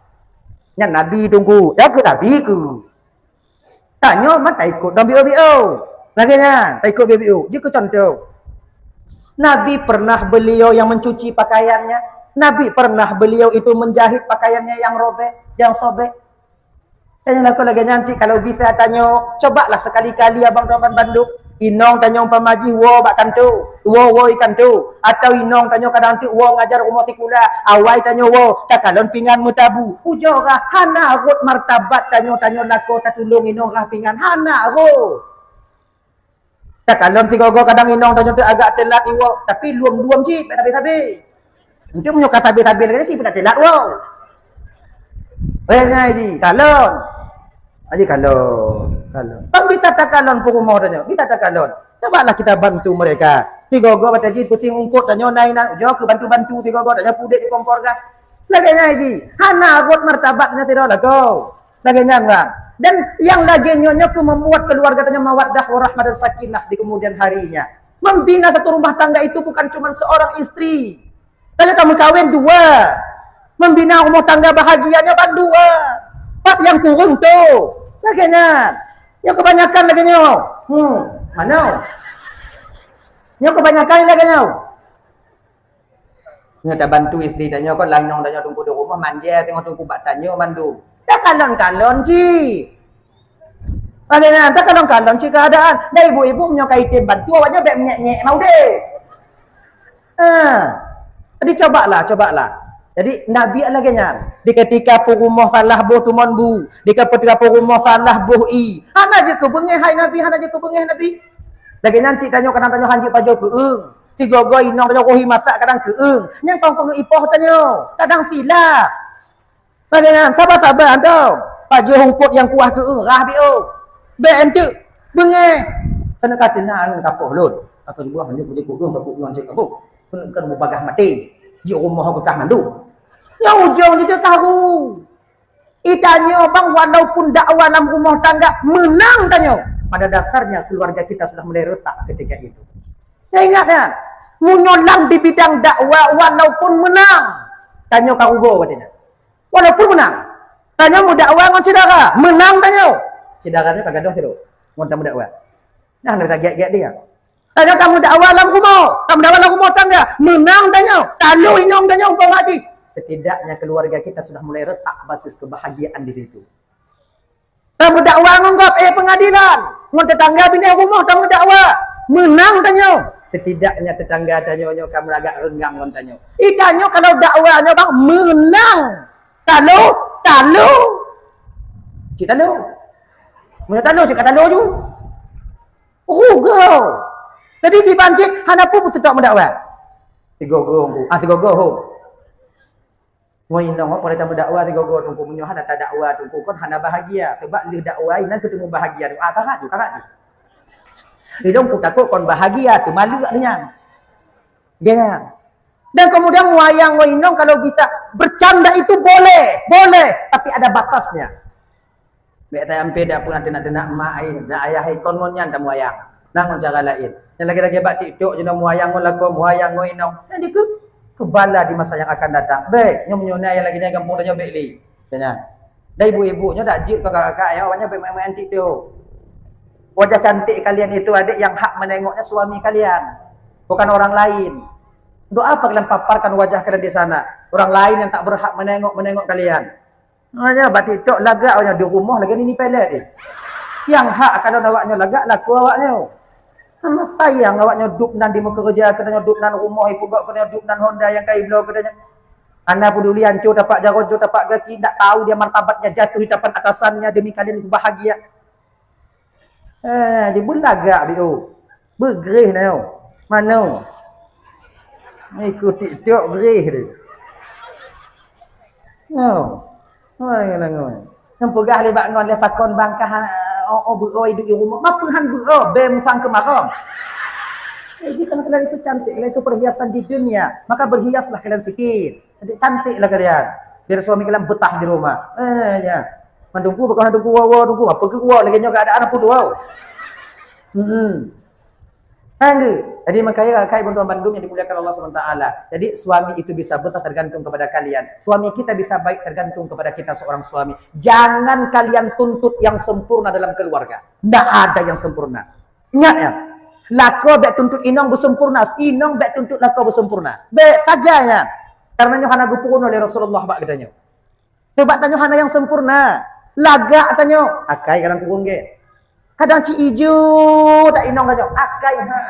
Nyan Nabi tunggu, ya keu Nabi keu. Tanyoe mah taikot dong biôh-biôh. Lagèe nyan, taikot biôh-biôh. Jeuet keu contoh. Nabi pernah beliau yang mencuci pakaiannya? Nabi pernah beliau itu menjahit pakaiannya yang robek, yang sobek? Tanyoe lakoe lagèe nyan cit, kalau bisa tanyoe, cobalah sekali-kali abang tuan bandum. Inong tanyoe umpama jih woe bak kantô, woe, woe i kantô, atau inong tanyoe kadang teuk woe ngajar rumoh sikula, awai tanyoe woe, takalon pingan meutabu. Ujoe rhah hana rhot martabat tanyoe, tanyoe lakoe tatulông inong rhah pingan, hana rhot. Takalon sigoe-goe kadang inong tanyoe teuk agak teulat iwoe, tapi lom-lom cit, bèk sabe-sabe. Enteuk meunyoe ka sabe-sabe lagèe nyan, si peudak teulat woe. Eh, nyan ji, kalon. Aji kalon, kalon. Kan bisa takalon peurumoh tanyoe, bisa takalon. Cobalah kita bantu mereka. Sigoe-goe bak tajih pusing ungkot tanyoe, nai nan ujoe keu bantu-bantu sigoe-goe tanyoe pudek di kompor kah. Lagèe nyan ji, hana rhot martabat nyan sidroe lakoe. Lagèe nyan, bang. Dan yang lagèe nyoe, nyoe keuh membuat keluarga tanyoe mawaddah, warahmah dan sakinah di kemudian harinya. Membina satu rumah tangga itu bukan cuma seorang istri. Tanyoe tameukawen dua. Membina rumah tangga bahagia nyoe ban dua. Pat nyang kureueng tu. Lagèe nyan. Nyoe kebanyakan lagèe nyoe. Hmm, mana? Nyoe kebanyakan lagèe nyoe. Nyoe tabantu istri tanyoe, kon lagèe inong tanyoe teungku di rumoh, manja teungoh teungku bak tanyoe mandum. Takalon-kalon cit. Lagèe nyan, takalon-kalon cit keuadaan. Dan ibu-ibu meunyoe ka item bantu, awak nyoe bèk menyek-nyek mau deh. Ha. Jadi cobalah, cobalah. Jadi Nabi lagèe nyan. Di ketika peurumoh salah boh tumon bu, di ketika peurumoh salah boh ie. Hana jeuet keu beungèh hai Nabi, hana jeuet keu beungèh Nabi. Lagèe nyan cit tanyoe kadang tanyoe hanjeuet pajoh keueung. Sigoe-goe inong tanyoe roh i masak kadang keueung. Nyang kon keuneuk ipoh tanyoe, kadang silap. Lagèe nyan, saba-saba antom. Pajoh ungkot nyang kuah keueung, rhah biôh. Bèk enteuk beungèh. Keuneuk ka teuna ngon kapoh lôn. Ka keuneuk buah meunyoe kujeuet keueung, ka keueung cit kaboh. Keuneuk kan mubagah maté. Jeuet rumoh keu kah mandum. Nyang ujong jiteuka ru. Itanyoe bang, walaupun dakwah lam rumoh tangga meunang tanyoe, pada dasarnya keluarga kita sudah mulai retak ketika itu. Ya, ingat kan? Meunyoe lam di bidang dakwah walaupun meunang, tanyoe ka rugoe watèe nyan. Walaupun meunang, tanyoe meudakwah ngon syedara, meunang tanyoe. Syedara nyoe ka gadôh sidroe ngon tameudakwah. Nah, na gèt-gèt dia. Tanyoe tameudakwah lam rumoh, tameudakwah lam rumoh tangga, meunang tanyoe, talo inong tanyoe umpama jih. Setidaknya keluarga kita sudah mulai retak basis kebahagiaan di situ. Tameudakwah ngon gob, eh, pengadilan, ngon tetangga binéh rumoh tameudakwah, meunang tanyoe. Setidaknya tetangga tanyoe nyoe ka meuragak reunggam ngon tanyoe. Itanyoe kalau dakwah nyoe bang meunang, talo, talo. Cit talo. Meunyoe talo, cit ka talo ju. Rugoe. Jadi kiban cit hana peue beuteutok meudakwah. Sigoe-goe, ah, sigoe-goe hom. Ngon inong, oh, pada tameudakwah sigoe-goe teungku, meunyoe hana tadakwah teungku, kon hana bahagia. Sebab lheueh dakwah inan keuteumé bahagia. Ah, karat tu, karat tu. Ilong ku takot kon bahagia, teumaleuek nyan. Ya. Dan kemudian meuyang ngon inong kalau bisa bercanda itu boleh, boleh, tapi ada batasnya. Bèk sampai dak pun teunak-teunak mak ai, dak ayah ai kon ngon nyan tameuyang. Nah, ngon cara laén. Nyang lagèe-lagèe bak TikTok jinoe meuyang ngon lakoe, meuyang ngon inong. Nyan dikeue. Keu bala di masa yang akan datang. Bèk, nyoe meunyoe na nyang lagèe nyan gampông tanyoe bèk lé. Nyan. Dan ibu-ibu nyoe dak jeuet keu kakak-kakak nyoe, awaknyan bèk main-main TikTok. Wajah cantik kalian itu, adik, yang hak menengoknya suami kalian, bukan orang lain. Untuk apa kalian paparkan wajah kalian di sana? Orang lain yang tak berhak menengok, menengok kalian. Makanya bak TikTok lagak awaknyan di rumoh lagèe nini pelet deh. Yang hak kalon awaknyan lagak laku awaknyan. Hana sayang awaknyan dub nan di meukeureuja, keunoe dub nan rumoh ipeugöt, keunoe dub nan Honda nyang ka ibloe keunoe. Hana peduli ancô tapak jaroe, ancô tapak gaki, tak tahu dia martabatnya jatuh di depan atasannya demi kalian itu bahagia. Eh, jibeulagak biôh. Beugreh na nyoe. Mano? Ikut TikTok greh deh. Nyoe. Mana nyoe? Nyang peugah lé bak ngon lé pakon bangkah, oh, oh, beuo idup di rumoh. Mapeue han beuo, bèe musang keumarong. Eh, jika kalian itu cantik, kalian itu perhiasan di dunia, maka berhiaslah kalian sikit. Cantik-cantiklah kalian. Biar suami kalian betah di rumah. Eh, ya. Mandungku, bukan mandungku, wow, wow, dungku. Apa ke wow? Lagi nyoe keadaan apa tu, wow? Hmm. Hangga. Jadi, makanya, rakan bandum yang dimuliakan Allah subhanahu wa taala. Jadi, suami itu bisa betah tergantung kepada kalian. Suami kita bisa baik tergantung kepada kita seorang suami. Jangan kalian tuntut yang sempurna dalam keluarga. Ndak ada yang sempurna. Ingat ya, lakoe bèk tuntut inong beusempurna, inong bèk tuntut lakoe beusempurna. Bèk sagai nyan. Karena nyoe hana geupeurunoe lé Rasulullah bak geutanyoe. Teuh bak tanyoe hana nyang sempurna. Lagak tanyoe, akai kadang kureueng gét. Kadang ci ijo dak inong tanyoe, akai ha.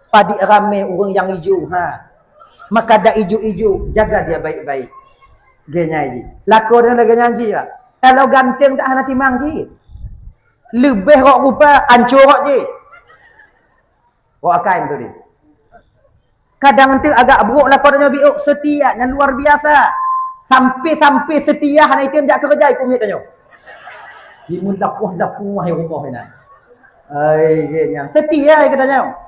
Padit ramé ureueng nyang ijo ha. Maka dak ijo-ijo, jaga dia baik-baik. Gét nyan jih. Lakoe deungon lagèe nyan jih, Pak. Kalau ganteng dak hana timang jih. Leubeh rok rupa, ancô rok jih. Rok akai beutôi deh. Kadang enteuk agak brok lakoe tanyoe biôk, seutia nyan luar biasa. Sampai-sampai seutia hana item jak keureuja ikut miet tanyoe. Di meulapoh-lapoh hai rumoh inan. Ai, gét nyan. Seutia hai geutanyoe.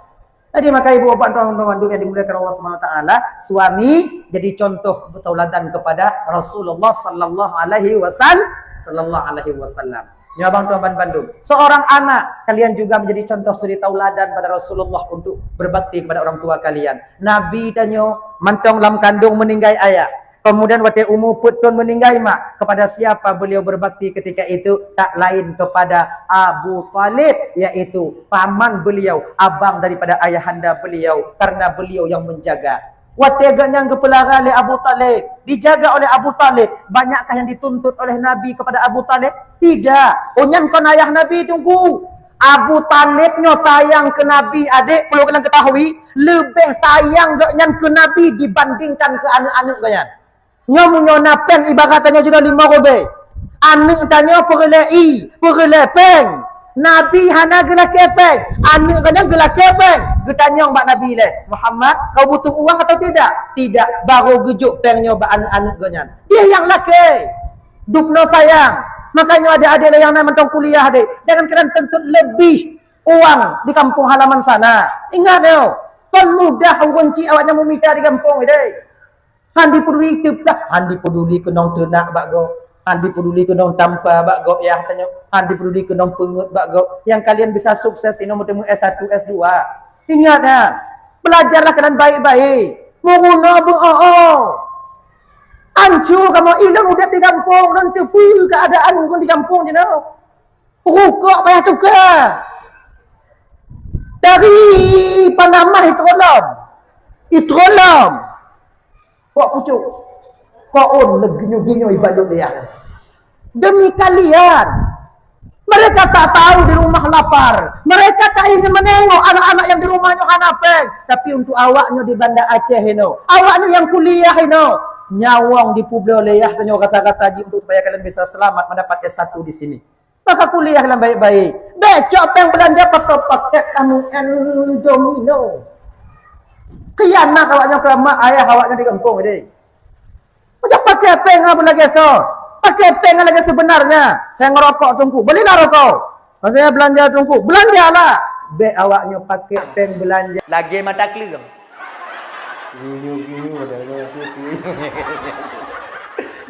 Jadi, maka ibu bapak tuan-tuan yang dimuliakan Allah Subhanahu wa taala, suami jadi contoh tauladan kepada Rasulullah sallallahu alaihi wasal-, sallallahu alaihi wasallam. Nyoe abang tuan ban bandum. Seorang anak, kalian juga menjadi contoh suri tauladan pada Rasulullah untuk berbakti kepada orang tua kalian. Nabi tanyoe mantong lam kandung meninggai ayah. Kemudian watèe umu peuet thôn meninggai mak, kepada siapa beliau berbakti ketika itu? Tak lain kepada Abu Thalib, yaitu paman beliau, abang daripada ayahanda beliau, karena beliau yang menjaga. Watèe geuh nyan geupeulara lé Abu Thalib, dijaga oleh Abu Thalib, banyakkah yang dituntut oleh Nabi kepada Abu Thalib? Tidak. Oh, nyan kon ayah Nabi, Teungku. Abu Thalib nyoe sayang keu Nabi, adék, perlu kalian ketahui, leubeh sayang geuh nyan keu Nabi dibandingkan keu aneuk-aneuk geuh nyan. Nyoe meunyoe na péng ibarat tanyoe jinoe limong ribèe. Aneuk tanyoe peureulèe ie, peureulèe péng. Nabi hana geulakèe péng. Aneuk geuh nyan geulakèe péng. Geutanyong bak Nabi lé, "Muhammad, kau butuh uang atau tidak?" "Tidak." Barô geujok péng nyoe bak aneuk-aneuk geuh nyan. Jih nyang lakèe. Dubnoe sayang. Makanya adék-adék nyang na mantong kuliah deh, jangan kalian tuntut lebih uang di kampung halaman sana. Ingat nyoe, kon mudah ureueng chik awaknyan meumita di kampung deh. Han dipeduli teuplah, han dipeduli keunong teunak bak gob, han dipeduli keunong tampa bak gob yah tanyoe, han dipeduli keunong peungeuet bak gob. Nyang kalian bisa sukses inoe meuteumé S satu, S dua. Ingat nyan, belajarlah kalian baik-baik. Meurunoe beu-o-o. Ancu kamoe ilôn udép di gampông, lôn teupeue keuadaan ureueng di gampông jinoe. Rukok payah tuka. Dari Panama itrolom. Itrolom. Kok pucuk. Kok on leuginyu-ginyu ibalot liah. Demi kalian. Mereka tak tahu di rumah lapar. Mereka tak ingin menengok anak-anak yang di rumahnya hana péng. Tapi untuk awaknya di Banda Aceh ino, awaknya yang kuliah ino, nyawong dipubloe liah tanyoe rasa-rasa jih untuk supaya kalian bisa selamat mendapat S satu di sini. Maka kuliah lam baik-baik. Bèk cok péng beulanja pakai-pakai kanu Indomino. Khianat awaknyan keu mak ayah awaknyan di gampông deh. Macam pakai péng apa lagi so? Pakai péng lagi sebenarnya. Saya ngerokok Teungku. Belilah rokok. Kalau saya belanja Teungku, belanjalah. Bèk awaknyan pakai péng beulanja. Lagèe mata kleueng.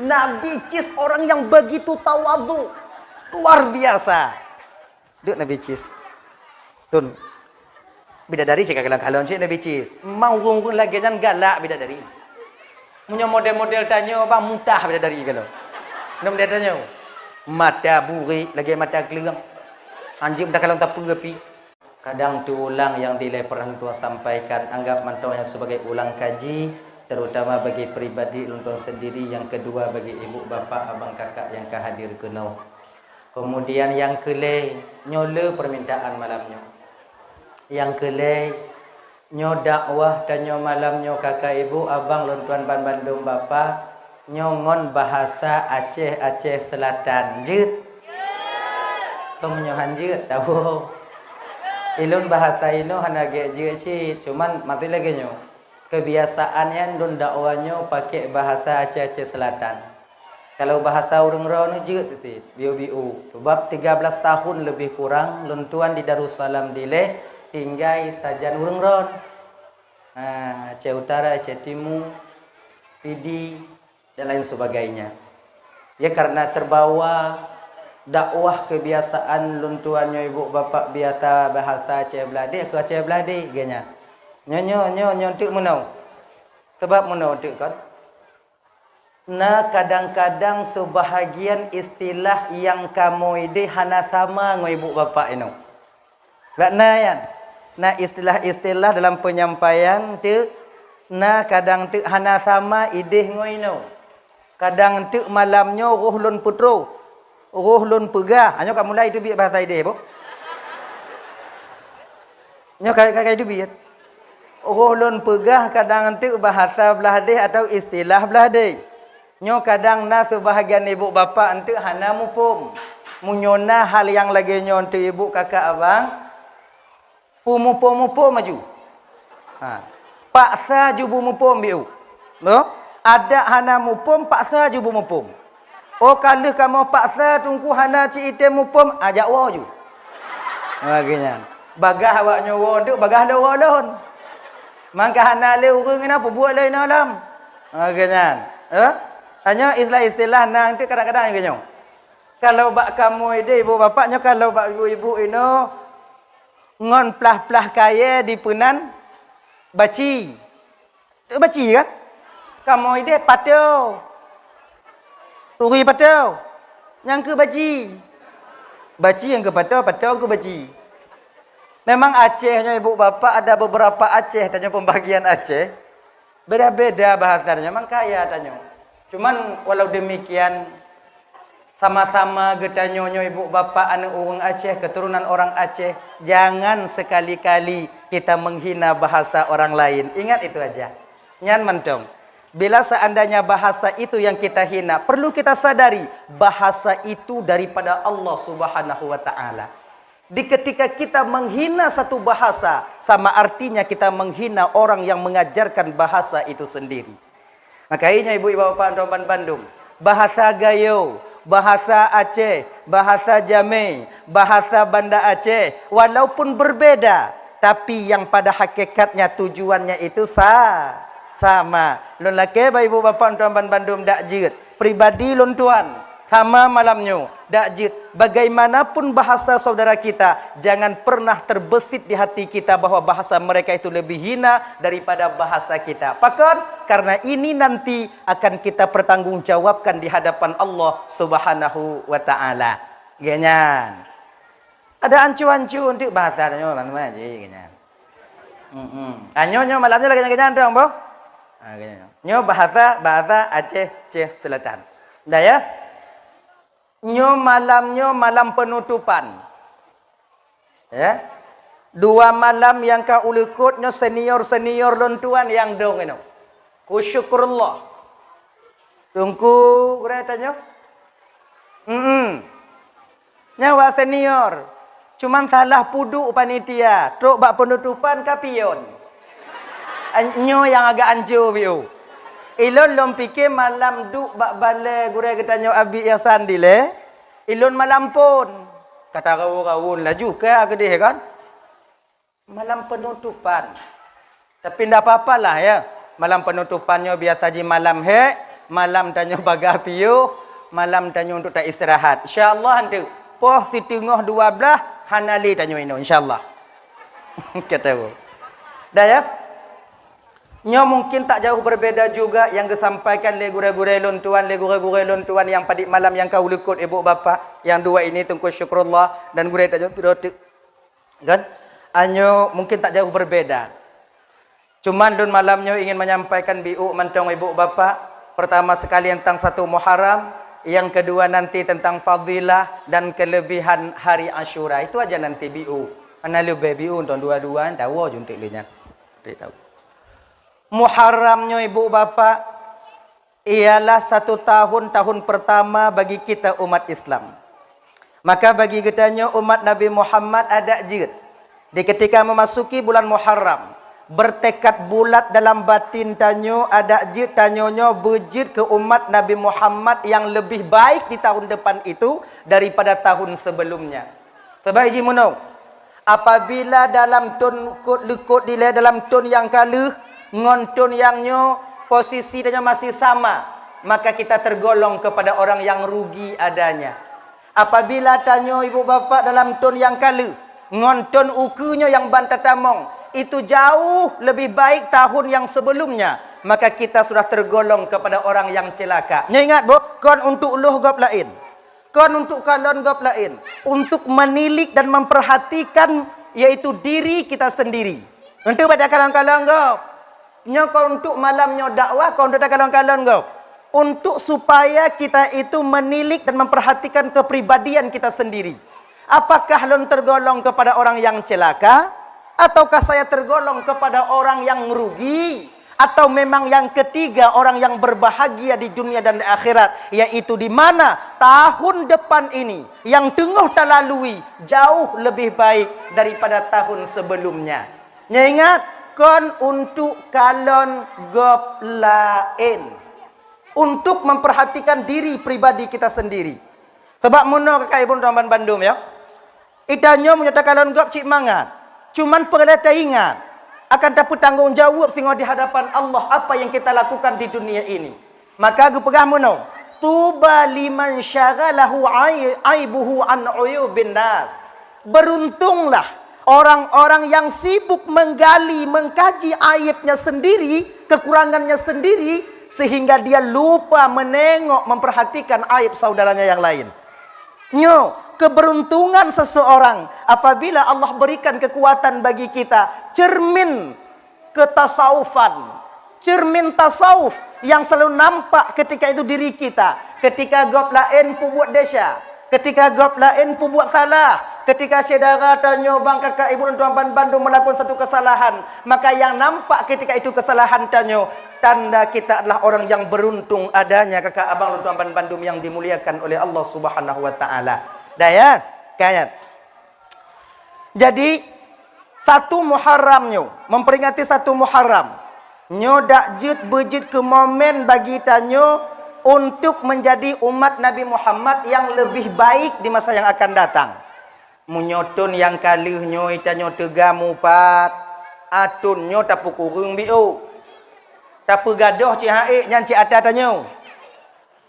Nabi Cis orang yang begitu tawadhu, luar biasa. Duk Nabi Cis. Tun. Bidadari cit ka kalon-kalon cit Nabi Cis. Memang ureueng-ureueng lagèe nyan galak bidadari. Meunyoe model-model tanyoe bang, mutah bidadari ka lom. Meunyoe model tanyoe, mata burék lagèe mata kleueng. Anjeuk meudakalon tapeue pi. Kadang teuulang nyang dilèe pernah lôn tuan sampaikan, anggap mantong nyan sebagai ulang kaji, terutama bagi pribadi lôn tuan sendiri, yang kedua bagi ibu, bapak, abang, kakak yang ka hadir keunoe. Kemudian nyang keulhèe, nyoe le permintaan malam nyoe. Nyang keulhèe, nyoe dakwah tanyoe malam nyoe, kakak, ibu, abang, lôn tuan banbandum, bapak, nyoe ngon bahasa Aceh, Aceh Selatan. Jeuet? Kon meunyoe han jeuet, tawoe. Ilôn bahasa inoe hana gèt jeuet cit, cuman maté lagèe nyoe. Kebiasaan nyan lôn dakwah nyoe pakèk bahasa Aceh, Aceh Selatan. Kalau bahasa ureueng droeneuh jeuet cit, biu-biu. Sebab tiga belas tahun lebih kurang lôn tuan di Darussalam dilèe tinggai sajan ureueng droen. Ha, Aceh Utara, Aceh Timu, Pidie, dan lain sebagainya. Ya, karena terbawa dakwah kebiasaan lôn tuan nyoe ibu bapak biasa bahasa Aceh Beulade, keu Aceh Beulade, geuh nyan. Nyoe, nyoe, nyoe, nyoe teuk meunoe. Sebab meunoe teuk kan. Na kadang-kadang sebahagian istilah nyang kamoe ideh hana sama ngon ibu bapak inoe. Bak na nyan, na istilah-istilah dalam penyampaian teuk, na kadang teuk hana sama ideh ngon inoe. Kadang teuk malam nyoe roh lôn peutroh, roh lôn peugah. Ha, nyoe ka mulai teubiet bahasa ideh, boh. Nyoe ka, ka, ka teubiet. Roh lôn peugah kadang teuk bahasa Beulade atau istilah Beulade. Nyoe kadang na seubahagian ibu bapak enteuk hana muphom. Meunyoe na hal nyang lagèe nyoe enteuk ibu, kakak, abang, peumuphom-muphom aju. Ha. Paksa ju beumuphom biu. Noh? Adak hana muphom, paksa ju beumuphom. Oh, ka lheueh kamoe paksa teungku hana ci item muphom, ajak woe ju. Ha, geuh nyan. Bagaih awak nyoe woe enteuk, bagaih lôn woe lôn. Mangka hana lé ureueng inoe peubuet lé inoe lom. Ha, geuh nyan. Eh? Tanyoe istilah-istilah na enteuk kadang-kadang geuh nyoe. Kalau bak kamoe deh ibu bapak nyoe, kalau bak ibu-ibu inoe ngon plah-plah kayèe dipeunan baci. Baci kan? Kamoe deh pato. Turi pato. Nyang keu baci. Baci nyang keu pato, pato nyang keu baci. Memang Aceh nyoe ibu bapak ada beberapa Aceh, tanyoe pembagian Aceh. Beda-beda bahasa tanyoe, memang kaya tanyoe. Cuman walau demikian, sama-sama geutanyoe nyoe ibu bapak aneuk ureueng Aceh, keturunan orang Aceh, jangan sekali-kali kita menghina bahasa orang lain. Ingat itu aja. Nyan mantong. Bila seandainya bahasa itu yang kita hina, perlu kita sadari bahasa itu daripada Allah Subhanahu wa Ta'ala. Di ketika kita menghina satu bahasa, sama artinya kita menghina orang yang mengajarkan bahasa itu sendiri. Maka ingat ibu-ibu bapak tuan bandum, bahasa Gayo, bahasa Aceh, bahasa Jamé, bahasa Banda Aceh, walaupun berbeda, tapi yang pada hakikatnya tujuannya itu sa-, sama. Lôn lakèe bak ibu bapak tuan bandum dak jeuet. Pribadi lôn tuan, sama malam nyoe, dak jeuet. Bagaimanapun bahasa saudara kita, jangan pernah terbesit di hati kita bahwa bahasa mereka itu lebih hina daripada bahasa kita. Pakon? Karena ini nanti akan kita pertanggungjawabkan di hadapan Allah Subhanahu wa Ta'ala. Geuh nyan. Ada ancu-ancu untuk bahasa nyoe, teman-teman, ji, geuh nyan. Hmm. Ah, nyoe, nyoe malam nyoe lagèe nyan, geuh nyan, dong, boh? Ah, geuh nyan. Nyoe bahasa, bahasa Aceh, Aceh Selatan. Dah ya? Nyoe malam nyoe malam penutupan. Ya. Dua malam nyang ka uleukot nyoe senior-senior lôn tuan nyang dong inoe. Ku syukurullah. Teungku gurèe tanyoe. Hmm. Nyan awak senior. Cuman salah peuduek panitia, trok bak penutupan ka pion. An-, nyoe nyang agak anco biu. Ilôn lôn pike malam duek bak balè gurèe geutanyoe Abi Ihsan dilèe, ilôn malam phon. Ka taraun-raun laju ka keudeh kan. Malam penutupan. Tapi ndak apa-apalah, ya. Malam penutupan nyoe biasa jih malam hék, malam tanyoe bagaih piôh, malam tanyoe untuk ta istirahat. Insya Allah, hantu. Poh siteungoh dua blaih, hana lé tanyoe inoe, insya Allah. Kata bu. Dah, ya? Nyoe mungkin tak jauh berbeda juga nyang geusampaikan lé gurée-gurée lôn tuan, lé gurée-gurée lôn tuan nyang padit malam nyang ka ulukot ibu bapak, nyang dua ini Teungku Syukrullah dan gurée tanyoe Tirotik. Kan? Anyoe mungkin tak jauh berbeda. Cuman lôn malam nyoe ingin menyampaikan biuk mantong ibu bapak. Pertama sekali tentang satu Muharram, yang kedua nanti tentang fadilah dan kelebihan hari Asyura. Itu aja nanti biuk. Mana leubeh biuk untuk dua-dua, tahu juntik lé nyan. Tahu. Muharram nyoe ibu bapak, ialah satu tahun, tahun pertama bagi kita umat Islam. Maka bagi geutanyoe umat Nabi Muhammad adak jeuet. Di ketika memasuki bulan Muharram, bertekad bulat dalam batin tanyoe adak jeuet tanyoe nyoe beujeuet keu umat Nabi Muhammad yang lebih baik di tahun depan itu daripada tahun sebelumnya. Sabab jih meunoe, apabila dalam thon kot leukot dilée dalam thon nyang ka lheueh ngon thon nyang nyoe posisi tanyoe masih sama, maka kita tergolong kepada orang yang rugi adanya. Apabila tanyoe ibu bapak dalam thon nyang ka lheueh ngon thon ukeue nyoe nyang ban tatamong, itu jauh lebih baik tahun yang sebelumnya, maka kita sudah tergolong kepada orang yang celaka. Nyoe ingat, Bu, kon untuk lôh gob laén. Kon untuk kalon gob laén, untuk menilik dan memperhatikan, yaitu diri kita sendiri. Untuk baca kalon-kalon gob. Nyoe kon untuk malam nyoe dakwah, kon untuk takalon-kalon gob. Untuk supaya kita itu menilik dan memperhatikan kepribadian kita sendiri. Apakah lôn tergolong kepada orang yang celaka? Ataukah saya tergolong kepada orang yang rugi? Atau memang yang ketiga orang yang berbahagia di dunia dan di akhirat, yaitu di mana tahun depan ini yang teungoh talalui jauh lebih baik daripada tahun sebelumnya. Nyoe ingat, kon untuk kalon gob laén. Untuk memperhatikan diri pribadi kita sendiri. Sebab meunoe kakak ibu teman bandum ya. Itanyoe meunyoe takalon gob cit mangat, cuman peureulée taingat akan tapeutanggong jaweueb singoh di hadapan Allah apa yang kita lakukan di dunia ini. Maka geupeugah meunoe, "Tuba liman syaghalahu ai-, aibuhu an uyubin nas." Beruntunglah orang-orang yang sibuk menggali, mengkaji aibnya sendiri, kekurangannya sendiri, sehingga dia lupa menengok, memperhatikan aib saudaranya yang lain. Nyoe, keberuntungan seseorang apabila Allah berikan kekuatan bagi kita, cermin ketasawufan, cermin tasawuf yang selalu nampak ketika itu diri kita. Ketika gob laén peubuet desya, ketika gob laén peubuet salah, ketika syedara tanyoe bang kakak ibu dan tuan ban bandum melakukan satu kesalahan, maka yang nampak ketika itu kesalahan tanyoe, tanda kita adalah orang yang beruntung adanya kakak abang dan tuan ban bandum yang dimuliakan oleh Allah Subhanahu wa taala. Dah ya? Kayat. Jadi, satu Muharram nyoe, memperingati satu Muharram, nyoe dak jeuet beujeuet keu momen bagi tanyoe untuk menjadi umat Nabi Muhammad yang lebih baik di masa yang akan datang. Meunyoe thon nyang ka lheueh nyoe tanyoe teuga mupat, a thon nyoe tapeukureueng biôk. Tapeugadôh cit han ék nyan cit ata tanyoe.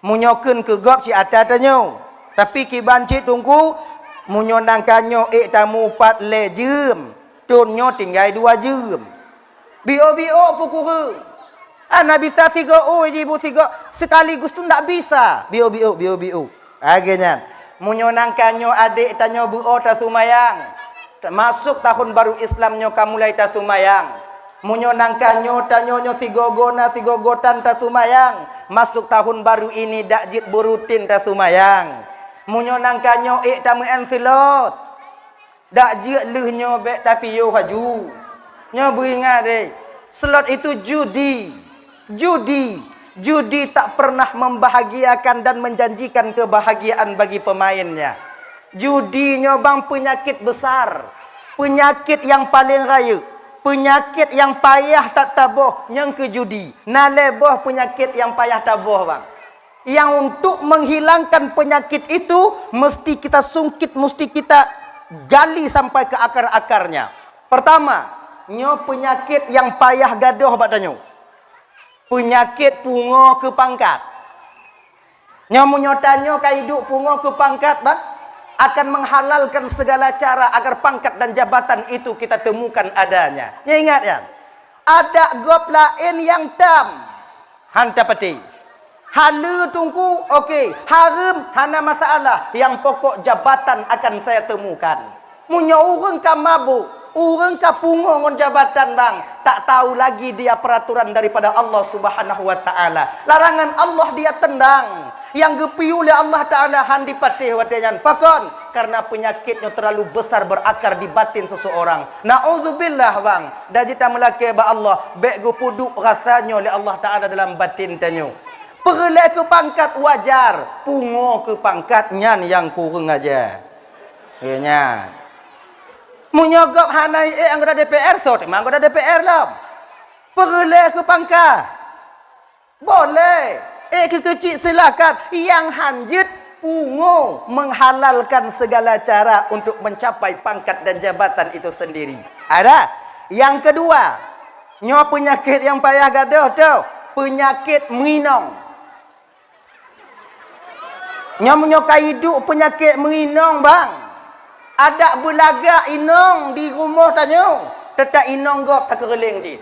Meunyoe kheun keu gob cit ata tanyoe, tapi kiban cit Teungku, meunyoe nangka nyoe ék tamupat lhée jeuem, thon nyoe tinggai dua jeuem. Biôk-biôk peukureueng. Hana bisa sigoe ôi jibu sigoe, sekaligus tu ndak bisa. Biôk-biôk, biôk-biôk. Lagée nyan. Meunyoe nangka nyoe adék tanyoe beuo tasumayang, masôk tahun baru Islam nyoe ka mulai tasumayang. Meunyoe nangka nyoe tanyoe nyoe sigogo na sigogo tan tasumayang, masôk tahun baru ini dak jeuet beurutin tasumayang. Meunyoe nangka nyoe ék tameu'en seulot, dak jeuet lheueh nyoe bék tapiôh laju. Nyoe beuingat deh, seulot itu judi. Judi, judi tak pernah membahagiakan dan menjanjikan kebahagiaan bagi pemainnya. Judi nyoe bang peunyakét besar, peunyakét nyang paleng rayeuk, peunyakét nyang payah that taboh nyang keu judi. Na lhée boh peunyakét nyang payah taboh bang. Yang untuk menghilangkan penyakit itu mesti kita sungkit, mesti kita gali sampai ke akar-akarnya. Pertama, nyoe peunyakét nyang payah gadôh bak tanyoe. Peunyakét pungo keu pangkat. Nyoe meunyoe tanyoe ka iduek pungo keu pangkat, bah, akan menghalalkan segala cara agar pangkat dan jabatan itu kita temukan adanya. Nyoe ingat ya, Adak gob laén nyang tam, han tapatéh. Haleue teungku, oke. Hareuem, hana masalah. Nyang pokok jabatan akan saya temukan. Meunyoe ureuëng ka mabök, ureuëng ka pungo ngon jabatan bang, tak tahu lagi dia peraturan daripada Allah Subhanahu wa Ta'ala. Larangan Allah dia tendang. Nyang geupiyu lé Allah Ta'ala han dipatéh watée nyan. Pakon? Karena penyakit nyoe terlalu besar berakar di batin seseorang. Na'udzubillah bang. Dan jita meulakée bak Allah, bék geupeuduek rasa nyoe lé Allah Ta'ala dalam batin tanyoe. Peureulée keu pangkat wajar, pungo keu pangkat nyan nyang kureueng aja. Ya nyan. Meunyoe gob hana ék anggota D P R, sot teuma anggota D P R lom. Peureulée keu pangkat. Boleh. Ék keu keuchik silahkan. Nyang hanjeuet pungo menghalalkan segala cara untuk mencapai pangkat dan jabatan itu sendiri. Ada. Nyang kedua, nyoe peunyakét nyang payah gadôh tu, peunyakét meuinong. Nyoe meunyoe ka iduek peunyakét meuinong bang, adak beulagak inong di rumoh tanyoe, teutap inong gob takeureuléng cit.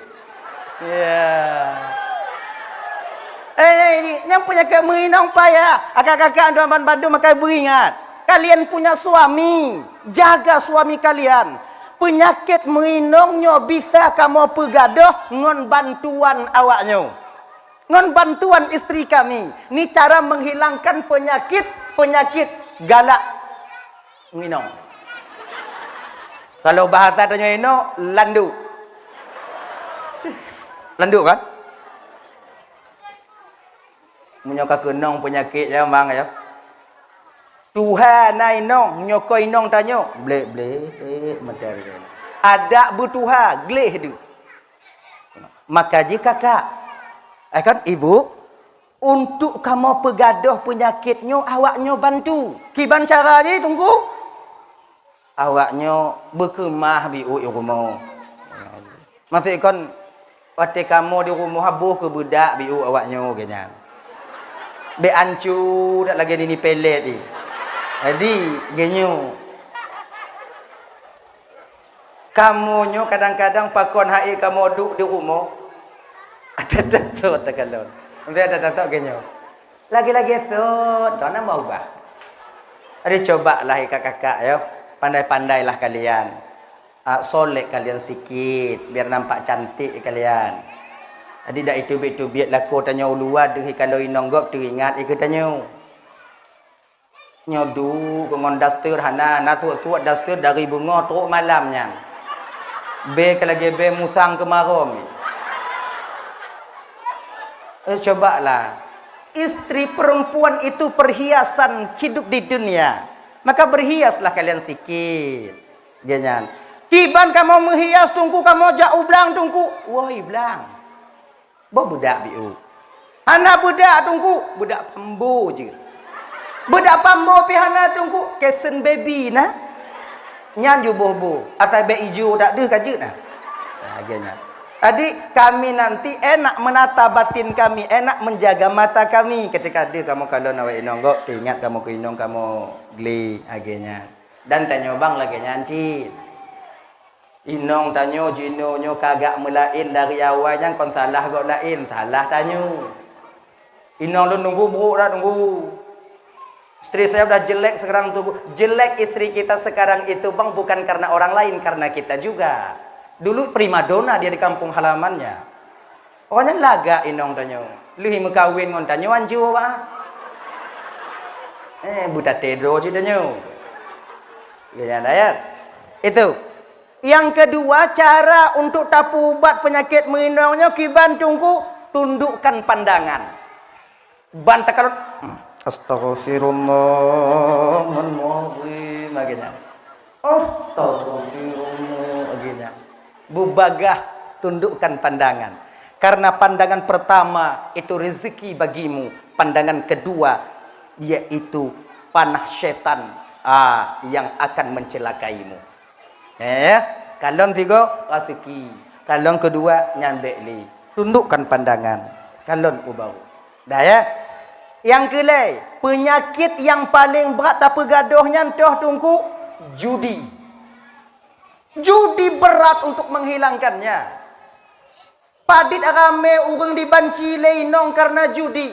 Ya. Eh, nyang peunyakét meuinong payah. Kakak-kakak, tuan ban bandum akai beuingat. Kalian punya suami, jaga suami kalian. Peunyakét meuinong nyoe bisa kamoe peugadôh ngon bantuan awaknyoe. Ngon bantuan istri kami, ni cara menghilangkan penyakit-penyakit galak nginong. Kalau bahasa tanyoe inoe, landuk. Landuk kan? Meunyoe ka keunong penyakit nyan bang ya. Tuha na inong, meunyoe kon inong tanyoe, blek-blek mata dia. Adak beutuha, gleh tu. Maka jih kakak, eh kan, ibu, untuk kamoe peugadôh peunyakét nyoe awaknyoe bantu. Kiban cara jih, Teungku? Awaknyoe beukeumah biôh i rumoh. Maksud kon, watée kamoe di rumoh boh keu beudak biôh awaknyoe geuh nyan. Bék ancu dak lagée nini pelet jih. Jadi, geuh nyoe. Kamoe nyoe kadang-kadang pakon hai kamoe duek di rumoh. Ada-ada sot takalon. Mesti ada-ada sot geuh nyoe. Lagi-lagi sot, tu nama ubah. Jadi cobalah kakak-kakak ya. Pandai-pandailah kalian. Ah, solek kalian sikit, biar nampak cantik kalian. Jadi dak itu biet-itu biet lakoe tanyoe u luwa deuh kalau inong gob teuingat ikeu tanyoe. Nyoe duek ngon daster hana, na tuet-tuet daster dari beungoh trok malam nyan. Bée ka lagée bée musang keumarom. Eh, cobalah. Istri perempuan itu perhiasan hidup di dunia. Maka berhiaslah kalian sikit. Geuh nyan. Kiban kamoe meuhias Teungku, kamoe jak u blang Teungku. Woi blang. Boh beudak biôh. Hana beudak Teungku, beudak pambo jeuet. Beudak pambo pih hana Teungku, kesen baby na. Nyan ju boh-boh, asai bék ijo dak deuh ka jeuet na. Nah, geuh nyan. Jadi kami nanti enak menata batin kami, enak menjaga mata kami ketika deuh kamoe kalon awak inong gob, teuingat kamoe keu inong kamoe gleh, lagée nyan. Dan tanyoe bang lagée nyan cit. Inong tanyoe jinoe nyoe ka agak meulaén dari awai nyan kon salah gob laén, salah tanyoe. Inong lôn Teungku brok dak Teungku. Istri saya udah jelek sekarang Teungku. Jelek istri kita sekarang itu bang bukan karena orang lain, karena kita juga. Dulu primadona dia di kampung halamannya. Oh nyan lagak inong tanyoe. Lheueh meukawen ngon tanyoe anjô bah. Eh, beutatedro cit tanyoe. Ya, nyan ayat. Itu. Yang kedua, cara untuk tapeuubat penyakit meuinong nyoe kiban Teungku, tundukkan pandangan. Ban takalon, hmm, astaghfirullahalazim, akhirnya. Astaghfirullah, akhirnya. Beubagaih tundukkan pandangan. Karena pandangan pertama itu rezeki bagimu, pandangan kedua yaitu panah setan, ah, yang akan mencelakaimu. Eh, kalon sigoe raseuki, kalon keudua nyan bék lé. Tundukkan pandangan, kalon ubak. Dah ya. Nyang keulhèe, peunyakét nyang paleng brat tapeugadôh nyan toh Teungku, judi. Judi berat untuk menghilangkannya. Padit ramé ureuëng dibanci lé inong karena judi.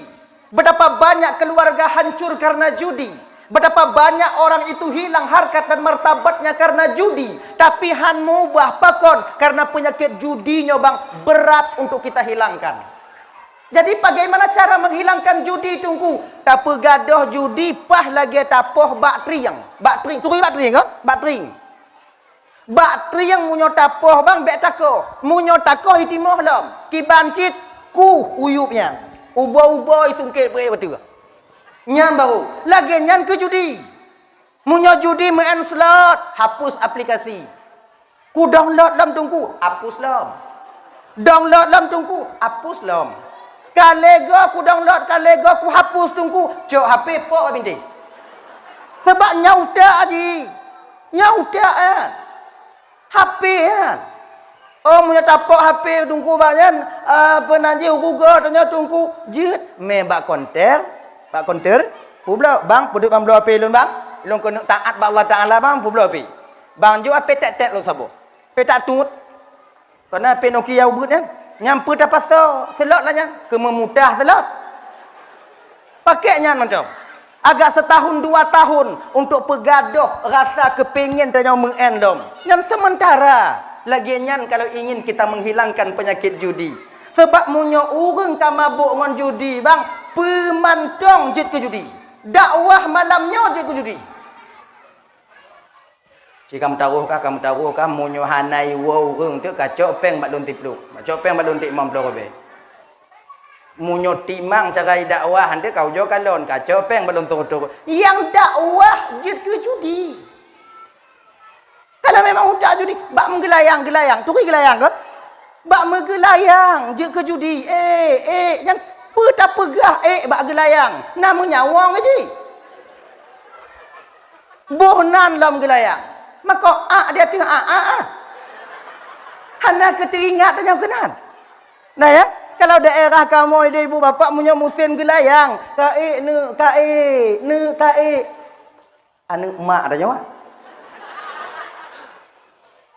Betapa banyak keluarga hancur karena judi. Betapa banyak orang itu hilang harkat dan martabatnya karena judi. Tapi han mubah pakon, karena penyakit judi nyoe bang berat untuk kita hilangkan. Jadi bagaimana cara menghilangkan judi, Teungku? Tapeugadôh judi paih lagée tapoh bak trieng. Bak trieng, turi bak trieng, kan? Bak trieng. Bak trieng meunyoe tapoh bang bék takoh. Meunyoe takoh itimoh lom. Kiban cit kuh uyueb nyan. Ubo-ubo itungkét beuet beutôi. Nyan baru. Lagée nyan keu judi. Meunyoe judi meu'en slot, hapus aplikasi. Ku download lom, Teungku, hapus lom. Download lom, Teungku, hapus lom. Ka lhée goe ku download, ka lhée goe ku hapus, Teungku, cok H P pok bak bintéh. Sabab nyan utak jih. Nyan utak, eh. H P, eh. Oh, meunyoe tapok H P Teungku bak nyan, ah, peunan jih u Google tanyoe Teungku jeuet mé bak konter, bak konter, peubloe, "Bang, peudeuek bang bloe H P lôn, Bang. Lôn keuneuk taat bak Allah Taala, Bang, peubloe H P." Bang jok H P tet-tet lôn saboh. H P tet-tet. Keunan H P Nokia ubeut nyan. Nyan peue tapasoe slot lah nyan, keu meumutah slot. Pakék nyan mantong. Agak setahun dua tahun untuk peugadôh rasa keupingin tanyoe meu'en lom. Nyan sementara. Lagée nyan kalau ingin kita menghilangkan penyakit judi. Sebab meunyoe ureuëng ka mabök ngon judi, bang, peue mantong jeuet keu judi. Dakwah malam nyoe jeuet keu judi. Cit ka meutaroh kah, ka meutaroh kah, meunyoe hana iwoe ureuëng teuk ka cok péng bak lôn siplôh, ka cok péng bak lôn teuk limong ploh ribèe. Meunyoe timang cara dakwah, han teuk ka ujoe kalon, ka cok péng bak lôn siplôh. Nyang dakwah jeuet keu judi. Kalau memang utak judi, bak meugeulayang-geulayang, turi geulayang kon? Bak meugeulayang jeuet keu judi. Eh, eh, nyang peue tapeugah eh bak geulayang? Na meunyawa ngon jih. Boh nan lom geulayang. Maka ak di ateueh ak, ak, ah. Hana keu teuingat tanyoe keunan. Nah ya, kalau daerah kamoe di ibu bapak meunyoe musém geulayang, kaék neuk, kaék neuk, kaék. Aneuëk mak tanyoe.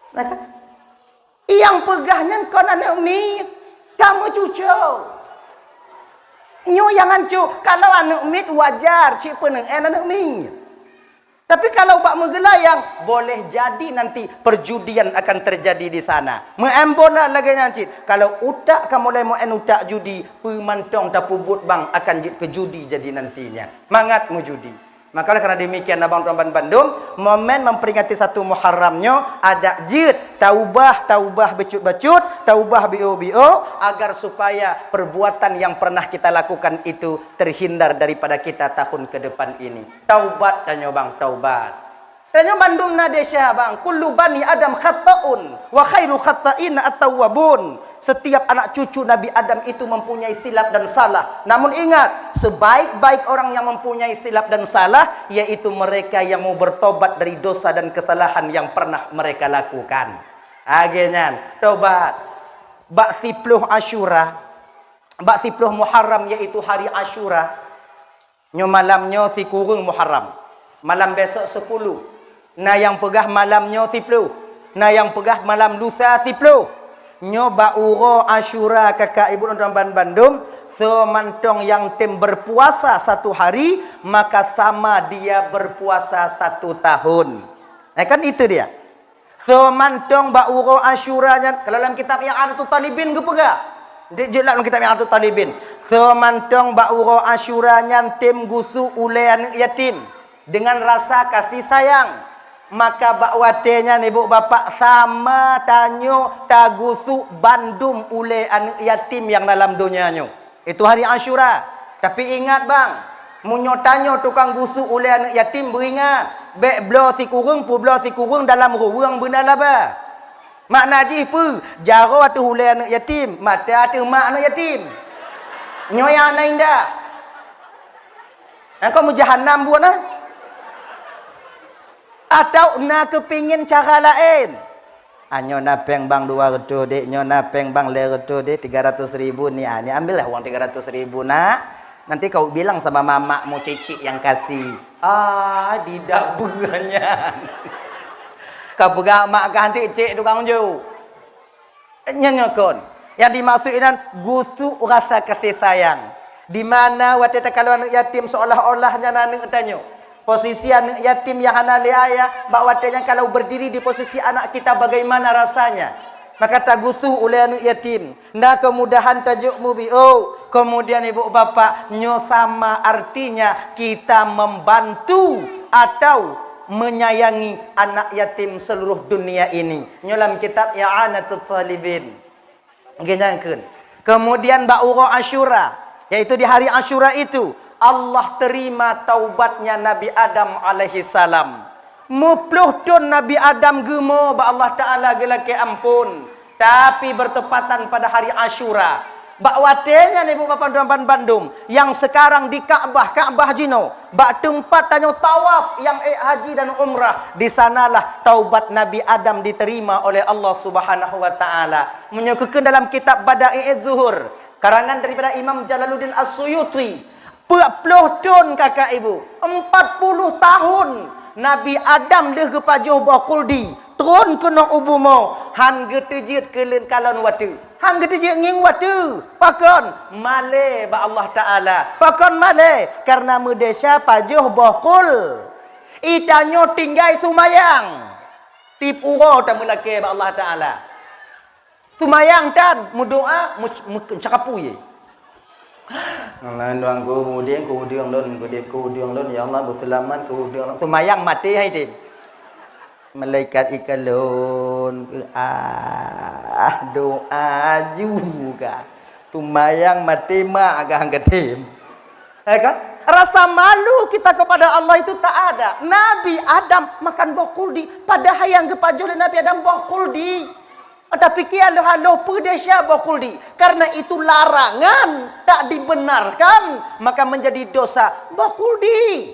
Nah kan? Nyang peugah nyan kon aneuëk miet, ka meucucô. Nyoe nyang hanco, kalau aneuëk miet wajar cit peuneueng aneuëk miet. Tapi kalau bak meugeulayang, boleh jadi nanti perjudian akan terjadi di sana. Meu'en bola lagée nyan cit. Kalau utak ka mulai meu'en utak judi, peue mantong tapeubuet bang akan jeuet keu judi jadi nantinya. Mangat meujudi. Maka oleh karena demikian, abang tuan ban bandum, momen memperingati satu Muharram nyoe adak jeuet taubah, taubah bacut-bacut, taubah biôk-biôk, agar supaya perbuatan yang pernah kita lakukan itu terhindar daripada kita tahun ke depan ini. Taubat tanyoe bang, taubat. Tanyoe bandum na desya bang, kullu bani Adam khata'un, wa khairu khata'in at-tawwabun. Setiap anak cucu Nabi Adam itu mempunyai silap dan salah. Namun ingat, sebaik-baik orang yang mempunyai silap dan salah, yaitu mereka yang mau bertobat dari dosa dan kesalahan yang pernah mereka lakukan. Lagée nyan, tobat. Bak siplôh Asyura, bak siplôh Muharram, yaitu hari Asyura. Nyoe malam nyoe sikureueng Muharram. Malam besok sepuluh. Na nyang peugah malam nyoe siplôh. Na nyang peugah malam lusa siplôh. Nyoe bak uroe Asyura, kakak ibu lôn tuan ban bandum, soe mantong nyang tem berpuasa satu hari, maka sama dia berpuasa satu tahun. Eh, kan itu dia. Soe mantong bak uroe Asyura nyan, kalau lam kitab I'anatut Talibin geupeugah. Dek jeuet lam kitab I'anatut Talibin. Soe mantong bak uroe Asyura nyan tem gusok ulée aneuëk yatim dengan rasa kasih sayang. Maka bak watée nyan ibu bapak sama tanyoe tagusok bandum ulée aneuëk yatim nyang dalam donya nyoe. Itu hari Asyura. Tapi ingat bang, meunyoe tanyoe tukang gusok ulée aneuëk yatim beuingat, bék bloe sikureueng peubloe sikureueng dalam ruweueng beuna laba. Makna jih peue? Jaroe ateueh ulée aneuëk yatim, mata ateueh mak aneuëk yatim. Nyoe nyang hana indah. Engkau meujahanam buet na? Atau na keupingin cara laén? Ah, nyoe na péng bang dua reutôh dek, nyoe na péng bang lhée reutôh dek, tiga ratus ribu ni, ah, ni ambillah uang tiga ratus ribu nak. Nanti kau bilang sama mamakmu cicik yang kasih. Ah, didak beuh nyan. Ka peugah mak kah nanti cek tukang ju. Nyan nyoe kon. Nyang dimaksud inan gusuk rasa kasih sayang. Di mana watée takalon aneuëk yatim seolah-olah nyan aneuëk tanyoe. Posisi aneuëk yatim nyang hana lé ayah, bak watée nyan kalau berdiri di posisi anak kita bagaimana rasanya? Maka tagusuh ulée aneuëk yatim. Na kemudahan tajok mubiôk. Kemudian ibu bapak, nyoe sama artinya kita membantu atau menyayangi anak yatim seluruh dunia ini. Nyoe lam kitab I'anatut Talibin. Nggih, nyang kheun. Kemudian bak uroe Asyura, yaitu di hari Asyura itu, Allah terima taubatnya Nabi Adam alaihi salam. Meuplôh thon Nabi Adam geumo bak Allah Taala geulakée amphon, tapi bertepatan pada hari Asyura. Bak watée nyan ibu bapak tuan bandum, yang sekarang di Ka'bah, Ka'bah jinoe, bak teumpat tanyoe tawaf nyang ék haji dan umrah, di sanalah taubat Nabi Adam diterima oleh Allah Subhanahu wa Taala. Meunyoe keukeun dalam kitab Bada'i'uz Zuhur, karangan daripada Imam Jalaluddin As-Suyuti, peuet ploh thon kakak ibu, empat puluh tahun Nabi Adam lheueh geupajoh boh kuldi, tron keunoe u bumoe, han geuteujeuet keu leuen kalon watée. Han geuteujeuet ngieng watée. Pakon? Malée bak Allah Taala. Pakon malée? Karena meudesya pajoh boh kul. Itanyoe tinggai sumayang. Tiep uroe tameulakée bak Allah Taala. Sumayang tan, meudoá, meuc-, meuc-, meucakapui. Allah, Tuhan ku udeueng, ku udeueng lôn, ku udeueng lôn, ya Allah, beuseulamat ku udeueng lôn. Sumayang maté hai tem. Malaikat ikalon, ah, doa ju ka. Sumayang maté mak agak hang katem. Ya kan? Rasa malu kita kepada Allah itu tak ada. Nabi Adam makan boh kuldi, padahal yang geupajoh lé Nabi Adam boh kuldi. Tapi kian leuh haloh peudesya boh kuldi. Karena itu larangan, tak dibenarkan, maka menjadi dosa. Boh kuldi.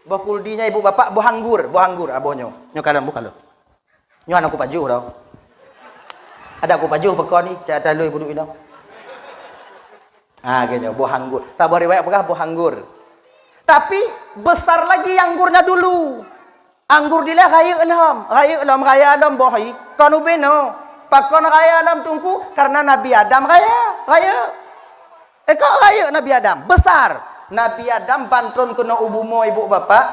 Boh kuldi nyan ibu bapak boh anggur, boh anggur aboh nyoe. Nyoe kalon, boh kalon. Nyoe hana kupajoh dah. Ada kupajoh peukon ni, cak talui buduk inoe. Ha, gitu, boh anggur. Saboh riwayat peugah boh anggur. Tapi besar lagi anggurnya dulu. Anggur dilée rayeuk lom, rayeuk lom, raya lom boh hai. Kon ubé no. Pakon raya lom teungku? Karena Nabi Adam raya, rayeuk. Eh, kok rayeuk Nabi Adam? Besar. Nabi Adam ban tron keunoe u bumoe ibu bapak.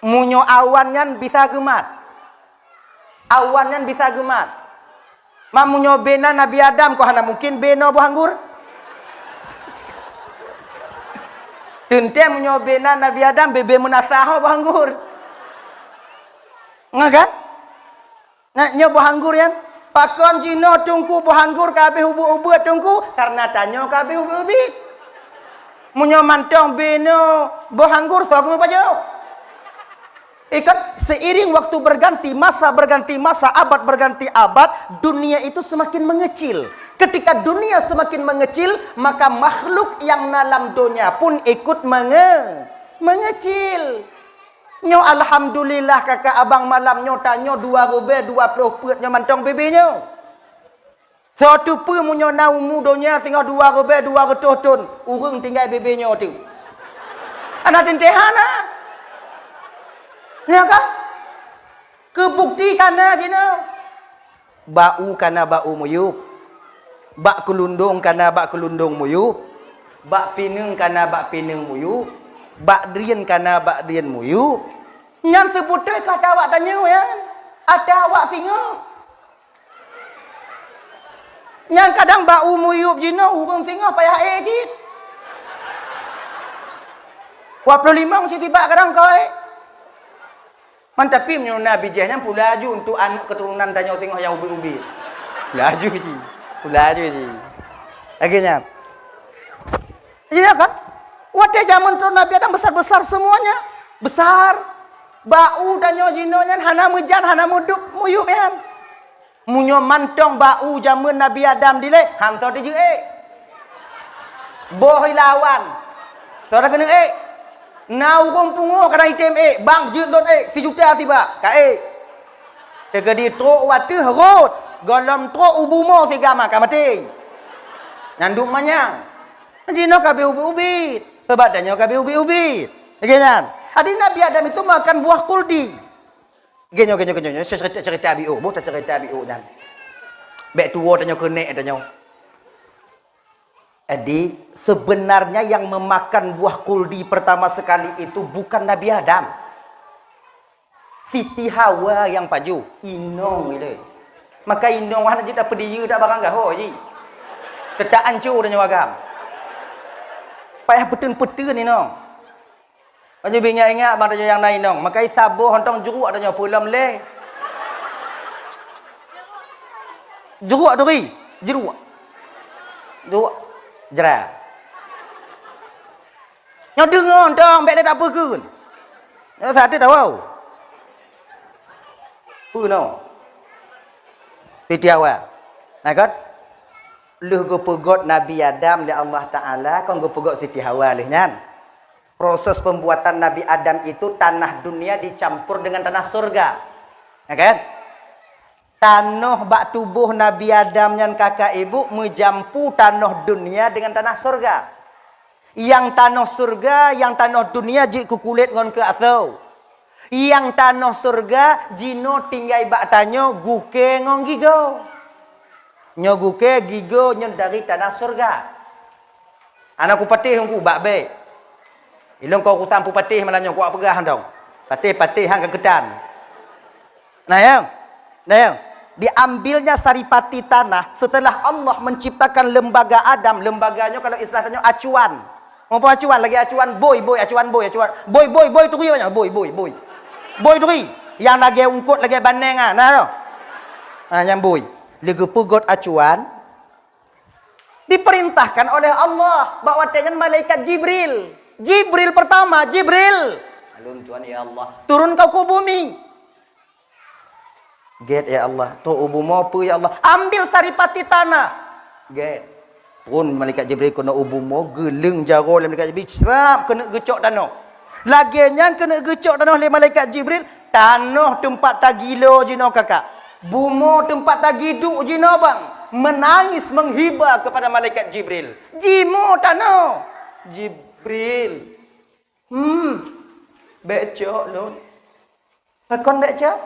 Meunyoe awan nyan bisa geumat. Awan nyan bisa geumat. Ma meunyoe bena Nabi Adam, kok hana mungkin beno boh anggur? Teuntée meunyoe bena Nabi Adam, bebe meunasah ho boh anggur. Nggak kan? Nah, nyoe boh anggur nyan. Pakon jinoe teungku boh anggur ka habéh ubeuet-ubeuet teungku? Karena tanyoe ka habéh ubit-ubit. Meunyoe mantong beno boh anggur, soe keumeung pajoh? Ikat, seiring waktu berganti, masa berganti masa, abad berganti abad, dunia itu semakin mengecil. Ketika dunia semakin mengecil, maka makhluk yang dalam dunia pun ikut menge-, mengecil. Nyoe alhamdulillah kakak abang malam nyoe tanyoe dua ribée dua ploh peuet nyoe mantong bebe nyoe. Soe teupeu meunyoe na umu donya singoh dua ribée dua reutôh thon, ureuëng tinggai bebe nyoe teuk. Ana teuntée hana. Nyoe kan? Keubukti kana jinoe. Bak u kana bak u muyueb. Bak keulundong kana bak keulundong muyueb. Bak pineung kana bak pineung muyueb. Bak drien kana bak drien muyueb. Nyan seubeutôi ka ata awak tanyoe nyan. Ata awak singoh. Nyan kadang bak u muyueb jinoe ureuëng singoh payah ék cit. Dua puluh lima cit tibak kadang koi. Man, tapi meunyoe na bijéh nyan pula laju untuk aneuk keuturonan tanyoe singoh nyang ubit-ubit. Pula laju ji. Pula laju ji. Lagée nyan. Iya kan? Watée jameun tron Nabi Adam besar-besar semuanya. Besar. Bak u tanyoe jinoe nyan hana meujan, hana meudup muyueb nyan. Meunyoe mantong bak u jameun Nabi Adam dilée, han soe tijeuet ék. Boh ilawan. Soe keuneuk ék. Na ureuëng pungo kana item ék, bang jeuet lôn ék, sijuta sibak, ka ék. Teukeudi trok u ateueh rot, gohlom trok u bumoe siga ma ka maté. Nyan duek manyang. Jinoe ka habéh ubit-ubit. Sabab tanyoe ka habéh ubit-ubit. Lagée nyan. Jadi Nabi Adam itu makan buah kuldi. Genyoe, genyoe, genyoe, genyoe, cerita, cerita biôk, boh ta cerita biôk nyan. Bèk tuwo tanyoe keuneuk tanyoe. Jadi, sebenarnya yang memakan buah khuldi pertama sekali itu bukan Nabi Adam. Siti Hawa nyang pajoh, inong ilèe. Maka inong hana jeuet tapeudiyeu dak barang gaho jih. Teutap ancô tanyoe agam. Payah peuteun-peuteun inong. Meunyoe beu ingat-ingat bang tanyoe nyang na inong, maka saboh hontong jruek tanyoe peue lom lé. Jruek turi, jruek. Jruek. Jra. Nyoe deungoe hontong, bèk lé tapeukeun. Nyoe sateue tawoe. Peue nyoe? Siti Hawa. Nah, kan? Lheueh geupeugöt Nabi Adam lé Allah Taala, kon geupeugöt Siti Hawa lheueh nyan. Proses pembuatan Nabi Adam itu tanah dunia dicampur dengan tanah surga. Ya kan? Tanoh bak tuboh Nabi Adam nyan kaka ibu meujampu tanoh dunia dengan tanah surga. Nyang tanoh surga, nyang tanoh dunia jeuet keu kulét ngon keu asoe. Nyang tanoh surga jinoe tinggai bak tanyoe gukée ngon gigoe. Nyoe gukée gigoe nyoe dari tanah surga. Hana kupatéh Teungku, bak bék. Ilôn kon urusan pupatéh malam nyoe, kupeugah dong. Patéh-patéh han ka keutan. Nah, ya. Nah, ya. Diambilnya saripati tanah setelah Allah menciptakan lembaga Adam. Lembaga nyoe kalau istilah tanyoe acuan. Muphom acuan, lagèe acuan bôi, bôi, acuan bôi, acuan bôi, bôi, bôi, turi banyak, bôi, bôi, bôi. Bôi turi. Nyang lagèe ungkot, lagèe baneng ah. Nah, tu. Ah, nyang bôi. Lé geupeugöt acuan, diperintahkan oleh Allah bak watèe nyan malaikat Jibril. Jibril pertama, Jibril. Alun Tuhan, ya Allah. Turun kau ke bumi. Gét, ya Allah. Trok u bumoe peue, ya Allah? Ambil saripati tanah. Gét. Turun malaikat Jibril keunoe u bumoe, geuleueng jaroe lé malaikat Jibril, srap keuneuk geucok tanoh. Lagèe nyan keuneuk geucok tanoh lé malaikat Jibril, tanoh teumpat tagilo jinoe kakak. Bumoe teumpat tagiduek jinoe bang, menangis menghiba kepada malaikat Jibril. Jimoe tanoh. Jibril. Hmm. Bèk cok lôn. Pakon bèk cok?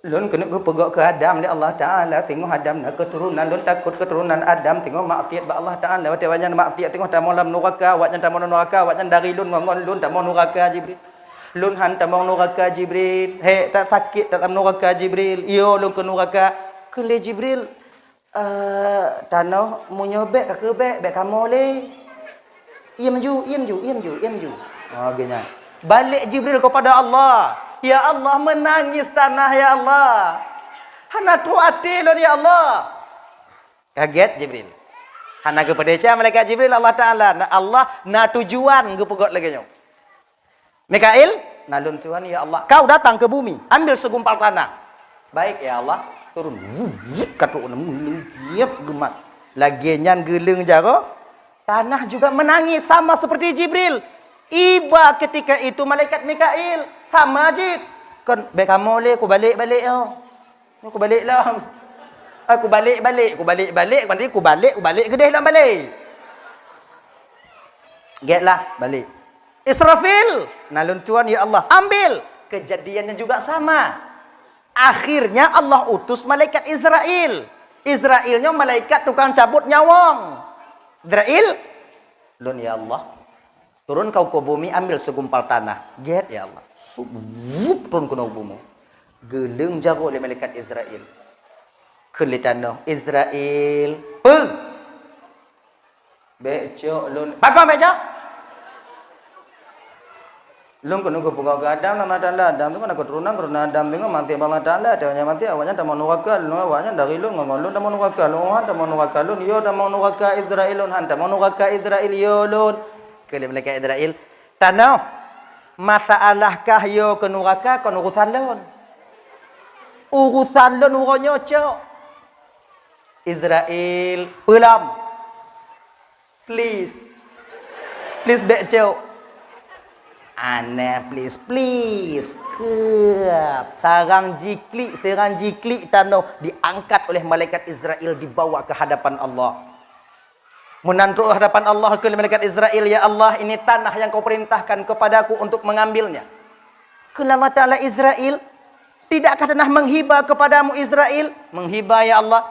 Lôn keuneuk geupeugöt keu Adam lé Allah Taala, singoh Adam na keuturonan, lôn takot keuturonan Adam singoh maksiat bak Allah Taala. Watèe awaknyan maksiat singoh tamong lam nuraka, awaknyan tamong lam nuraka, awaknyan dari lôn ngon, ngon lôn tamong nuraka Jibril. Lôn han tamong nuraka Jibril. Hé, tak sakét that lam nuraka Jibril. Yo lôn keu nuraka. Kheun lé Jibril, "Eh, tanoh meunyoe bèk ka keu bèk, bèk kamoe lé." Iem ju, iem ju, iem ju, iem ju. Oh, geuh nyan. Balek Jibril kepada Allah. Ya Allah, menangis tanah, ya Allah. Hana trok até lôn, ya Allah. Kaget Jibril. Hana geupeudesya malaikat Jibril, Allah Taala. Na, Allah na tujuan geupeugöt lagèe nyoe. Mikail, na lôn Tuhan, ya Allah. Kau datang ke bumi, ambil segumpal tanah. Baik, ya Allah. Turun. Wuyuk, ka trok, wuyuk, geumat. Lagèe nyan geuleueng jaroe. Tanah juga menangis sama seperti Jibril. Iba ketika itu malaikat Mikail. Sama jih. Kon, bèk kamoe lé, kubalek-balek nyoe. Kubalek lom. Ah, kubalek-balek, kubalek-balek, nanti kubalek, kubalek geudeh lom balek. Gét lah, balek. Israfil, na lôn Tuhan, ya Allah, ambil. Kejadiannya juga sama. Akhirnya Allah utus malaikat Israel. Israel nyoe malaikat tukang cabut nyawöng. Israel, lôn ya Allah, turun kau ke bumi, ambil segumpal tanah. Gét ya Allah. Sup, wup, turun keunoe u bumoe. Geuleueng jaroe lé malaikat Israel. Kheun lé tanoh, Israel, peue? Bèk cok lôn. Pakon bèk cok? Lôn keuneuk geupeugah keu Adam, nama tanda Adam tu kan keuturonan, keuturonan Adam tu kan mati bak Allah Taala, watèe nyan mati, awaknyan tamong nuraka, lôn awaknyan dari lôn ngon, ngon lôn tamong nuraka, lôn han tamong nuraka, lôn yo tamong nuraka Israel, lôn han tamong nuraka Israel, yo lôn. Kheun lé malaikat Israel, tanoh, masalah kah yo keu nuraka kon urusan lôn. Urusan lôn uroe nyoe cok. Israel, peue lom? Please. Please bèk cok. Aneh, please, please. Keuh. Tarang jiklik, tarang jiklik tanoh diangkat oleh malaikat Israel dibawa ke hadapan Allah. Meunan trok hadapan Allah kheun lé malaikat Israel, "Ya Allah, ini tanah yang kau perintahkan kepadaku untuk mengambilnya." Kheun lé Allah Taala Israel, "Tidakkah tanah menghiba kepadamu Israel?" "Menghiba, ya Allah."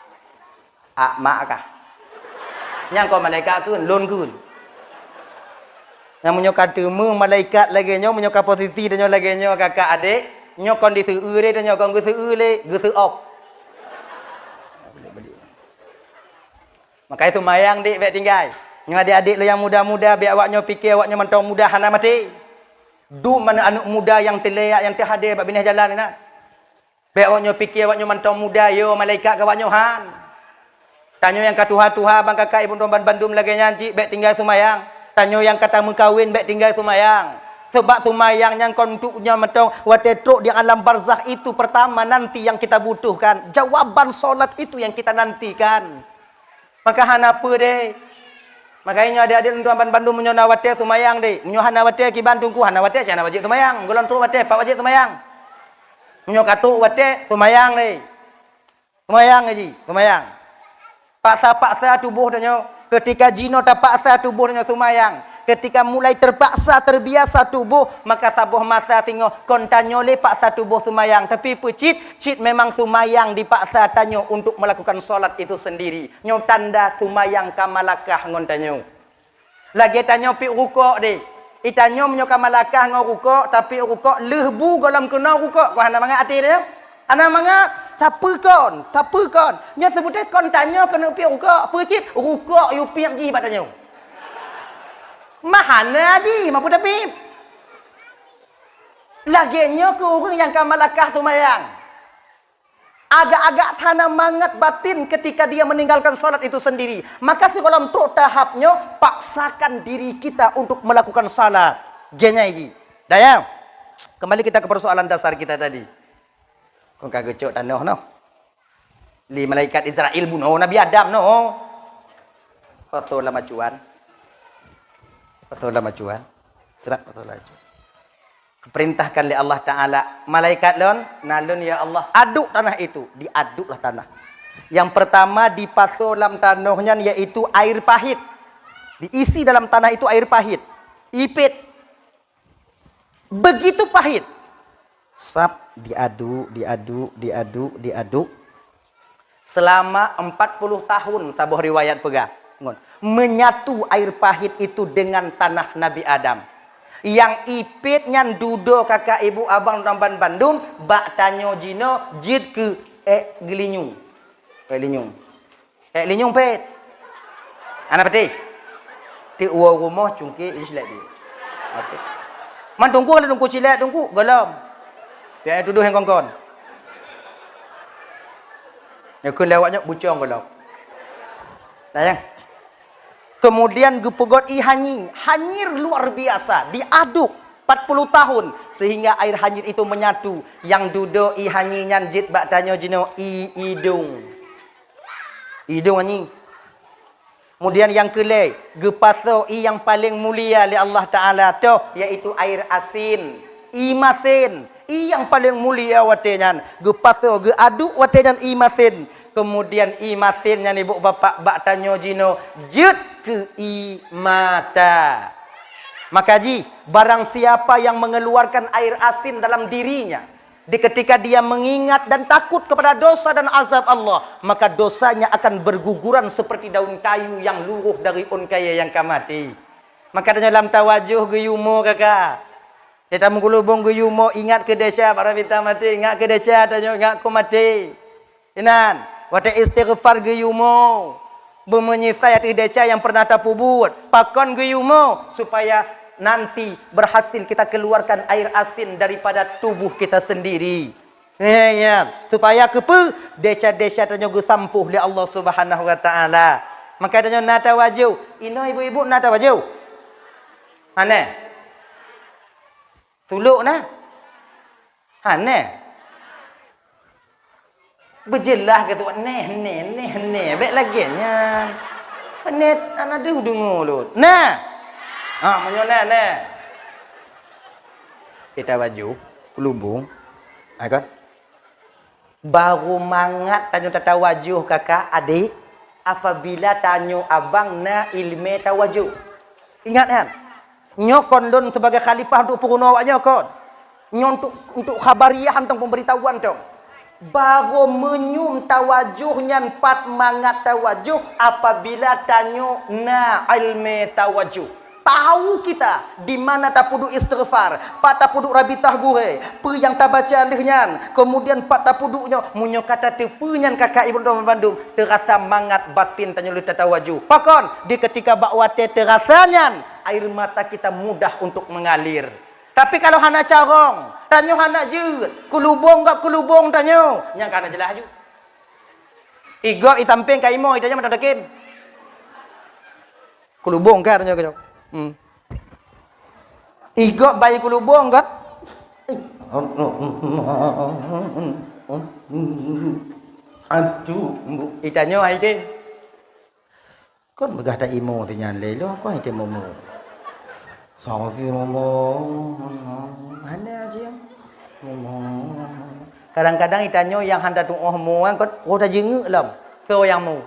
Ak mak kah? Nyang kon malaikat kheun, lôn kheun. Nyang meunyoe ka teumé malaikat lagée nyoe, meunyoe ka posisi tanyoe lagée nyoe kakak adék, nyoe kon diseueu lé tanyoe, kon geuseueu lé, geuseuop. Makajih seumayang dék bék tinggai. Nyoe adék-adék lôn nyang muda-muda, bék awak nyoe pike awak nyoe mantong muda hana maté. Dum aneuk-aneuk muda nyang teulék nyang teuhadé bak binéh jalan na. Bék awak nyoe pike awak nyoe mantong muda, yo malaikat keu awak nyoe han. Tanyoe nyang ka tuha-tuha bang kakak ibu droe ban bandum lagée nyan cit bék tinggai seumayang. Tanyoe nyang ka tameukawen bék tinggai seumayang. Sebab seumayang nyan kon untuk nyoe mantong, watée trok di alam barzakh itu pertama nanti yang kita butuhkan. Jawaban salat itu yang kita nantikan. Maka hana peue deh. Makajih nyoe adik-adik lôn tuan ban bandum, meunyoe na watée seumayang deh. Meunyoe hana watée kiban teungku, hana watée, cit hana wajéb seumayang. Gohlom trok watée, pat wajéb seumayang. Meunyoe ka trok watée, seumayang deh. Seumayang, Haji, seumayang. Paksa-paksa tuboh tanyoe. Ketika jinoe tapaksa tuboh tanyoe seumayang, ketika mulai terpaksa, terbiasa tuboh, maka saboh masa singoh kon tanyoe lé paksa tuboh seumayang. Tapi peue cit, cit memang seumayang dipaksa tanyoe untuk melakukan salat itu sendiri. Nyoe tanda seumayang ka malakah ngon tanyoe. Lagée tanyoe piep rukok deh. I tanyoe meunyoe ka malakah ngon rukok, tapiep rukok, lheueh bu gohlom keunoe rukok, kon hana mangat até tanyoe? Hana mangat. Sapeue kon? Sapeue kon? Nyoe seubeutôi kon tanyoe keuneuk piep rukok. Peue cit? Rukok yue piep jih bak tanyoe. Mah hana jih, ma peue tapiep. Lagée nyoe keu ureuëng nyang ka malakah seumayang. Agak-agak hana mangat batin ketika dia meninggalkan salat itu sendiri. Maka sigohlom trok tahap nyoe, paksakan diri kita untuk melakukan salat. Geunyai jih. Dayang, kembali kita ke persoalan dasar kita tadi. Kon ka geucok tanoh noh. Lé malaikat Israel bunoe Nabi Adam noh. Pasoe lam acuan. Pasoe lam acuan. Serak pasoe lam acuan. Diperintahkan lé Allah Taala, malaikat lôn, na lôn ya Allah, aduk tanah itu, diaduklah tanah. Yang pertama dipasoe lam tanoh nyan yaitu air pahit. Diisi dalam tanah itu air pahit. Ipit. Begitu pahit. Sab diaduk, diaduk, diaduk, diaduk. Selama empat puluh tahun, saboh riwayat peugah, ngon, menyatu air pahit itu dengan tanah Nabi Adam. Nyang ipit nyan dudoe kakak ibu abang dan ban bandum, bak tanyoe jinoe jeuet keu ék geulinyueng. Ék linyueng. Ék linyueng pet. Hana patéh. Teuk woe rumoh cungké ijih lé dia. Oke. Man teungku, kalau teungku cilek teungku, gohlom. Piak tuduh nyang kon-kon. Nyoe kheun lé awak nyoe bucong gohlom. Nah, ya. Kemudian geupeugot ie hanyir, hanyir luar biasa, diaduk empat puluh tahun sehingga air hanyir itu menyatu. Nyang dudoe ie hanyir nyan jeuet bak tanyoe jinoe ie idong. Idong hanyir. Kemudian nyang keulhèe, geupasoe ie nyang paleng mulia lé Allah Taala toh, yaitu air asin, ie masen, ie nyang paleng mulia watèe nyan. Geupasoe, geuaduk watèe nyan ie masen. Kemudian ie masen nyan, ibu bapak, bak tanyoe jinoe jeuet keu ie mata. Maka jih, barang siapa yang mengeluarkan air asin dalam dirinya, di ketika dia mengingat dan takut kepada dosa dan azab Allah, maka dosanya akan berguguran seperti daun kayu yang luruh dari ôn kayèe nyang ka maté. Maka tanyoe lam tawajoh geuyue umu, kakak. Di tameukulubong geuyue umu, ingat keu desya, para mita maté, ingat keu desya, tanyoe ingat keu maté. Inan, watèe istighfar geuyue umu, beumeunyeusai ateueh desya nyang pernah tapeubuet. Pakon geuyue umu? Supaya nanti berhasil kita keluarkan air asin daripada tubuh kita sendiri. Eh, ya. Supaya keupeue? Desya-desya tanyoe geusampôh lé Allah Subhanahu wa Taala. Maka tanyoe na tawajoh. Inoe ibu-ibu na tawajoh? Hana? Sulok na? Hana? Beujeulaih keu tuan, neh, neh, neh, neh. Bèk lagèe nyan. Neh, hana deuh deungoe lôn. Na? Ha, meunyoe na, na. Kita baju, kelubung. Ha, kan? Baru mangat tanyoe tatawajoh, kakak, adik, apabila tanyoe abang na ileumèe tawajoh. Ingat, kan? Nyoe kon lôn sebagai khalifah untuk peurunoe awak nyoe kon. Nyoe untuk, untuk khabariah teuntang pemberitahuan teuntang. Baru meunyoe tawajoh nyan pat mangat tawajoh apabila tanyoe na ileumèe tawajoh. Tahu kita di mana tapeuduek istighfar, pat tapeuduek rabitah gurèe, peue nyang tabaca lheueh nyan, kemudian pat tapeuduek nyoe, meunyoe ka tateupeue nyan kakak ibu dan bandum, teurasa mangat batin tanyoe lheueh tatawajoh. Pakon? Di ketika bak watèe teurasa nyan, air mata kita mudah untuk mengalir. Tapi kalau hana carông, tanyoe hana jeuet, keulubông gob keulubông tanyoe, nyan ka hana jeulaih aju. Igob isampéng ka imoe, itanyoe mantong dakém. Keulubông ka tanyoe, tanyoe. Hmm. Igop bayi kulubong kan? Aduh, bu-, itanyoe hai deh. Kon peugah ta imo teuh nyan lé, lôn kon item momo. Astagfirullah. Hana aja. Kadang-kadang itanyoe nyang hana tuoh mo kan, oh, tajeungeuk lom. Soe nyang mo?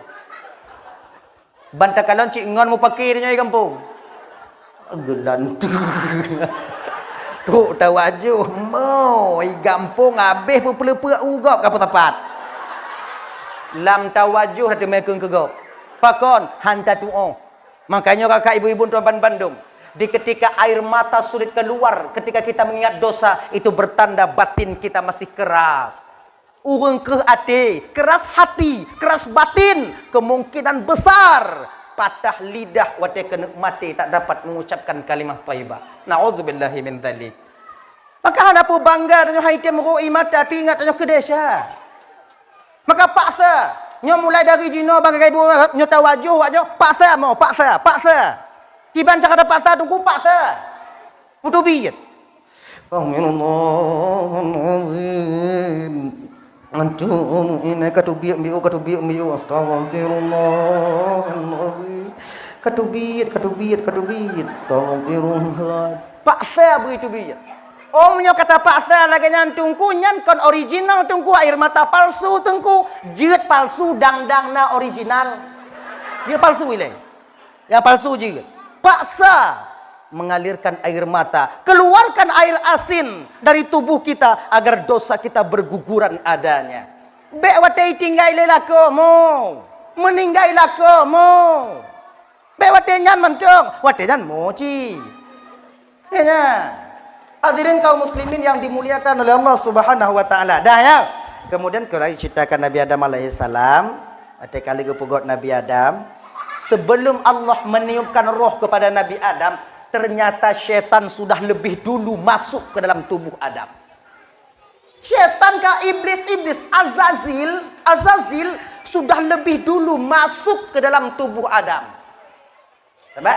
Ban takalon cit ngon mupaki tanyoe di gampông. Geulanteue. Trok tawajoh, mo, i gampông habéh peupeuleupeuek u gob ka peusapat. Lam tawajoh dah teumé keu gob. Pakon? Han tatuoh. Makanya kakak ibu-ibu tuan bandum, di ketika air mata sulit keluar ketika kita mengingat dosa, itu bertanda batin kita masih keras. Ureuëng kreueh até, keras hati, keras batin, kemungkinan besar patah lidah watée keuneuk maté tak dapat mengucapkan kalimah thaibah. Naudzubillahi min dzalik. Maka hana peue bangga tanyoe hai tem ro i mata teuingat tanyoe keudeh sya. Maka paksa, nyoe mulai dari jinoe bangga ibu nyoe tawajoh wak nyoe paksa mo, paksa, paksa. Kiban cara paksa tunggu paksa. Putubit. Astagfirullahalazim. Antum ini katubiet biu, katubiet biu. Astagfirullahalazim. Katubiet, katubiet, katubiet. Astagfirullah. Paksa beri tubiet. Oh, meunyoe kata paksa lagée nyan tungku, nyan kon original tungku, air mata palsu tungku. Jeuet palsu dang-dang na original. Jeuet palsu ilée. Nyang palsu jih. Paksa mengalirkan air mata, keluarkan air asin dari tubuh kita agar dosa kita berguguran adanya. Bék watée tinggai lé lakoe mo, meuninggai lakoe mo. Bék watée nyan mantong, watée nyan mo cit. Ya nyan. Hadirin kaum muslimin yang dimuliakan oleh Allah Subhanahu wa taala. Dah ya. Kemudian kita ceritakan Nabi Adam alaihissalam, watée kali geupeugét Nabi Adam, sebelum Allah meniupkan roh kepada Nabi Adam, ternyata setan sudah lebih dulu masuk ke dalam tubuh Adam. Setan ka iblis-iblis Azazil, Azazil sudah lebih dulu masuk ke dalam tubuh Adam. Sabab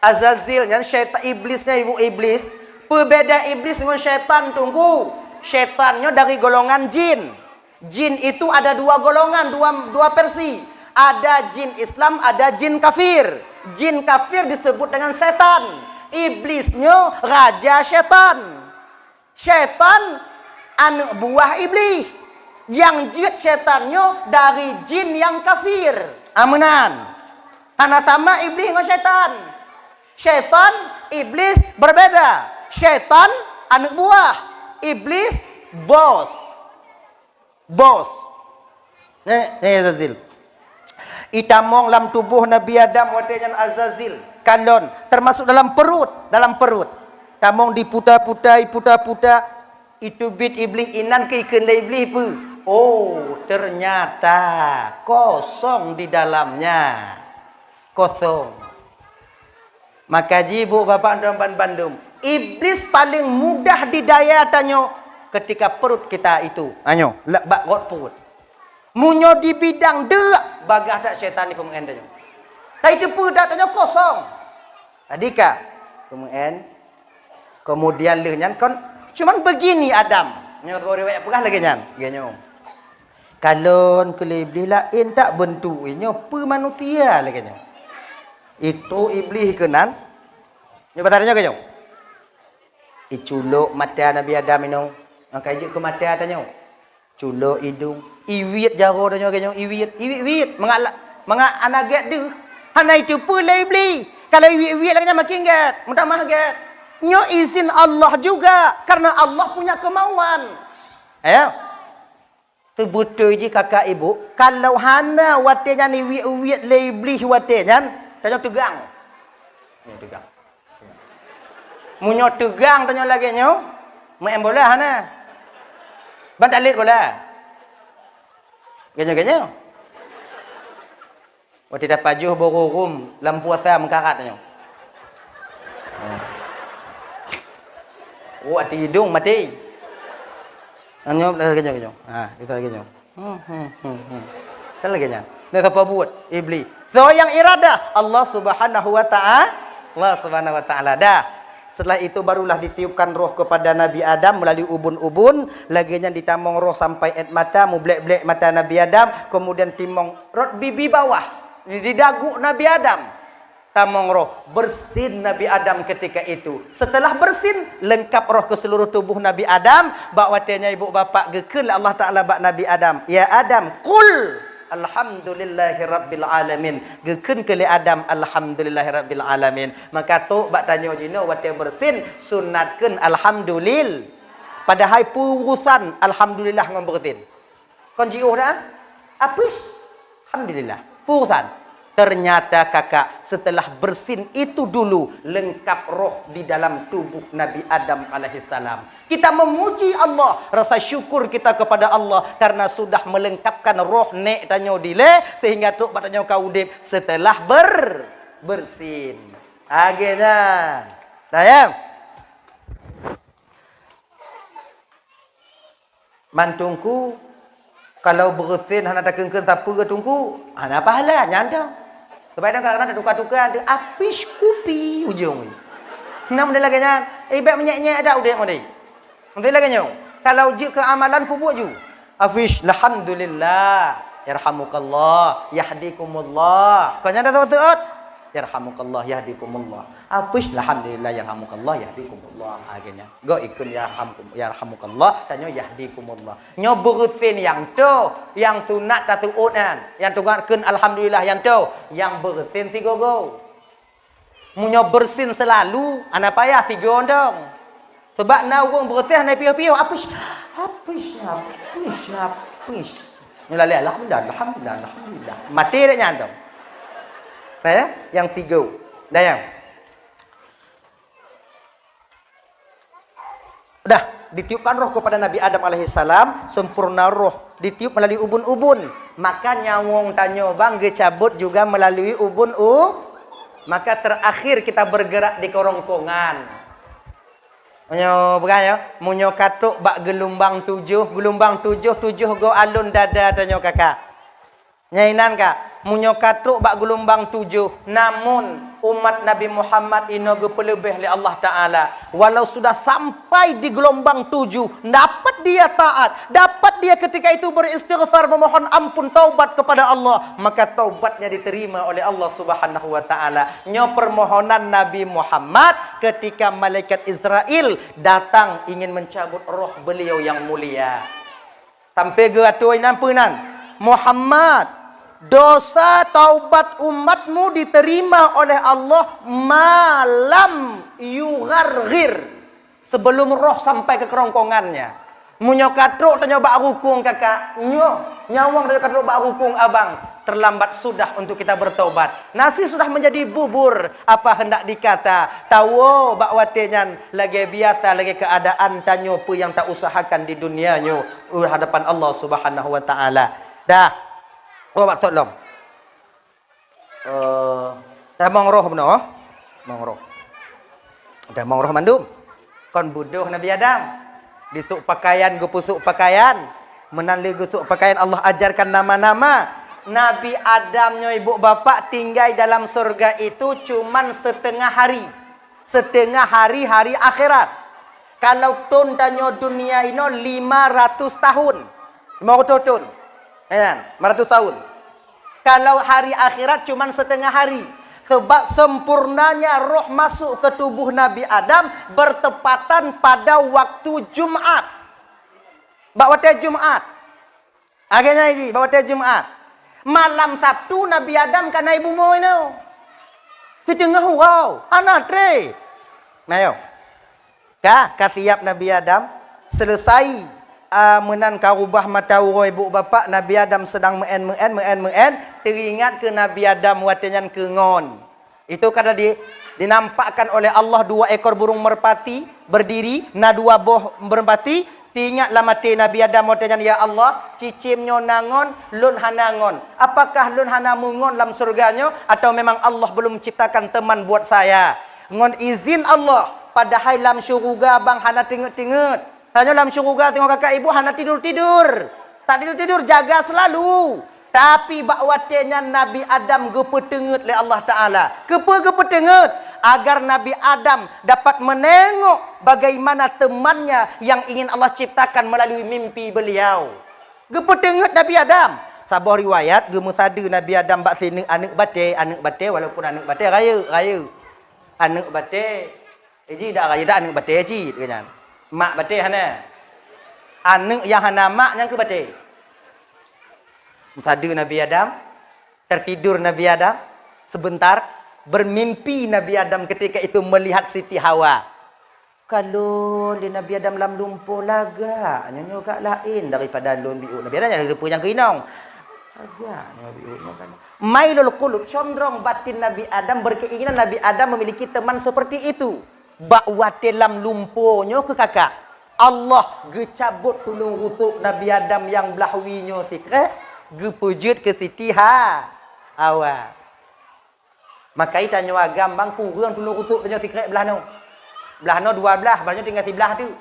Azazil nyan syaitan, iblis nyan ibu iblis. Peubeda iblis ngon syaitan tunggu. Syaitan nyoe dari golongan jin. Jin itu ada dua golongan, dua, dua versi. Ada jin Islam, ada jin kafir. Jin kafir disebut dengan setan. Iblis nyoe raja syaitan. Syaitan aneuk buah Iblih. Nyang jeuet syaitan nyoe dari jin nyang kafir. Ameunan. Hana sama Iblih ngon syaitan. Syaitan, Iblis berbeda. Syaitan aneuk buah. Iblis bos. Bos. Nyoe, nyoe Azazil. Itamong lam tuboh Nabi Adam watée nyan Azazil. Kalon, termasuk dalam perut, dalam perut. Tamong diputa-puta, iputa-puta, iteubiet Iblih inan keu ikheun lé Iblih peue? Oh, ternyata kosong di dalamnya. Kosong. Maka jih bu bapak dan ban bandum, iblis paling mudah didaya tanyoe ketika perut kita itu. Anyoe, le-, bak got perut. Meunyoe di bidang deuk, bagah that syaitan di peumeu'en tanyoe. Tapi teupeue that tanyoe kosong. Tadi ka peumeu'en, kemudian lheueh nyan kon cuman begini Adam. Nyoe riwayat peugah lagée nyan, lagée nyoe. Kalon keu lé Iblih laén that beuntuk inyoe peue manusia lagée nyoe. Itu Iblih keunan. Nyoe bak tanyoe keu nyoe. Iculok mata Nabi Adam inoe. Nyang ka jeuet keu mata tanyoe. Culok idong. Iwiet jaroe tanyoe keu nyoe. Iwiet, iwiet, iwiet. Mangat la-, mangat hana gét deuh. Hana iteupeue lé Iblih. Kalau iwiet-iwiet lagée nyan makin gét. Meutamah gét. Nyoe izin Allah juga. Karena Allah punya kemauan. Ya. Teubeutôi jih kakak ibu, kalau hana watée nyan iwiet-iwiet lé Iblih watée nyan, tanyoe teugang. Nyoe teugang. Meunyoe teugang tanyoe lagée nyoe, meu'en bola hana. Ban talet bola. Ganyoe-ganyoe. Watée tapajoh boh rurum lam puasa meukarat tanyoe. Oh, ati idong maté. Tanyoe lagée nyoe, lagée nyoe. Ha, kita lagée nyoe. Hmm, hmm, hmm, hmm. Kan lagée nyan. Nah, sapa buet? Iblih. So yang iradah Allah Subhanahu wa Ta'ala. Allah Subhanahu wa Ta'ala. Dah. Setelah itu barulah ditiupkan roh kepada Nabi Adam melalui ubun-ubun, lagée nyan ditamong roh sampai ét mata, mublek-blek mata Nabi Adam, kemudian timong rot bibi bawah, di dagu Nabi Adam. Tamong roh, bersin Nabi Adam ketika itu. Setelah bersin, lengkap roh ke seluruh tubuh Nabi Adam, bak watée nyan ibu bapak geukheun lé Allah Taala bak Nabi Adam, "Ya Adam, qul alhamdulillahi rabbil alamin." Geukheun keu lé Adam, "Alhamdulillahi rabbil alamin." Maka trok bak tanyoe jinoe watée bersin, sunat kheun alhamdulil. Padahai peue urusan alhamdulillah ngon bersin? Kon jiôh dah? Apus? Alhamdulillah. Peue urusan? Ternyata kakak, setelah bersin itu dulu lengkap roh di dalam tubuh Nabi Adam alaihissalam. Kita memuji Allah, rasa syukur kita kepada Allah karena sudah melengkapkan roh nék tanyoe dilée sehingga trok bak tanyoe ka udeb setelah ber-, bersin. Lagée nyan. Sayang. Man teungku, kalau bersin hana takheun-kheun sapeue teungku, hana pahala nyan dong. Sebab kadang-kadang tatuka-tuka, ada apis kupi ujong. Nah, model lagée nyan, eh, bék menyek-nyek dak udeb model. Model lagée nyoe, kalau jeuet keu amalan peubuet ju. Apis, alhamdulillah, yarhamukallah, yahdikumullah. Kon nyan dah seuôt-seuôt. Yarhamukallah, yahdikumullah. Apis, alhamdulillah, yarhamukallah, yahdikumullah. Ha, lagée nyan. Goe ikheun yarhamkum-, yarhamukallah, tanyoe yahdikumullah. Nyoe bersin nyang toh, nyang sunat taseuôt nyan. Nyang sunat kheun alhamdulillah nyang toh, nyang bersin sigoe-goe. Meunyoe bersin seulalu, hana payah sigoe dong. Sebab na ureuëng bersin hana piôh-piôh, apis, apis, apis, apis. Nyoe lalée, alhamdulillah, alhamdulillah, alhamdulillah. Maté dek nyan dong. Nah, ya, nyang sigoe. Dah, ya. Dah, ditiupkan roh kepada Nabi Adam alaihissalam, sempurna roh, ditiup melalui ubun-ubun. Maka nyawöng tanyoe bang geucabot juga melalui ubun u-, maka terakhir kita bergerak di kerongkongan. Meunyoe bukan ya, meunyoe ka trok bak geulumbang tujoh, geulumbang tujoh, tujoh goe alon dada tanyoe kakak. Nyan inan ka, meunyoe ka trok bak geulumbang tujoh, namun umat Nabi Muhammad inoe geupeuleubeh lé Allah Taala. Walau sudah sampai di geulumbang tujoh, dapat dia taat, dapat dia ketika itu beristighfar, memohon ampun, taubat kepada Allah, maka taubatnya diterima oleh Allah Subhanahu wa Taala. Nyoe permohonan Nabi Muhammad ketika malaikat Israel datang ingin mencabut roh beliau yang mulia. Sampai geuatoe inan peue nan, "Muhammad, dosa taubat umatmu diterima oleh Allah malam yugharghir, sebelum roh sampai ke kerongkongannya." Meunyoe ka trok tanyoe bak rukung kakak, nyoe nyawöng tanyoe ka trok bak rukung abang, terlambat sudah untuk kita bertaubat. Nasi sudah menjadi bubur, apa hendak dikata? Tawoe bak watée nyan lagée biasa, lagée keadaan tanyoe peue nyang tausahakan di dunia nyoe di hadapan Allah Subhanahu wa Taala. Dah. Oh, bak thot lom. Eh, tamong roh bunoe. Tamong roh. Tamong roh mandum. Kon budôh Nabi Adam. Disôk pakaian, geupeusôk pakaian. Meunan lé geusôk pakaian, Allah ajarkan nama-nama. Nabi Adam nyoe ibu bapak tinggai dalam surga itu cuman setengah hari. Setengah hari, hari akhirat. Kalau thon tanyoe dunia inoe lima ratus tahun. Lima ratus thon. Kan? Lima ratus tahun. Kalau hari akhirat cuman setengah hari. Sebab sempurnanya roh masuk ke tubuh Nabi Adam bertepatan pada waktu Jumat. Bak watée Jumat. Lagée nyan jih, bak watée Jumat. Malam Sabtu Nabi Adam ka na i bumoe nyoe. Siteungoh uroe, hana treb. Nah, yo. Ka, ka siap Nabi Adam. Selesai, ah, meunan ka rubah mata uroe ibu bapak, Nabi Adam sedang meu'en, meu'en, meu'en, meu'en. Teuingat keu Nabi Adam watée nyan keu ngon. Itu karena di-, dinampakkan oleh Allah dua ekor burung merpati berdiri, na dua boh merpati, teuingat lam até Nabi Adam watée nyan, "Ya Allah, cicém nyoe na ngon, lôn hana ngon. Apakah lôn hana meungon lam syeuruga nyoe, atau memang Allah belum ciptakan teman buat saya?" Ngon izin Allah, padahai lam syeuruga bang hana teungeut-teungeut. Tanyoe lam syeuruga teungoh kakak ibu hana tidur-tidur. Tak tidur-tidur, jaga selalu. Tapi bak watée nyan Nabi Adam geupeuteungeut lé Allah Taala. Keupeue geupeuteungeut? Agar Nabi Adam dapat menengok bagaimana temannya yang ingin Allah ciptakan melalui mimpi beliau. Geupeuteungeut Nabi Adam. Saboh riwayat geumeusadeue Nabi Adam bak sineuk aneuëk batée, aneuëk batée walaupun aneuëk batée rayeuk, rayeuk. Aneuëk batée, eh, ji dak rayeuk dak aneuëk batée cit, keu nyan. Mak batée hana. Aneuëk nyang hana mak nyang keu batée. Meusadeue Nabi Adam, tertidur Nabi Adam, sebentar, bermimpi Nabi Adam ketika itu melihat Siti Hawa. Kalon lé Nabi Adam lam lumpoe lagak, nyoe nyoe gak laén daripada lôn biôh. Nabi Adam nyang geuteupeue nyang keu inong. Lagak nyoe biôh nyoe kan. Mailul qulub, condrong batin Nabi Adam, berkeinginan Nabi Adam memiliki teman seperti itu. Bak watée lam lumpoe nyoe keu kakak, Allah geucabot tuleueng rusok Nabi Adam nyang blah wie nyoe sikrék, geupeujeuet keu Siti Ha-, Hawa. Makai tanyoe agam bang kureueng tuleueng rusok tanyoe sikrék blah noe. Blah noe dua blah, blah nyoe tinggai siblah teuk.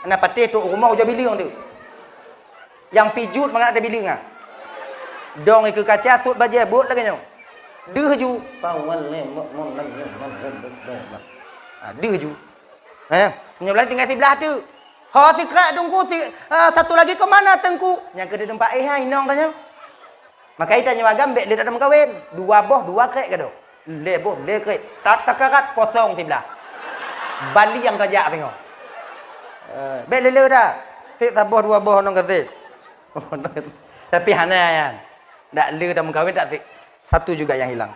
Hana patéh trok rumoh ujoe bileueng teuk. Nyang pijuet mangat ata bileueng ah. Dong ikeue kaca, sot bajée, buet lagée nyoe. Deuh ju. Sawan lé, mok, mok, mok, mok, mok, mok, mok. Ah, deuh ju. Eh, nyoe blah tinggai siblah teuk. Ho sikrék Teungku, si, eh, satu lagi ke mana Teungku? Nyang keu di teumpat éh hai inong tanyoe. Makai tanyoe agam bék lé that meukawen. Dua boh, dua krék gadôh. Lhée boh, lhée krék. Tat takarat, kosong siblah. Bali nyang tajak singoh. Eh, bék lé-lé that. Sik saboh dua boh nong gasét. Tapi hana nyan. Dak lé that meukawen dak sik. Satu juga yang hilang.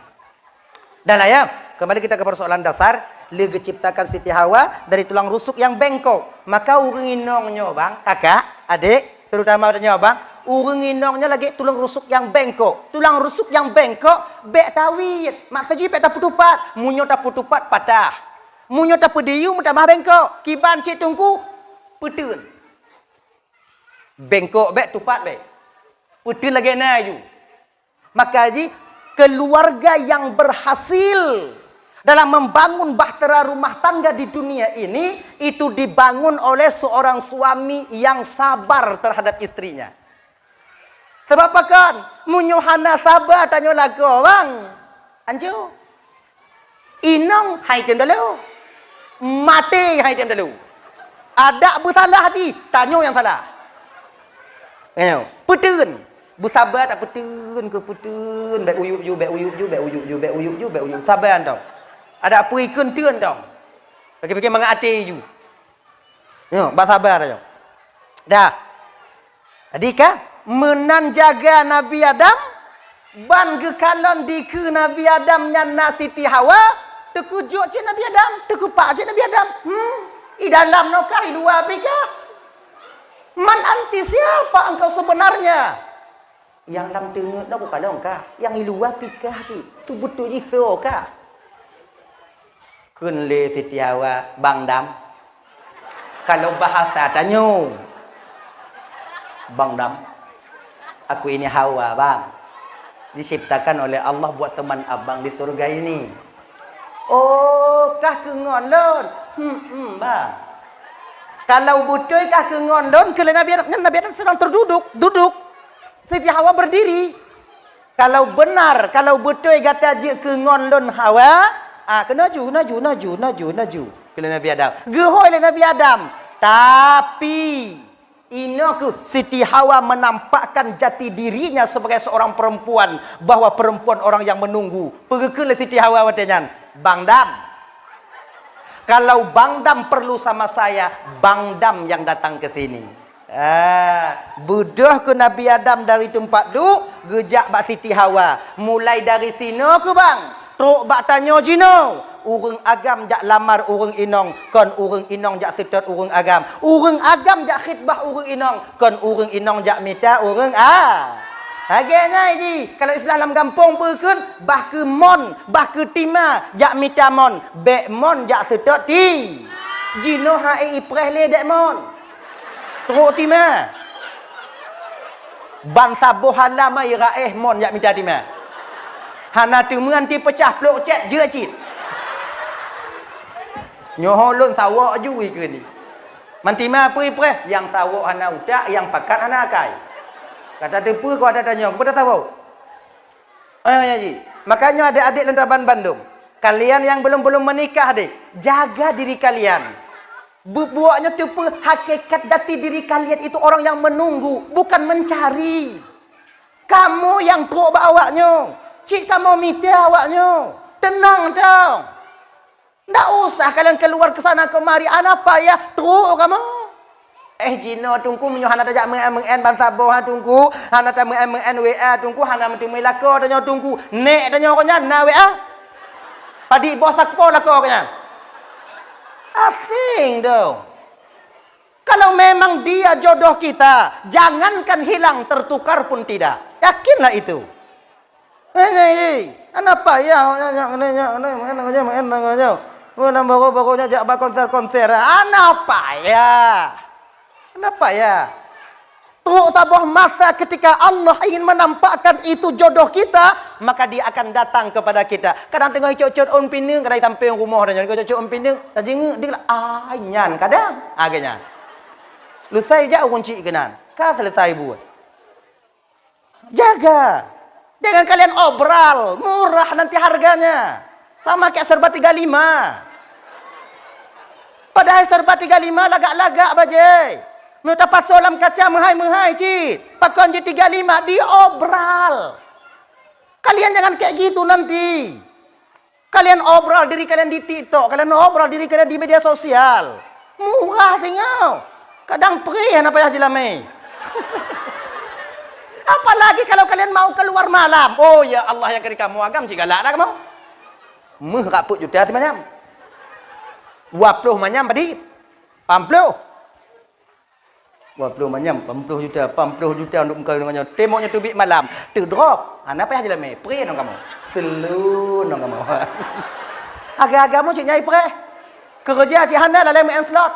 Dah lah ya, kembali kita ke persoalan dasar. Lé geuciptakan Siti Hawa dari tulang rusuk yang bengkok. Maka ureuëng inong nyoe bang, kakak, adik, terutama nyoe bang, ureuëng inong nyoe lagée tulang rusuk yang bengkok. Tulang rusuk yang bengkok, bék tawét. Maksud jih bék tapeutupat. Meunyoe tapeutupat patah. Meunyoe tapeudiyuem tamah bengkok. Kiban cit Teungku, peuteun. Bengkok bék, tupat bék. Peuteun lagée na ju. Maka ji, keluarga yang berhasil dalam membangun bahtera rumah tangga di dunia ini, itu dibangun oleh seorang suami yang sabar terhadap istrinya. Sebab pakon? Meunyoe hana saba tanyoe lakoe, bang, anco. Inong hai tem dalu. Maté hai tem dalu. Adak beusalah ji, tanyoe nyang salah. Nyoe, peuteun. Beusaba tak peuteun keu peuteun. Bék uyup ju, bék uyup ju, bék uyup ju, bék uyup ju, bék uyup. Saba tong. Adak peue ikheun teun tong. Pikir-pikir mangat até ju. Nyoe, bak saba tanyoe. Dah. Jadi ka, meunan jaga Nabi Adam, ban geukalon dikeue Nabi Adam nyan na Siti Hawa, teukeujot cit Nabi Adam, teukeupak cit Nabi Adam. Hmm, i dalam nokah, i luwa pih kah? Man anti, siapa engkau sebenarnya? Nyang lam teungeut nyoe kukalon kah, nyang i luwa pih kah cit, tu beutôi jih soe kah? Kheun lé Siti Hawa, "Bang Dam." Kalau bahasa tanyoe, "Bang Dam, aku ini Hawa, Bang. Diciptakan oleh Allah buat teman abang di surga ini." "Oh, kah keu ngon lôn?" "Hmm, hmm, Bang." "Kalau beutôi kah keu ngon lôn," kheun lé Nabi Adam, nyan Nabi Adam sedang terduduk, duduk. Siti Hawa berdiri. "Kalau benar, kalau beutôi gata jeuet keu ngon lôn Hawa, ah, keunoe ju, noe ju, noe ju, noe ju, noe ju," kheun lé Nabi Adam. Geuhôi lé Nabi Adam. Tapi, inoe kheueh Siti Hawa menampakkan jati dirinya sebagai seorang perempuan, bahwa perempuan orang yang menunggu. Peue geukheun lé Siti Hawa watée nyan, "Bang Dam, kalau Bang Dam perlu sama saya, Bang Dam yang datang ke sini." Ah, beudôh keu Nabi Adam dari teumpat duek, geujak bak Siti Hawa. Mulai dari sinoe keuh bang, trok bak tanyoe jinoe. Ureuëng agam jak lamar ureuëng inong, kon ureuëng inong jak seutôt ureuëng agam. Ureuëng agam jak khitbah ureuëng inong, kon ureuëng inong jak mita ureuëng a. Lagée nyan ji, kalau istilah lam gampông peue kheun, bah keu mon, bah keu tima, jak mita mon, bék mon jak seutôt ti. Jinoe hai ipreh lé dék mon. Trok tima. Ban saboh halam ai raéh mon jak mita tima. Hana teumeuanti peucah plok cét jeuet cit. Nyoe lôn sawok ju ikeu ni. Man tima peue ipreh, nyang sawok hana utak, nyang pakat hana akai. Ka tateupeue keu ata tanyoe, keupeue tasawok? Eh, ya ji. Makanya adik-adik lôn raban bandum. Kalian yang belum-belum menikah deh, jaga diri kalian. Bubuaknya teupeu hakikat jati diri kalian itu orang yang menunggu, bukan mencari. Kamoe nyang trok bak awaknyoe, cit kamoe mita awaknyoe. Tenang dong. Ndak usah kalian keluar ke sana kemari, hana payah trok kamoe. Eh, jinoe Teungku, meunyoe hana tajak meu'en-meu'en bansa boh, ha, Teungku, hana tameu'en-meu'en W A, Teungku, hana meuteumé lakoe tanyoe, Teungku. Nek tanyoe kon nyan na W A. Padit boh sapo lakoe kon nyan. Asing dong. Kalau memang dia jodoh kita, jangankan hilang, tertukar pun tidak. Yakinlah itu. Eh, nyai, hana payah, nyak, nyak, nyak, nyak, nyak, nyak, nyak, nyak, nyak. Bulan baru-baru nyak jak ba konser-konser. Hana payah. Hana payah. Trok saboh masa ketika Allah ingin menampakkan itu jodoh kita, maka Dia akan datang kepada kita. Kadang teungoh icot-cot ôn pineung, kadang sampéng rumoh tanyoe, icot-cot ôn pineung, tajingeuk diklah, ah, nyan kadang. Ah, geuh nyan. Lusai jak ureueng chik keunan. Ka selesai buet. Jaga. Jangan kalian obral, murah nanti harganya. Sama kayak serba tiga lima. Padahai serba tiga lima lagak-lagak bajée. Meunyoe tapasoe lam kaca meuhai-meuhai cit. Pakon jih tiga lima diobral. Kalian jangan kayak gitu nanti. Kalian obral diri kalian di TikTok, kalian obral diri kalian di media sosial. Murah teungoh. Kadang preh hana payah jilamé. Apalagi kalau kalian mau keluar malam. Oh ya Allah, ya keri kamoe agam cit galak dah kamoe. Meuh rak peuet juta simanyam. Dua ploh manyam padit. Pam ploh. Dua ploh manyam, pam ploh juta, pam ploh juta untuk meukawen ngon nyoe. Tembok nyoe teubiet malam, teudrop. Hana payah jilamé, preh ngon kamoe. Selu ngon kamoe. Agam-agam cit nyai preh. Keureuja cit hana lalée meu'en slot.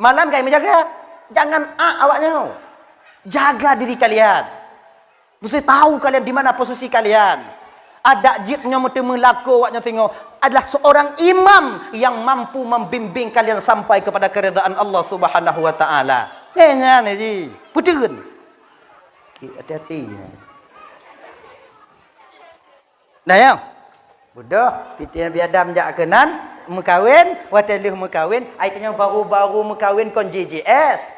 Malam kai meujaga. Jangan ak awak nyoe. Jaga diri kalian. Mesti tahu kalian di mana posisi kalian. Adak jih nyoe meuteumé lakoe awak nyoe singoh adalah seorang imam yang mampu membimbing kalian sampai kepada keridaan Allah Subhanahu wa Taala. Nyan, nyan ji. Peuteun. Ki, hati-hati. Nah, ya. Beudôh, Siti Nabi Adam jak keunan meukawen, watée lheueh meukawen, ai tanyoe baru-baru meukawen kon J J S.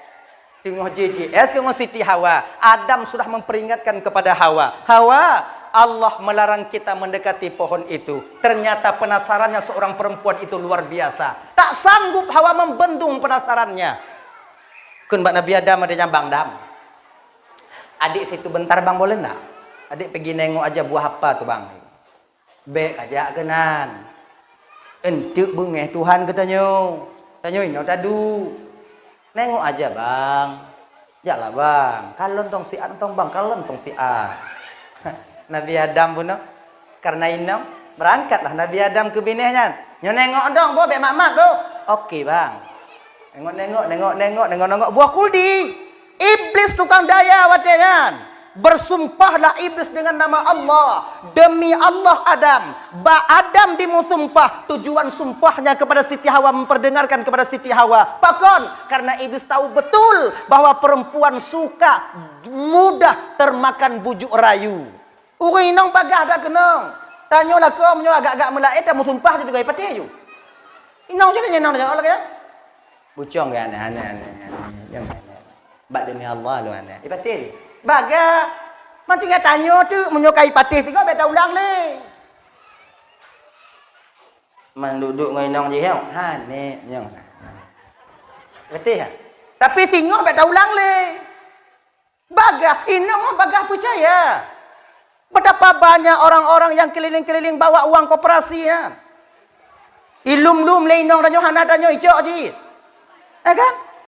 Teungoh J J S teungoh Siti Hawa. Adam sudah memperingatkan kepada Hawa, "Hawa, Allah melarang kita mendekati pohon itu." Ternyata penasarannya seorang perempuan itu luar biasa. Tak sanggup Hawa membendung penasarannya. Kheun bak Nabi Adam, ada nyang bang dam. Adik situ bentar bang boleh ndak? Adik pergi nengok aja buah apa tu bang. Bék kajak keunan. Eunteuk beungéh Tuhan geutanyoe. Tanyoe inoe taduek. Nengok aja, Bang. Jaklah, Bang. Kalon tong siat tong, Bang. Kalon tong siat. Nabi Adam bunoe. Karena inong, berangkatlah Nabi Adam keu binéh nyan. Nyoe nengok dong, boh, bék mat-mat, boh. Oke, Bang. Nengok, nengok, nengok, nengok, nengok, nengok. Buah kuldi. Iblis tukang daya watée nyan. Bersumpahlah iblis dengan nama Allah. Demi Allah Adam, bak Adam dimeusumpah. Tujuan sumpahnya kepada Siti Hawa, memperdengarkan kepada Siti Hawa. Pakon? Karena iblis tahu betul bahwa perempuan suka mudah termakan bujuk rayu. Ureuëng inong bagah that keunong. Tanyoe lakoe meunyoe agak-agak meulaét dan meusumpah jih teuka ipatéh ju. Inong cit nyan inong tanyoe lagée nyan. Bucong geuh aneh, aneh, aneh, aneh. Nyang aneh. Bak demi Allah lôn aneh. Ipatéh. Bagah. Man tinggai tanyoe teuk meunyoe ka ipatéh tiga bék taulang lé. Man duek-duek ngon inong jih nyang. Ha, nek nyang. Ipatéh ha. Tapi singoh bék taulang lé. Bagah, inong bagah peucaya. Betapa banyak orang-orang yang keliling-keliling bawa uang koperasi, ya. Ilum-lum lé inong tanyoe hana tanyoe icok jih. Ya kan?